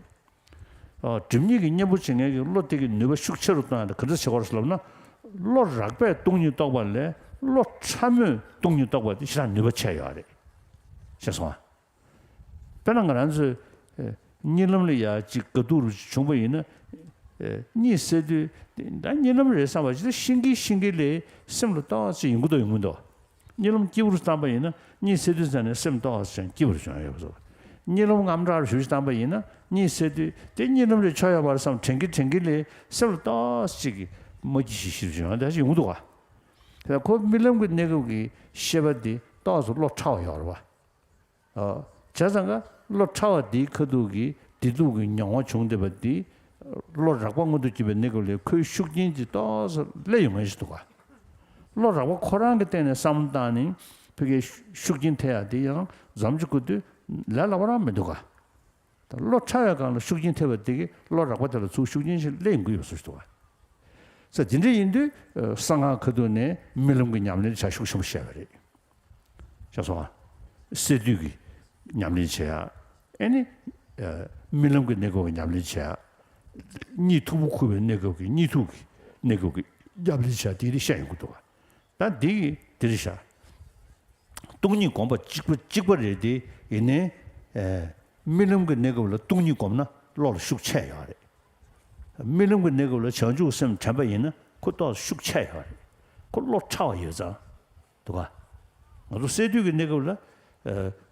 ཨ་སྒྲིབ་གཉིས་ཀྱི་གཉེན་པོ་བྱེད་མཁན་གྱི་བློ་དེ་གི་ནུས་པ་ཤུགས་ཆེ་རུ་གཏོང་ཡག་དེ་ག་འདྲ་བྱེད་དགོས་རེད་ལབ་ན། བློ་རགས་པས་སྟོང་ཉིད་རྟོགས་པ་ལས་བློ་ཕྲ་མོས་སྟོང་ཉིད་རྟོགས་པ་དེ་ཞེ་དྲག་ནུས་པ་ཆེ་ཡོད་རེད། ཤེས་སོང་ཨ། དཔེར་ན་ང་རང་ཚོས་ཨེ་གཉིད་ལམ་ལ་ཡ་ཅིག་དགའ་སྡུག་རུ་བྱུང་པ་ཡིན་ན། ཨེ་གཉིད་སད་དུས་ད་གཉིད་ལམ་རེད་བསམ་པ་ཅིག་ཤིང་གི་ཤིང་གི་ལས་སེམས་ལ་ཏོག་ཙམ་ཡོང་གི་འདུག་ཡོང་གི་འདུག་གཉིད་ལམ་སྐྱིད་པོ་རུ་བཏང་པ་ཡིན་ན་གཉིད་སད་དུས་ཙམ་ནས་སེམས་ཏོག་ཙམ་སྐྱིད་པོ་རུ་བྱུང་ཡོད་པ་བཟོ། གཉིད་ལམ་དངངས་སྐྲག་རུ་ཞུ་ཞུ་བཏང་པ་ཡིན་ན་གཉིད་སད་དུས་དེ་གཉིད་ལམ་རེ་ཆོག་ཡོད་པ་རེད་བསམ་དྲན་གི་དྲན་གི་ལས་སེམས་ལ་ཏོག་ཙམ་ཅིག་གི་མ་སྐྱིད་ཤིག་ཤིག་བྱུང་ཡང་དེ་ཞིག་ཡོང་གི་འདུག་ག། དེ་ཁོ་རྨི་ལམ་གྱི་གནས་སྐབས་ཀྱི་ཤེས་པ་དེ་ཏོག་ཙམ་བློ་ཕྲ་བ་ཡོད་རེད་བ། ཨོ། བྱས་ཙང་ཀ་བློ་ཕྲ་བ་དེའི་ཁ་ཐུག་གི་བདེ་སྡུག་གི་མྱོང་བ་བྱུང་བསྡད་པ་དེ་བློ་རགས་པ་མངོན་དུ་གྱུར་པའི་གནས་སྐབས་ལས་ཁོའི་ཤུགས་རྐྱེན་དེ་ཏོག་ཙམ་སླེབས་ཡོང་མཁན་ཞིག་འདུག་ག། བློ་རགས་པ་ཁོ་རང་གི་སྟེང་ནས་བསམ་བློ་བཏང་ནས་ཕ་གིའི་ཤུགས་རྐྱེན་ཐེབས་ཡག་དེ་ཡང་འཛམ་གྱི་ཁུལ་དུ་ལས་སླ་པོ་རང་མི་འདུག་ག། ད་བློ་ཕྲ་བའི་སྒང་ལ་ཤུགས་རྐྱེན་ཐེབས་པ་དེ་གིས་བློ་རགས་པ་དེ་ལ་ཚུར་ཤུགས་རྐྱེན་ཞིག་སླེབས་ཡོང་གི་ཡོད་པ་བཟོ་ཞིག་འདུག་ག། ས་དེ་འདྲ་ཡིན་དུས་གསང་སྔགས་ཁ་ཐུག་ནས་རྨི་ལམ་གྱི་ཉམས་ལེན་བྱ་ཤུགས་ཆེན་པོ་བཤད་པ་རེད། ཤེས་སོང་ཨ། སད་དུས་ཀྱི་ཉམས་ལེན་བྱེད་ཡ། ཨེ་ནི། རྨི་ལམ་གྱི་གནས་སྐབས་ཀྱི་ཉམས་ལེན་བྱེད་ཡ། གཉིད་མཐུག་པོ་ཁུག་པའི་གནས་སྐབས་ཀྱི་གཉིད་མཐུག་གི་གནས་སྐབས་ཀྱི་ཉམས་ལེན་བྱེད་ཡ་དེ་རིགས་བཤད་ཡོང་གི་འདུག་ག། ད་འདི་གི་འདི་རེད་ཤག། སྟོང་ཉིད་སྒོམ་པ་གཅིག་པ་གཅིག་པ་རེད་དེ་ཡིན་ནའི། རྨི་ལམ་གྱི་གནས་སྐབས་ལ་སྟོང་ཉིད་སྒོམ་ན་བློ་ལ་ཤུགས་ཆེ་ཡོད་རེད། རྨི་ལམ་གྱི་གནས་སྐབས་ལ་བྱང་ཆུབ་སེམས་དྲན་པ་ཡིན་ན་ཁོ་ཏོག་ཙམ་ཤུགས་ཆེ་ཡོད་རེད། ཁོ་བློ་ཕྲ་བ་ཡོད་ཙང་། འདུག་ག། ང་ཚོ་སད་དུས་ཀྱི་གནས་སྐབས་ལ།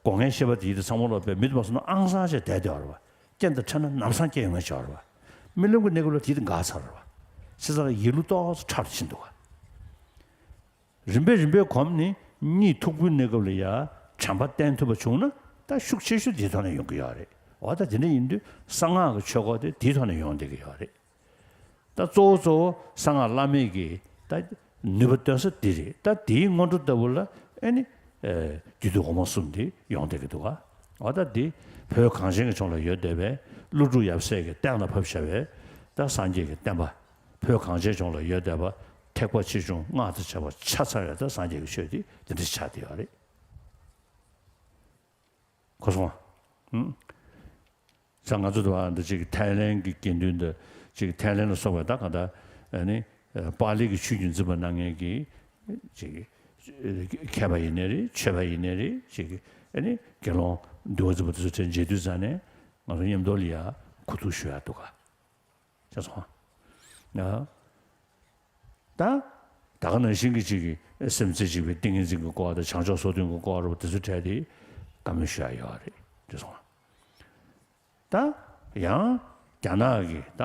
སྒོ་ལྔའི་ཤེས་པ་དེ་ཡིད་དུ་ཚང་མ་ལོག་པའི་མི་དུ་མ་སོང་ན་ཨང་སང་བྱས་བསྡད་བསྡད་པ་རེད་བ། རྐྱེན་དང་འཕྲད་ན་ལམ་སང་སྐྱེ་ཡོང་ངེས་བྱ་བ་རེད་བ། རྨི་ལམ་གྱི་གནས་སྐབས་ལ་དེ་ཡིད་དུ་འགག་ཚར་བ་རེད་བ། བྱས་ཙང་ཡིད་བློ་ཏོག་ཙམ་ཕྲ་རུ་ཕྱིན་འདུག་ག། རིམ་པས་རིམ་པས་གོམས་ནས་གཉིད་མཐུག་པོའི་གནས་སྐབས་ལ་ཡ་དྲན་པ་བསྟེན་ཐུབ་པ་བྱུང་ན་ད་ཤུགས་ཆེ་ཤོས་དེའི་ཐོག་ནས་ཡོང་གི་ཡོད་རེད། འོ་ད་དེ་འདྲ་ཡིན་དུས་གསང་སྔགས་ཀྱི་ཆོས་སྐོར་དེ་དེའི་ཐོག་ནས་ཡོང་བསྡད་ཀྱི་ཡོད་རེད། ད་གཙོ་བོ་གཙོ་བོ་གསང་སྔགས་བླ་མེད་ཀྱི་ད་ནུས་པ་སྟོན་ས་འདི་རེད། ད་འདིའི་སྔོན་འགྲོ་ལྟ་བུ་ལ་ཨེ་ནི། རྒྱུད་སྡེ་འོག་མ་གསུམ་འདི་ཡོང་བསྡད་ཀྱི་འདུག་ག། འོ་ད་འདི་བོད་གངས་ཅན་གྱི་ལྗོངས་ལ་ཡོད་བསྡད་པའི་ཀླུ་སྒྲུབ་ཡབ་སྲས་ཀྱིས་གཏན་ལ་ཕབ་བཞག་པའི་ད་སངས་རྒྱས་ཀྱི་བསྟན་པ། བོད་གངས་ཅན་ལྗོངས་ལ་ཡོད་བསྡད་པ་ཐེག་པ་ཆེ་ཆུང་སྔགས་དང་བཅས་པ་ཆ་ཚང་བའི་ད་སངས་རྒྱས་ཀྱི་ཆོས་འདི་འདི་འདྲ་ཆགས་བསྡད་ཡོད་རེད། གོ་སོང་ཨ། ཧུམ། ས་ང་ཚོ་དུ་བ་འདི་ཅིག་ཐའི་ལེན་གྱི་དགེ་འདུན་འདི་ཅིག་ཐའི་ལེན་ལ་སོགས་པའི་ད་ག་ད་ཨ་ནི་པཱ་ལི་གི་ཆོས་བརྒྱུད་འཛིན་པ་གནང་མཁན་གྱི་ཅིག་མཁས་པ་ཡིན་ནའི་རེད། ཆོས་པ་ཡིན་ནའི་རེད། ཅིག་ཨ་ནི་དགེ་སློང་འདུལ་བ་འཛིན་པ་དེ་ཚོ་གྲས་མཇལ་དུས་ཙ་ནས་ང་ཚོ་མཉམ་དུ་ལ་ཡ་གོ་བསྡུར་ཞུ་ཡ་འདུག་ག། ཤེས་སོང་ཨ། ད། ད་ག་ནང་བཞིན་གྱི་ཅིག་གི་སེམས་རྩེ་གཅིག་པའི་ཏིང་ངེ་འཛིན་གྱི་སྐོར་དང་བྱང་ཕྱོགས་སོ་བདུན་གྱི་སྐོར་རུ་དེ་ཚོ་གྲས་དེ་བཀའ་མོལ་ཞུ་ཡ་ཡོད་རེད། དེ་སོང་ཨ། ད་ཡང་རྒྱ་ནག་གི་ད་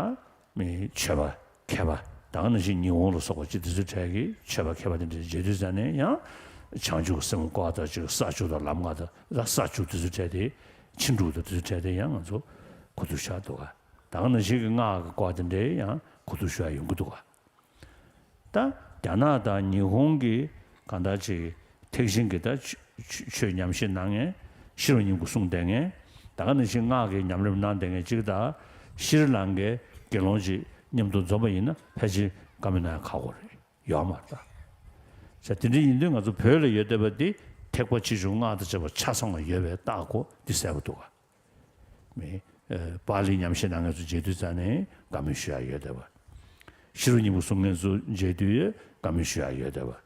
མི་ཆོས་པ་མཁས་པ་ད་ག་ནང་བཞིན་ཉི་ཧོང་ལ་སོགས་པ་ཅིག་དེ་ཚོ་གྲས་ཀྱི་ཆོས་པ་མཁས་པ་དེ་འདྲ་མཇལ་དུས་ཙ་ནས་ཡང་བྱང་ཆུབ་སེམས་སྐོར་དང་ཅིག་ས་བཅུ་དང་ལམ་ལྔ་དང་ད་ས་བཅུ་དེ་ཚོ་གྲས་དེ་ཕྱིན་དྲུག་དང་དེ་ཚོ་གྲས་དེ་ཡང་ང་ཚོ་གོ་བསྡུར་བྱ་འདུག་ག། ད་ག་ནང་བཞིན་གྱི་སྔགས་ཀྱི་སྐོར་དེ་འདྲའི་ཡང་གོ་བསྡུར་ཞུ་ཡ་ཡོང་གི་འདུག་ག། ད་རྒྱ་ནག་དང་ཉི་ཧོང་གི་གང་ལྟར་ཅིག་ཐེག་ཆེན་གྱི་ད་ཆོས་ཆོས་ཉམས་བཞེས་གནང་མཁན་ཕྱི་རུ་ཉིན་གུང་གསུང་བསྡད་མཁན་ད་ག་ནང་བཞིན་སྔགས་ཀྱི་ཉམས་ལེན་གནང་བསྡད་མཁན་ཅིག་དང་ཤྲི་ལང་ཀའི་དགེ་སློང་ཅིག་མཉམ་དུ་འཛོམས་པ་ཡིན་ན་ཕལ་ཆེར་བཀའ་མོལ་གནང་ཡ་ཁག་པོ་རེད། ཡོད་མ་རེད་ད། ས་དེ་འདྲ་ཡིན་དུས་ང་ཚོ་བོད་ལ་ཡོད་བསྡད་པ་འདི་ཐེག་པ་ཆེ་ཆུང་སྔགས་དང་བཅས་པ་ཆ་ཚང་ལ་ཡོད་པའི་རྟགས་སྐོར་འདི་གསལ་པོ་འདུག་ག། མི། ཨ། པཱ་ལི་ཉམས་བཞེས་གནང་མཁན་ཚོ་མཇལ་དུས་ཙ་ནས་བཀའ་མོལ་ཞུ་ཡ་ཡོད་བསྡད་པ། ཕྱི་རུ་སྙིང་པོ་གསུང་མཁན་ཚོ་མཇལ་དུས་བཀའ་མོལ་ཞུ་ཡ་ཡོད་བསྡད་པ།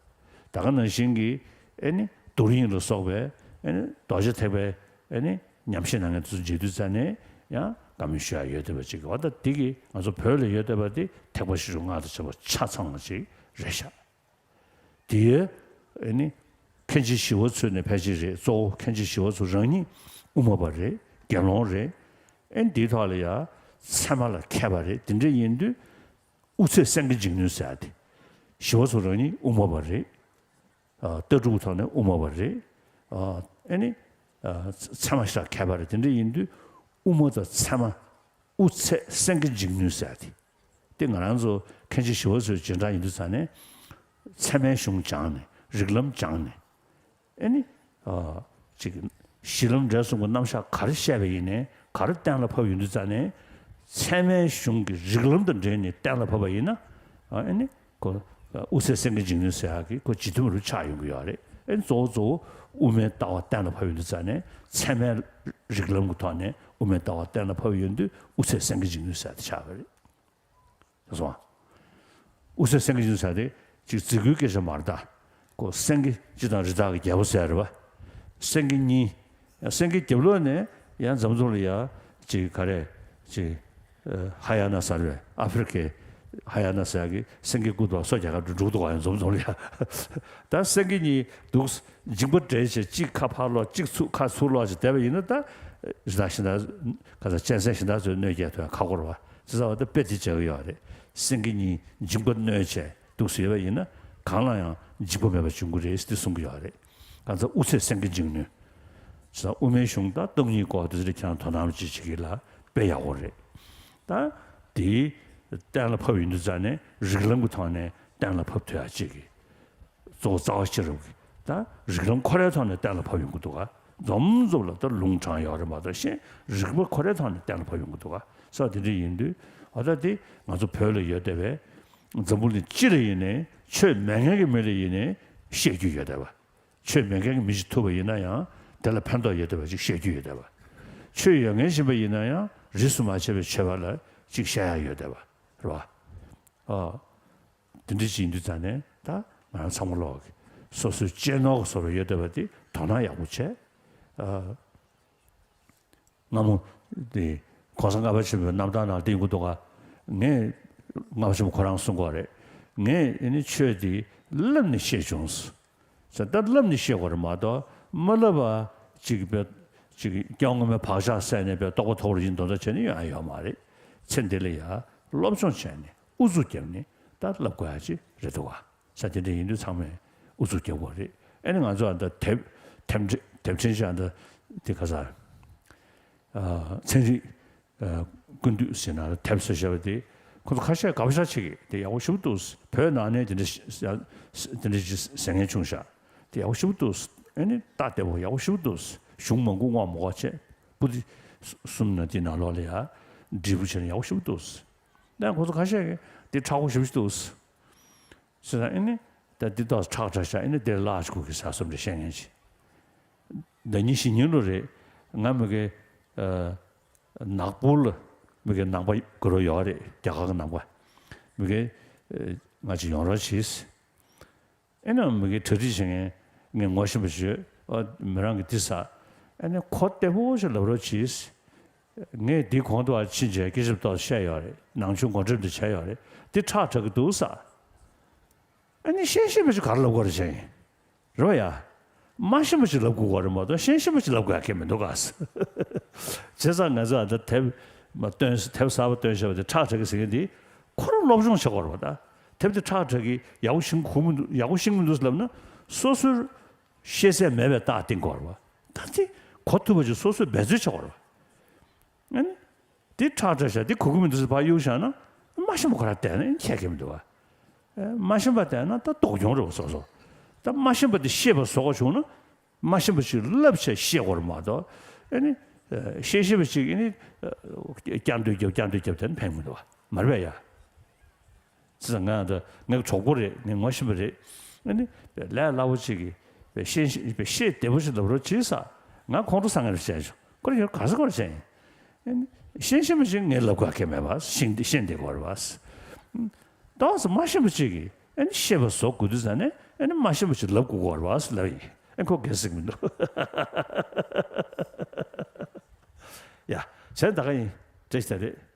ད་ག་ནང་བཞིན་གྱི་ཨེ་ནི་རྡོ་རིང་ལ་སོགས་པའི་ཨེ་ནི་རྡོ་རྗེ་ཐེག་པའི་ཨེ་ནི་ཉམས་བཞེས་གནང་མཁན་ཚོ་མཇལ་དུས་ཙ་ནས་ཡང་བཀའ་མོལ་ཞུ་ཡ་ཡོད་བསྡད་པ་ཅིག་གི་འོ་ད་འདི་གི་ང་ཚོ་བོད་ལ་ཡོད་བསྡད་པ་འདི་ཐེག་པ་ཆེ་ཆུང་སྔགས་དང་བཅས་པ་ཆ་ཚང་བ་ཅིག་རེད་ཤག། དེ་ཨེ་ནི་མཁན་ཆེན་ཞི་བ་འཚོ་ནི་ཕལ་ཆེར་རེད། གཙོ་བོ་མཁན་ཆེན་ཞི་བ་འཚོ་རང་ཉིད་དབུ་མ་པ་རེད། དགེ་སློང་རེད། ཨེ་ནི་དེའི་ཐོག་ལ་ཡ་ཚད་མ་ལ་མཁས་པ་རེད། དེ་འདྲ་ཡིན་དུས་དབུ་ཚད་སེང་གེ་འཇིགས་ནུས་ཟེར་ཡ་དེ་ཞི་བ་འཚོ་རང་ཉིད་དབུ་མ་པ་རེད། ཨ། ལྟ་གྲུབ་ཐོག་ནས་དབུ་མ་པ་རེད། ཨ། ཨེ་ནི། ཨ། ཚད་མ་ཞེ་དྲག་མཁས་པ་རེད། དེ་འདྲ་ཡིན་དུས་དབུ་མ་དང་ཚད་མ་དབུ་ཚད་སེང་གེ་འཇིགས་ནུས་ཟེར་ཡ་དེ། དེ་ང་རང་ཚོ་མཁན་ཆེན་ཞི་བ་འཚོའི་རྗེས་འབྲང་ཡིན་དུས་ཙ་ནས་ཚད་མའི་གཞུང་སྦྱངས་ནས་རིགས་ལམ་སྦྱངས་ནས་ཨེ་ནི། ཨ། ཅིག་གཞི་ལམ་འབྲས་གསུམ་གྱི་རྣམ་གཞག་ག་རེ་བཤད་པ་ཡིན་ནའི་ག་རེ་གཏན་ལ་ཕབ་ཡོང་དུས་ཙ་ནས་ཚད་མའི་གཞུང་གི་རིགས་ལམ་དང་འབྲེལ་ནས་གཏན་ལ་ཕབ་པ་ཡིན་ན་ཨེ་ནི་ཁོ་དབུ་ཚད་སེང་གེ་འཇིགས་ནུས་ཟེར་ཡག་གི་ཁོ་ཇི་ཐུབ་རུ་ཆགས་ཡོང་གི་ཡོད་རེད། ཨེ་ནི་གཙོ་བོ་གཙོ་བོ་དབུ་མའི་ལྟ་བ་གཏན་ལ་ཕབ་ཡོང་དུས་ཙ་ནས་ཚད་མའི་རིགས་ལམ་གྱི་ཐོག་ནས་དབུ་མའི་ལྟ་བ་གཏན་ལ་ཕབ་ཡོང་དུས་དབུ་ཚད་སེང་གེ་འཇིགས་ནུས་ཟེར་ཡག་དེ་ཆགས་པ་རེད། སོང་། དབུ་ཚད་སེང་གེ་འཇིགས་ནུས་ཟེར་དེ་ཅིག་རྫིག་པོའི་སྐད་ཆ་མ་རེད་ད། ཁོ་སེང་གེ་སྤྱིར་བཏང་རི་དྭགས་ཀྱི་རྒྱལ་པོ་ཟེར་རེད་པ། སེང་གེ་གཉིས། སེང་གེ་རྒྱབ་ལོགས་ནས་ཡང་འཛམ་གདོང་ལ་ཡ་ཅིག་ག་རེ་ཅིག་ཧ་ཡ་ན་ཟེར་བའི་ཨ་ཧྥེ་རི་ཁའི་ ཧ་ཡ་ན་ཟེར་ཡག་གི་སེང་གེ་སྐུ་འདུག་སོ་རྒྱག་ག་འགྲོ་འགྲོ་འདུག་ཡང་འཛོམས་འཛོམས་ལ་ཡ། ད་སེང་གེ་གཉིས་འདུག་འཇིགས་པ་འདྲེས་བྱས་གཅིག་ཁ་ཕར་སློག་གཅིག་ཚུར་ཁ་ཚུར་སློག་བྱས་བསྡད་པ་ཡིན་ན་ད་རི་དྭགས་གཞན་དག་ག་ས་གཅན་གཟན་གཞན་དག་ཚོའི་གནོད་སྐྱེལ་ཐུབ་ཡ་ཁག་པོ་རེད་བ། བྱས་ཙང་བ་ད་དཔེ་དེ་བྱ་གི་ཡོད་རེད། སེང་གེ་གཉིས་འཇིགས་པ་གནོད་བྱས་འདུག་སེ་ཡོད་པ་ཡིན་ན་གང་ལ་ཡང་འཇིགས་པ་མེད་པ་བྱུང་གི་རེད་ཟེར་གསུང་གི་ཡོད་རེད། གང་ཟག་དབུ་ཚད་སེང་གེ་འཇིགས་ནུས། བྱས་ཙང་དབུ་མའི་གཞུང་དང་སྟོང་ཉིད་སྐོར་དེ་ཚོ་ལ་ཁྱེད་རང་དོ་སྣང་ཅིག་བྱེད་ཀྱི་ལ་དཔེ་ཡག་པོ་རེད། ད་དེ་གཏན་ལ་ཕབ་ཡོང་དུས་ཙང་ནས་རིགས་ལམ་གྱི་ཐོག་ནས་གཏན་ལ་ཕབ་ཐུབ་ཡག་ཅིག་གི་གཙོ་བོ་རྩ་བ་ཤེས་རབ་ཀྱི་ད་རིགས་ལམ་ཁོ་རའི་ཐོག་ནས་གཏན་ལ་ཕབ་ཡོང་གི་འདུག་ག་འཛོམས་འཛོམས་ལ་ད་ལུང་དྲངས་ཡོད་རེད་མ་གཏོགས་གཞན་རིགས་པ་ཁོ་རའི་ཐོག་ནས་གཏན་ལ་ཕབ་ཡོང་གི་འདུག་ག་ས་དེ་འདྲ་ཡིན་དུས་འོ་ད་དེ་ང་ཚོ་བོད་ལ་ཡོད་བསྡད་པའི་འཛམ་བུ་གླིང་སྤྱི་ལ་ཡིན་ནའི་ཆོས་མེད་མཁན་གྱི་མི་ལ་ཡིན་ནའི་བཤད་རྒྱུ་ཡོད་བསྡད་པ། ཆོས་མེད་མཁན་གྱི་མི་ཞིག་ཐུག་པ་ཡིན་ན་ཡང་དེ་ལ་ཕན་ཐོགས་ཡོད་བསྡད་པ་ཅིག་བཤད་རྒྱུ་ཡོད་བསྡད་པ། ཆོས་ཡོད་མཁན་ཞིག་ཡིན་པ་ཡིན་ན་ཡང་རིས་སུ་མ་ཆད་པའི་ཆོས་པ་ལ་ཅིག་བཤད་ཡ་ཡོད་བསྡད་པ་རེད་བ། ཨ། དེ་འདྲ་ཅིག་ཡིན་དུས་ཙང་ནས་ད་ང་རང་ཚང་མ་ལོག་གི་སོ་སོའི་གཅེས་ནོར་གྱི་བཟོ་འདྲ་ཡོད་བསྡད་པ་དེ་དོ་སྣང་ཡག་པོ་བྱས། ཨ། སྔ་མོ་དེ་༸གོང་ས་ལྔ་པ་ཆེན་པོའི་རྣམ་ཐར་ནང་བསྟན་གྱི་འདུག་ག་ངས་ལྔ་པ་ཆེན་པོ་ཁོ་རང་གསུང་གི་ཡོད་རེད། ངས་ཨ་ནི་ཆོས་དེ་བསླབས་ནས་ཤེས་བྱུང་ཟེར། ད་བསླབས་ནས་ཤེས་དགོས་རེད་མ་གཏོགས་མ་བསླབས་པ་ཅིག་པའི་ཅིག་སྐྱོན་ངོ་མའི་བག་ཆགས་སད་ནས་པའི་རྟོགས་པ་ཐོབ་རེ་ཡིན་མདོག་མདོག་བྱས་ནས་ཡོང་ཡ་ཡོད་མ་རེད། ཚེ་འདི་ལ་ཡ་སློབ་སྦྱོང་བྱས་ནས་ཨུ་ཚུགས་བརྒྱབ་ནས་ད་བསླབ་དགོས་ཡ་ཅིག་རེད་འདུག་ག་ས་དེ་འདྲ་ཡིན་དུས་ཚང་མས་ཨུ་ཚུགས་རྒྱག་དགོས་རེད། ཨ་ནི་ང་ཚོ་ཨ་ད་དེབ་དེབ་ཕྲེང་དེབ་ཕྲེང་ཞིག་ཨ་ད་དེ་ག་ས་ཨ་ཚན་རིག་ཨ་ཀུན་བཏུས་ཟེར་ན་དེབ་བཟོ་བཞག་པ་དེ་ཁོ་ཚོ་ཁ་ཤས་དགའ་པོ་ཞེ་དྲག་བྱེད་ཀྱི་དེ་ཡག་པོ་ཞེ་པོ་འདུག་བོད་ནང་ནས་དེ་འདྲ་ཞིག་དེ་འདྲ་ཞིག་ཟེར་མཁན་བྱུང་ཤག་དེ་ཡག་པོ་ཞེ་པོ་འདུག་ཨ་ནི་ལྟ་བདེ་པོ་ཡག་པོ་ཞེ་པོ་འདུག་གཞུང་མང་པོ་དངོས་མང་པོ་བྱས་པོ་དེ་གསུམ་ན་དེ་ནང་ལོགས་ལ་ཡ་འབྲས་བུ་བྱས་ན་ཡག་པོ་ཞེ་པོ་འདུག་ད་ཁོ་ཚོ་ཁ་ཤས་ཀྱིས་དེ་མཁྲེགས་པོ་ཞེ་པོ་ཞིག་འདུག་ཟེར་ན་ཨེ་ནི་ད་འདི་ཏོག་ཙམ་ཁྲག་ཁྲག་ཤ་ཨེ་ནི་དེར་བརླག་ཅིག་གི་ཟ་སོམ་རེ་བཤད་མཁན་ཅིག་ཟླ་ཉིན་བཞི་ཉིན་ལོ་རེད། ང་མི་གེ་ནག་པོ་ལ་མི་གེ་ནང་པ་གུ་རུ་ཡོད་རེད། རྒྱ་གར་གི་ནང་པ་མི་གེ་ང་ཅིག་ཡོང་རོགས་གྱིས། ཨེ་ནི་མི་གེ་གྲ་སྒྲིག་བྱེད་མཁན་ངས་ངོ་ཤེས་པ་ཞིག་ཡོད། ཨ་མི་རང་གི་འདི་ཟ། ཨེ་ནི་ཁོ་བདེ་པོ་ཞིག་ལབ་རོགས་གྱིས། ངས་འདི་གོང་དུ་ཕྱིན་བྱས་སྐད་ཆ་ཏོག་ཙམ་བཤད་ཡོད་རེད། ནང་ཆོས་མགོ་འགྲེམས་དེ་བྱས་ཡོད་རེད། འདི་ཁྲག་ཁྲག་གི་འདུག་ས། ཨ་ནི་ཤེས་ཤེས་པ་ཞིག་ག་རེ་ལབ་དགོས་རེད་བྱས་ཡིན། རེད་བ་ཡ། མ་ཤེས་པ་ཞིག་ལབ་དགོས་པ་རེད་མ་གཏོགས་ཤེས་ཤེས་པ་ཞིག་ལབ་དགོས་ཡ་གང་ཡང་མི་འདུག་ག་བྱས་ཙང་ང་ཚོ་ཨ་ད་དེབ་མ་བཏོན་དེབ་གསར་པ་བཏོན་བཞག་པ་དེ་ཁྲག་ཁྲག་གི་ཟེར་མཁན་དེ་ཁོ་རང་སློབ་སྦྱོང་བྱེད་དགོས་རེད་བ། ད་དེབ་དེ་ཁྲག་ཁྲག་གི་ཡག་པོ་ཤེས་གོ་མི་འདུག་ཡག་པོ་ཤེས་ཀྱི་མི་འདུག་ཟེར་ལབ་ན་སོ་སོར་ཤེས་ཚད་མེད་པའི་རྟགས་བསྟན་དགོས་རེད་བ། ད་དེ་གོ་ཐུབ་པ་ཞིག་སོ་སོས་འབད་རྩོལ་བྱེད་དགོས་རེད་བ། ཨ་ནི། དེ་ཁྲག་ཁྲག་ཤ་དེ་གོ་གི་མི་འདུག་ཟེར་ཕར་གཡུག་བཞག་ན་མ་ཤེས་པ་ཁོ་རང་བསྡད་ན་ཁྱད་ཁྱད་མི་འདུག་བ། མ་ཤེས་པ་བསྡད་ན་ད་ལྡོག་གྱོང་རེད་བ་སོ་སོ། ད་མ་ཤེས་པ་དེ་ཤེས་པ་བཟོ་དགོས་བྱུང་ན་མ་ཤེས་པ་ཞིག་བསླབ་བྱས་ཤེས་དགོས་རེད་མ་གཏོགས་ཨ་ནི་ཤེས་ཤེས་པ་ཞིག་ཨ་ནི་བསྐྱར་ཟློས་རྒྱབ་བསྐྱར་ཟློས་རྒྱབ་བསྡད་ན་ཕན་གྱི་མི་འདུག་བ་མ་རེད་པས་ཡ། བྱས་ཙང་ང་ད་ངའི་གྲོགས་པོ་རེད། ངའི་ངོ་ཤེས་པ་རེད། ཨ་ནི་ལས་སླ་པོ་ཅིག་གིས་ཤེས་ཤེས་བདེ་པོ་ཞིག་ལབ་རོགས་གྱིས་ས། ང་ཁོང་ཁྲོ་ཟ་མཁན་རེད་བཤད་བྱུང་། ཁོ་རང་ཡོད་ག་ས་ཁོ་རང་བཤད་ཡིན། ཨ་ནི་ཤེས་ཤེས་པ་ཞིག་ངས་ལབ་དགོས་ཀྱི་མེད་པ་ཤེས་ཤེས་བདེ་དགོས་རེད་པ། ཏོག་ཙམ་མ་ཤེས་པ་ཅིག་གིས་ཨ་ནི་ཤེས་པ་བཟོ་དགོས་དུས་ཙང་ནས་ཨ་ནི་མ་ཤེས་པ་ཅིག་ལབ་དགོས་ཀྱི་རེད་པ་ལབ་ཡིན། ཨ་ཁོ་གལ་སྲིད་མི་འདུག་ཡ། བྱས་ད་ག་ཡིན། བཀྲ་ཤིས་བདེ་ལེགས།